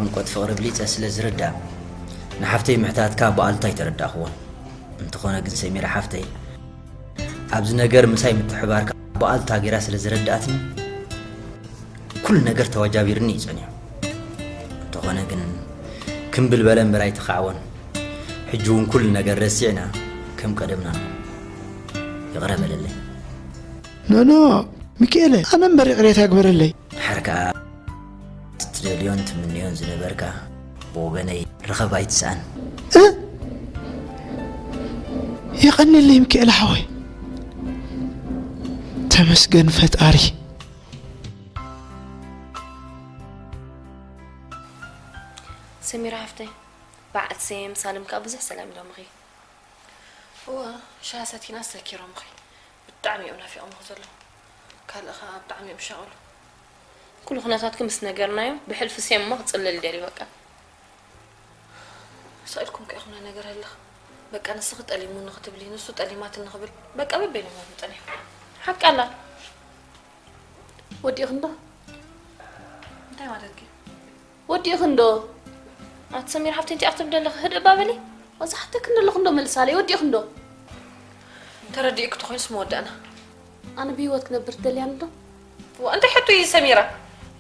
ዕምቆት ፍቕሪ ብሊጸ ስለ ዝርዳእ ንሓፍተይ ምሕታትካ ብኣሉታ ኣይተረዳእኽዎን። እንተኾነ ግን ሰሚራ ሓፍተይ ኣብዚ ነገር ምሳይ ምትሕባርካ ብኣሉታ ገይራ ስለ ዝረዳእትኒ ኩሉ ነገር ተዋጃቢርኒ እዩ ጸኒሑ። እንተኾነ ግን ክምብል በለ እምበር ኣይተኻዕወን። ሕጂ እውን ኩሉ ነገር ረሲዕና ከም ቀደምና ንኹን። ይቕረ በለለይ። ኖኖ ሚኪኤለ፣ ኣነ እምበር ይቕሬታ ግበረለይ። ድሓር ከኣ ትደልዮን ትምንዮን ዝነበርካ ብወገነይ ርኸብ ኣይትስኣን። እ? የቐንየለይ ሚካኤል ሓወይ። ተመስገን ፈጣሪ። ሰሚራ ሓፍተይ፣ በዓል ሴም ሳልም ከኣ ብዙሕ ሰላም ኢሎምኺ። እወ፣ ሻሂ ሰቲና ኣሰኪሮምኺ። ብጣዕሚ እዮም ናፊቖምኺ ዘለዉ። ካልእ ከኣ ብጣዕሚ እዮም ዝሻቐሉ። ኩሉ ኩነታትኪ ምስ ነገርናዮ፣ ብሕልፊ ሴም እሞ ክጽልል ደልዩ በቃ። ሳኢልኩም ከ ኢኹም ነገር ህልኽ። በቃ ንስኺ ጠሊሙኒ ክትብሊ፣ ንሱ ጠሊማትኒ ክብል፣ በቃ በበይኖም እዮም ጸኒሖም። ሓቂ ኣላ። ወዲእኽንዶ? እንታይ ማለትኪ? ወዲእኽንዶ? ኣቲ ሰሚር ሓፍተይ፣ እንታይ ኢኺ ትብሊ ዘለኺ? ህድእ እባ በሊ። ወዛ ሓተክኒ ኣለኹ እንዶ መልሳለይ፣ ወዲእኽንዶ? ተረዲእኪ ተኾይኑስ መወዳእና። ኣነ ብህይወት ክነብር ትደልያኒ ዶ? ዋ፣ እንታይ ሕቶ እዩ ሰሚራ?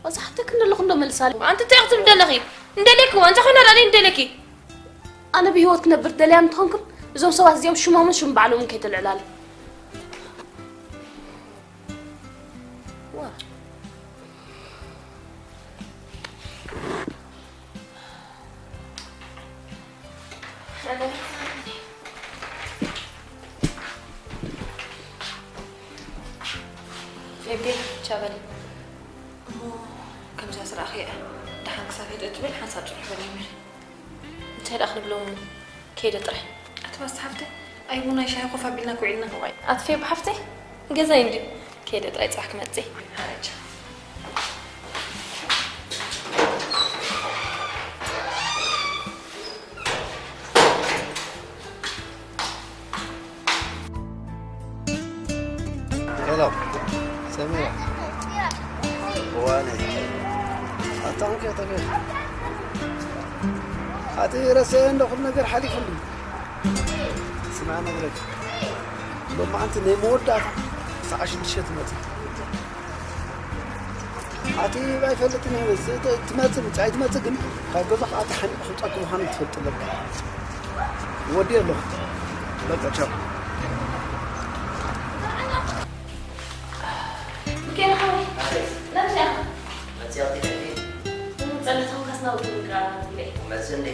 ወዛ ሓተክኒ ኣለኹ እንዶ መልሳለይ። ኣንቲ እንታይ ኢኺ ትብሊ ዘለኺ? እንደልየኪ፣ ዋንጫ ኮይና ዳኣ እንደልየኪ። ኣነ ብህይወት ክነብር ትደልያኒ እንተኾንክን፣ እዞም ሰባት እዚኦም ሽሞምን ሽም ባዕሎምን ከይተልዕላለ። ዋ። ፌቤ፣ ቻበሊ። እሞ ከምዛ ዝረኣኽያ ደሓን ክሳብ ሄደ እትብል ሓንሳብ ጽንሕ በሊ ሚሪ። እንታይ ደኣ ክንብሎም? ከይደ ጥራይ። ኣቲ ባስ ሓፍተይ፣ ኣይ ቡናይ ሻሂ ኮፍ ኣቢልና እኮ ውዒልና። እዋይ፣ ኣቲ ፌብ ሓፍተይ፣ ገዛይ እንድዩ። ከይደ ጥራይ ጽባሕ ክመጽእ። ሓረጃ። ሄሎ፣ ሰሚራ። እዋነ። ኣታ እንከ ተገ-፣ ኣቲ ረሰ እንደ ኩሉ ነገር ሓሊፉልኝ። ስማ ነግረክ። ሎማዓንቲ ናይ መወዳእታ ሰዓ ሽዱሽተ ትመጽእ። ኣቲ ኣይፈልጥን እየ፣ እዚ ት-፣ ትመጽእ፣ ምጽእ ኣይትመጽእ ግን ካብ ገዛ ከዓ ተሓኒቕ ክምጻኩ ምዃኑ ትፈልጥ ኣለካ። ወዲ ኣለኹ። በቃ ቻው። ሚካኤል ሓወይ፣ ናብዚ ኢኻ? መጽእ ኣብቲ ደፊ። ጸለቶም ካስናው ትምቅራ። መጽእ እንዴ?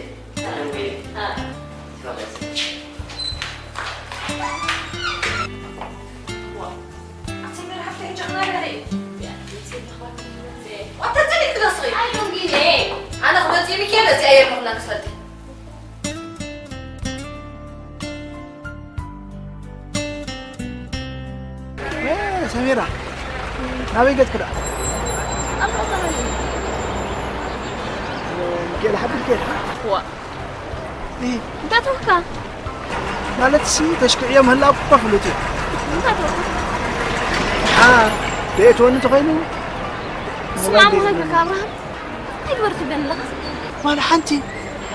ሰሚራ፣ ናበይ ገጽኪ ደኣ? ኣብ ርእሰ መሊኡ። ሚካኤል ሓቢ ሚካኤል። ዋ። እ። እንታይ ተውካ? ማለት ሲ ተሽክዕዮ ምህላው እኮ ፍሉጥ እዩ። እንታይ ተውካ? አ፣ ደእትወኒ ተኾይኑ ስማዕ፣ ሞባይል ሞባይል ዘይብለኒ። በቃ፣ ኣብርሃም። እንታይ ግበር ትብለኒ ኣለኻ? ዋላ ሓንቲ፣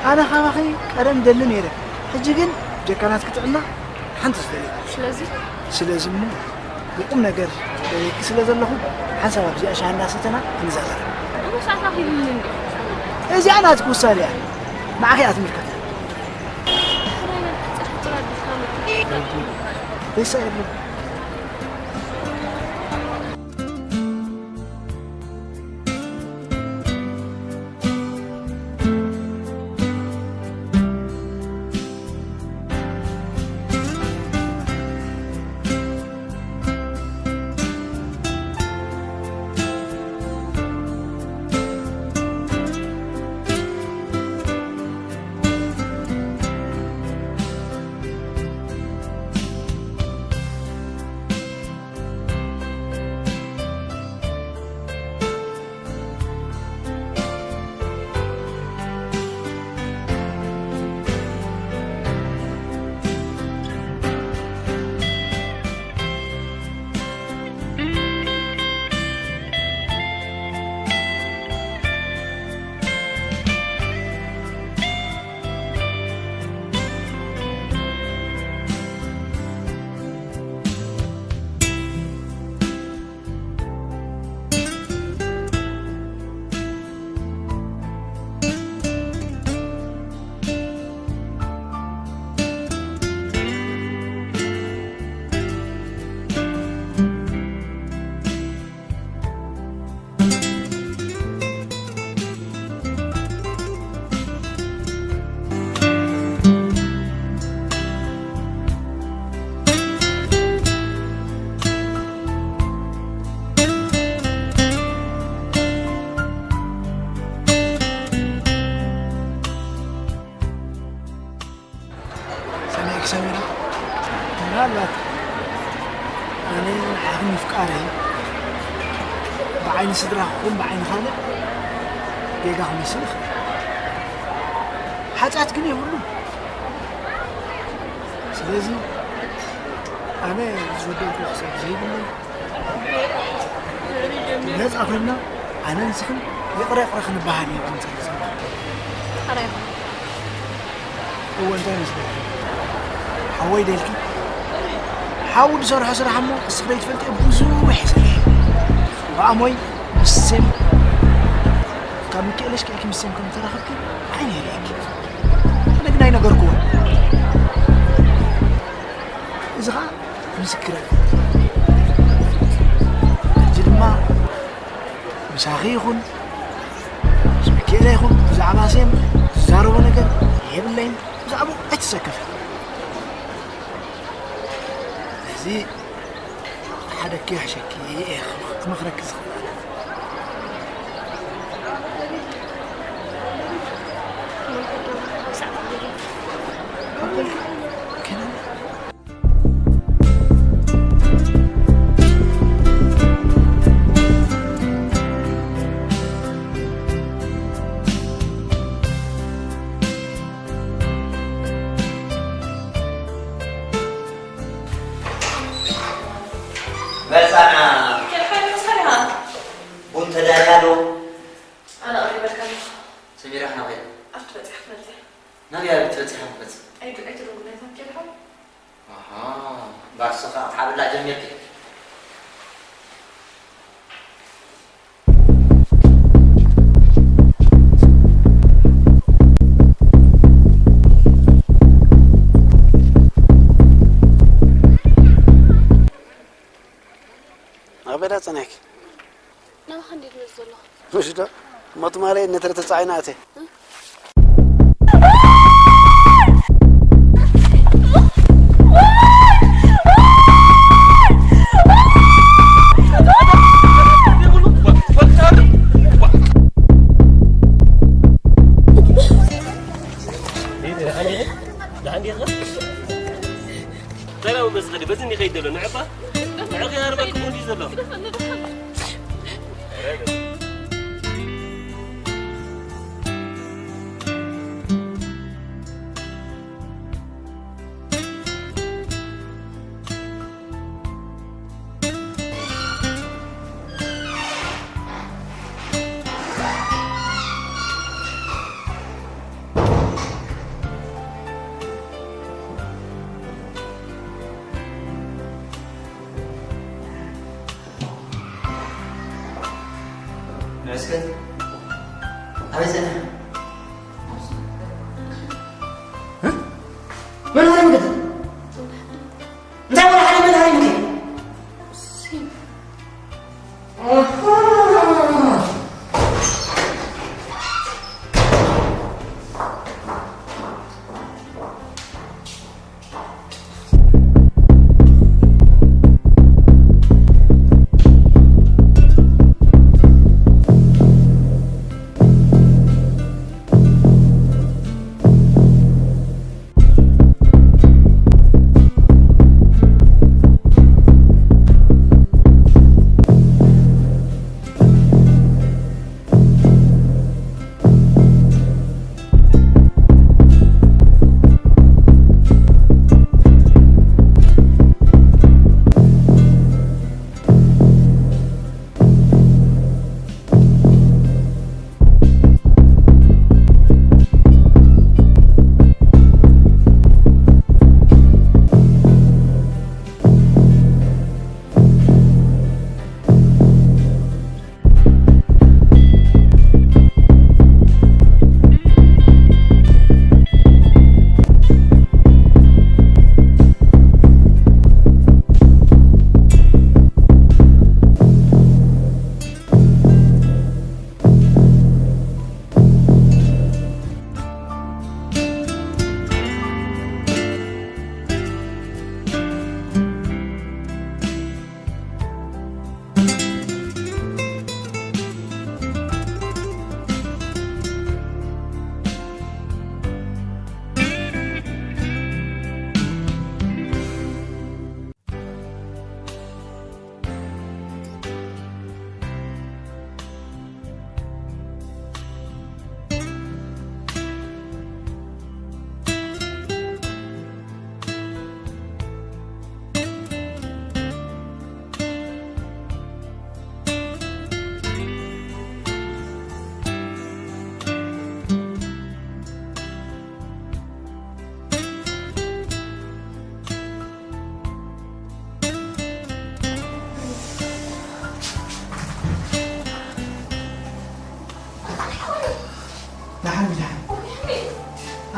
ኣነ ካባኺ ቀደም ደሊ ነይረ። ሕጂ ግን ጀካናት ክትዕና ሓንቲ ዝደሊ። ስለዚ? ስለዚ እሞ ብቁም ነገር ደልየኪ ስለ ዘለኹ ሓንሳብ ኣብዚኣ ሻሂ እናሰተና ክንዛረብ። እሞ ሰዓት ኣኺሉኒ እንዲ። እዚኣ ናትኪ ውሳኔ እያ። ንዓኺ እያ ትምልከት። ዘይሳኤሉ። ምናልባት ኣነ ንዓኺ ምፍቃረይ ብዓይኒ ስድራኺ ይኹን ብዓይኒ ካልእ ጌጋ ክመስል ይኽእል። ሓጢኣት ግን የብሉን። ስለዚ ኣነ ዝበደልኩ ክሳብ ዘይብለይ ነፃ ኮይና ኣነ ንስኽን ይቕረ ይቕረ ክንበሃል እዩ። ኣንተ ይቕረ ይቕረ። እወ፣ እንታይ መስለኪ? ሓወይ ደልኪ? ሓው ዝሰርሖ ስራሕ እሞ እስኺ ዘይትፈልጥዮ ብዙሕ ይሰርሕ። ብኣሞይ ምስ ሴም ካብ ሚካኤለሽ ክኢልኪ ምስ ሴም ከም ተራኸብኪ ዓይኒ ይርእየኪ። ኣነ ግን ኣይነገርክዎ። እዚ ኸዓ ምስክረ። ሕጂ ድማ ምሳኺ ይኹን ምስ ሚካኤለ ይኹን ብዛዕባ ሴም ዝዛረቦ ነገር የብለይን። ብዛዕባኡ ኣይትሰከፊ። እዚ ሓደ ክሕሸኪ እየ ክመኽረኪ ዝኽእል። መጻና። ከልሓይ መጻና። ቡን ተዳልያ ዶ? ኣነ ቀሪበልካ ኣለኹ። ሰሚራ ናበይ? ኣብቲ በጺሓ ክትመጽእ። ናበይ ትበጺሓ ክትመጽእ? ኣይድ-፣ ኣይትደውል ናይቶም ከልሓይ። ኣሃ፣ ባስኻ ሓብላ ጀሚርኪ። ኣበዳ ጸናይክ። ናባኻ እንዴት መጽእ ዘለኹ? ምሽ ዶ? እሞ ትማሊ ነትረ ተጻዒና ኣትየ። ደሓን ዲኻ? ሰላም በዚ ኸዲ፣ በዚ እንዲ ኸይድ ዘሎ፣ ንዕባ? ንዕኺ ኣርባ ክፉ እንዲ ዘሎ። መስገን ኣበይ ጸኒሕካ? እ? መን ሃሪሙኪ? እንታይ ወላ ሓደ መን ሃሪሙኪ?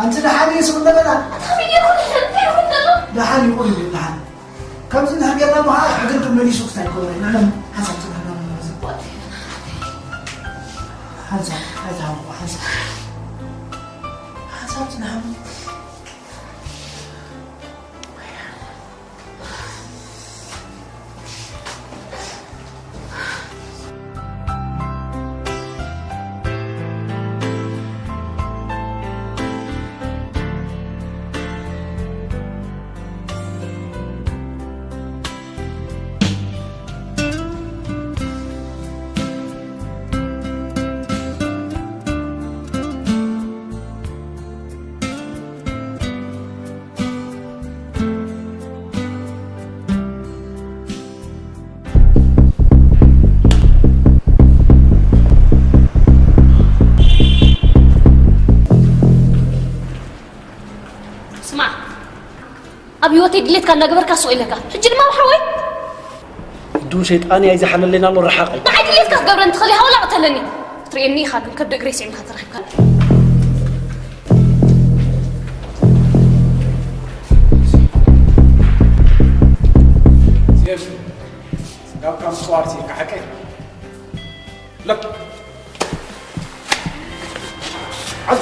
ኣንቲ ደሓን እዩ ስም እንደገና ኣታ ብየኹን እንታይ ይኹን ዘሎ ደሓን ይኹን እዩ ደሓን ከምዚ እንድሕር ጌርና እሞ ከዓ ዕግርግር መሊሱ ክስታይ ክገብረ ኢና ሓሳብ ፅንሕና ንመለስ ሓንሳብ ኣይትሃምኩ ሓንሳብ ሓንሳብ ፅንሓ ስማዕ ኣብ ህይወተይ ድሌትካ እናገበርካ ስቕ ኢለካ ሕጂ ድማ ሓወይ እዱ ሸይጣን እያ ይዝሓለለይና ኣሎ ረሓቕ እዩ። ንዓይ ድሌትካ ክገብረኒ ትኽእል ኢኻ ወላ ቅተለኒ ክትርእየኒ ኢኻ ግን ከብዲ እግረይ ስዒምካ ተረኺብካ ሴፍ ስጋብካ ምፅዋር ሲኢልካ ሓቀይ ለብ ዓዞ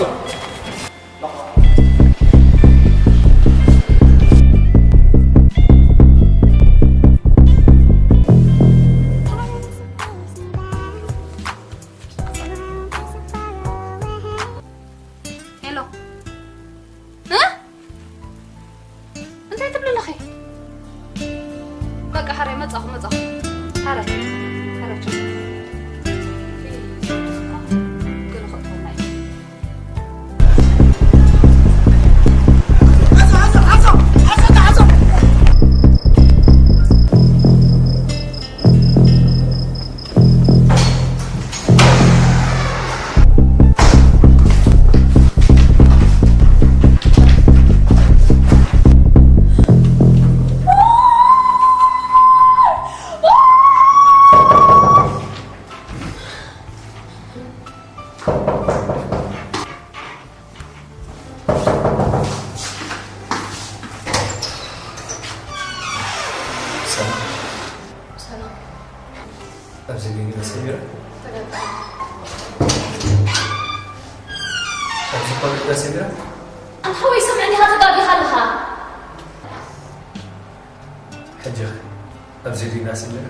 ሄሎ እ እንታይ ትብሊ ኣለኺ? በቃ ሓራይ መጻኹ መጻኹ ሓራይ ሓራይ ገለ ከእትወና እዩ። ሰላም ሰላም ኣብዚ ገይረ ሰሚረ ተጋጣሚ ኣብዚ ኮሪደር ሰሚረ ኣንታ ሓወይ ስምዕ እንዲኻ ተጋጊኻ ኣለኻ ሕጂ ኣብዚ ዲና ሰሚረ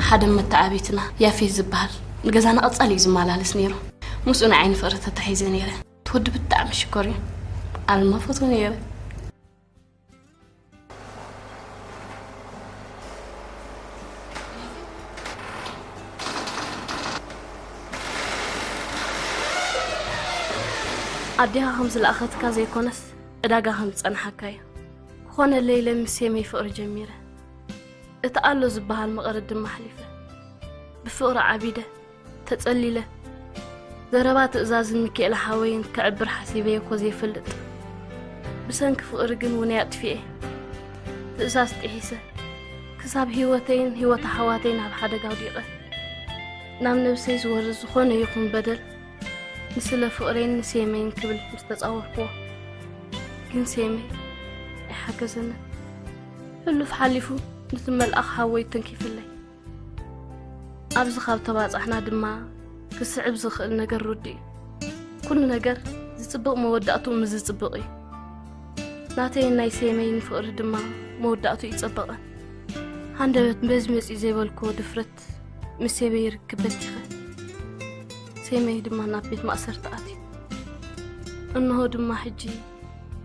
ሓደ መተዓብይትና ያፌት ዝበሃል ንገዛና ቀጻሊ እዩ ዝመላለስ ነይሩ። ምስኡ ንዓይ ንፍቕሪ ተታሒዘ ነይረ። እቲ ወዲ ብጣዕሚ ሽኮር እዩ። ኣልማ ፈትዎ ነይረ። ኣዴኻ ከም ዝለኣኸትካ ዘይኮነስ ዕዳጋ ከም ዝጸንሓካ እዩ። ክኾነለይ ኢለ ምስ ሴመይ ፍቕሪ ጀሚረ። እቲ ኣሎ ዝበሃል መቐረት ድማ ኣሕሊፈ። ብፍቕሪ ዓቢደ፣ ተጸሊለ። ዘረባ ትእዛዝን ሚኪኤለ ሓወይን ከዕብር ሓሲበዮ እኮ ዘይፈልጥ። ብሰንኪ ፍቕሪ ግን ውነይ ኣጥፊኤ። ትእዛዝ ጥሒሰ። ክሳብ ህይወተይን ህይወት ኣሕዋተይን ኣብ ሓደጋ ኣውዲቐ። ናብ ነብሰይ ዝወርድ ዝኾነ ይኹን በደል ንስለ ፍቕረይን ንሴመይን ክብል ምስ ተጻወርክዎ፣ ግን ሴመይ ኣይሓገዘንን። ሕሉፍ ሓሊፉ ነቲ መልኣኽ ሓወይ ተንኪፍለይ። ኣብዚ ካብ ተባጻሕና ድማ ክስዕብ ዝኽእል ነገር ርዱእ እዩ። ኩሉ ነገር ዝጽብቕ መወዳእትኡ ምስ ዝጽብቕ እዩ። ናተይን ናይ ሴመይን ፍቕሪ ድማ መወዳእትኡ ኣይጸበቐን። ሃንደበት በዚ መጺኡ ዘይበልክዎ ድፍረት ምስ ሴመይ ርክብ በቲኸ፣ ሴመይ ድማ ናብ ቤት ማእሰርቲ ኣትዩ። እንሆ ድማ ሕጂ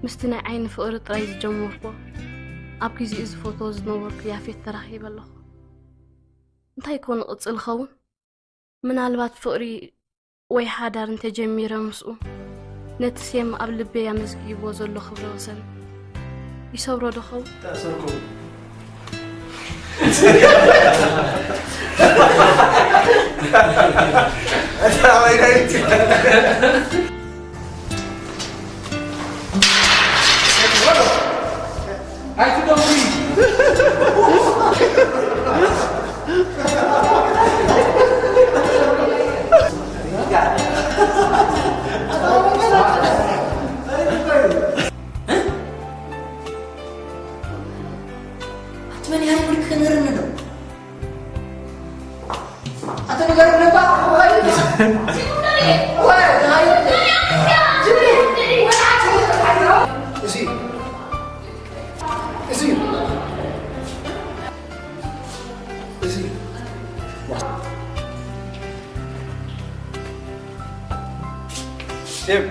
ምስቲ ናይ ዓይኒ ፍቕሪ ጥራይ ዝጀመርክዎ፣ ኣብ ግዜኡ ዝፈትዎ ዝነበርኩ ያፌት ተራኺበ ኣለኹ። እንታይ ኮን እቕጽል እኸውን? ምናልባት ፍቕሪ ወይ ሓዳር እንተጀሚረ ምስኡ፣ ነቲ ሴም ኣብ ልበይ ኣመዝጊብዎ ዘሎ ክብረ ወሰን ይሰብሮ ዶ ኸውን? ተኣሰርኩም። ንገርኒ ዶ? ኣቶ ንገርኒ እባ ወይ ወይ ወይ እዚ እዚ እዚ ሴም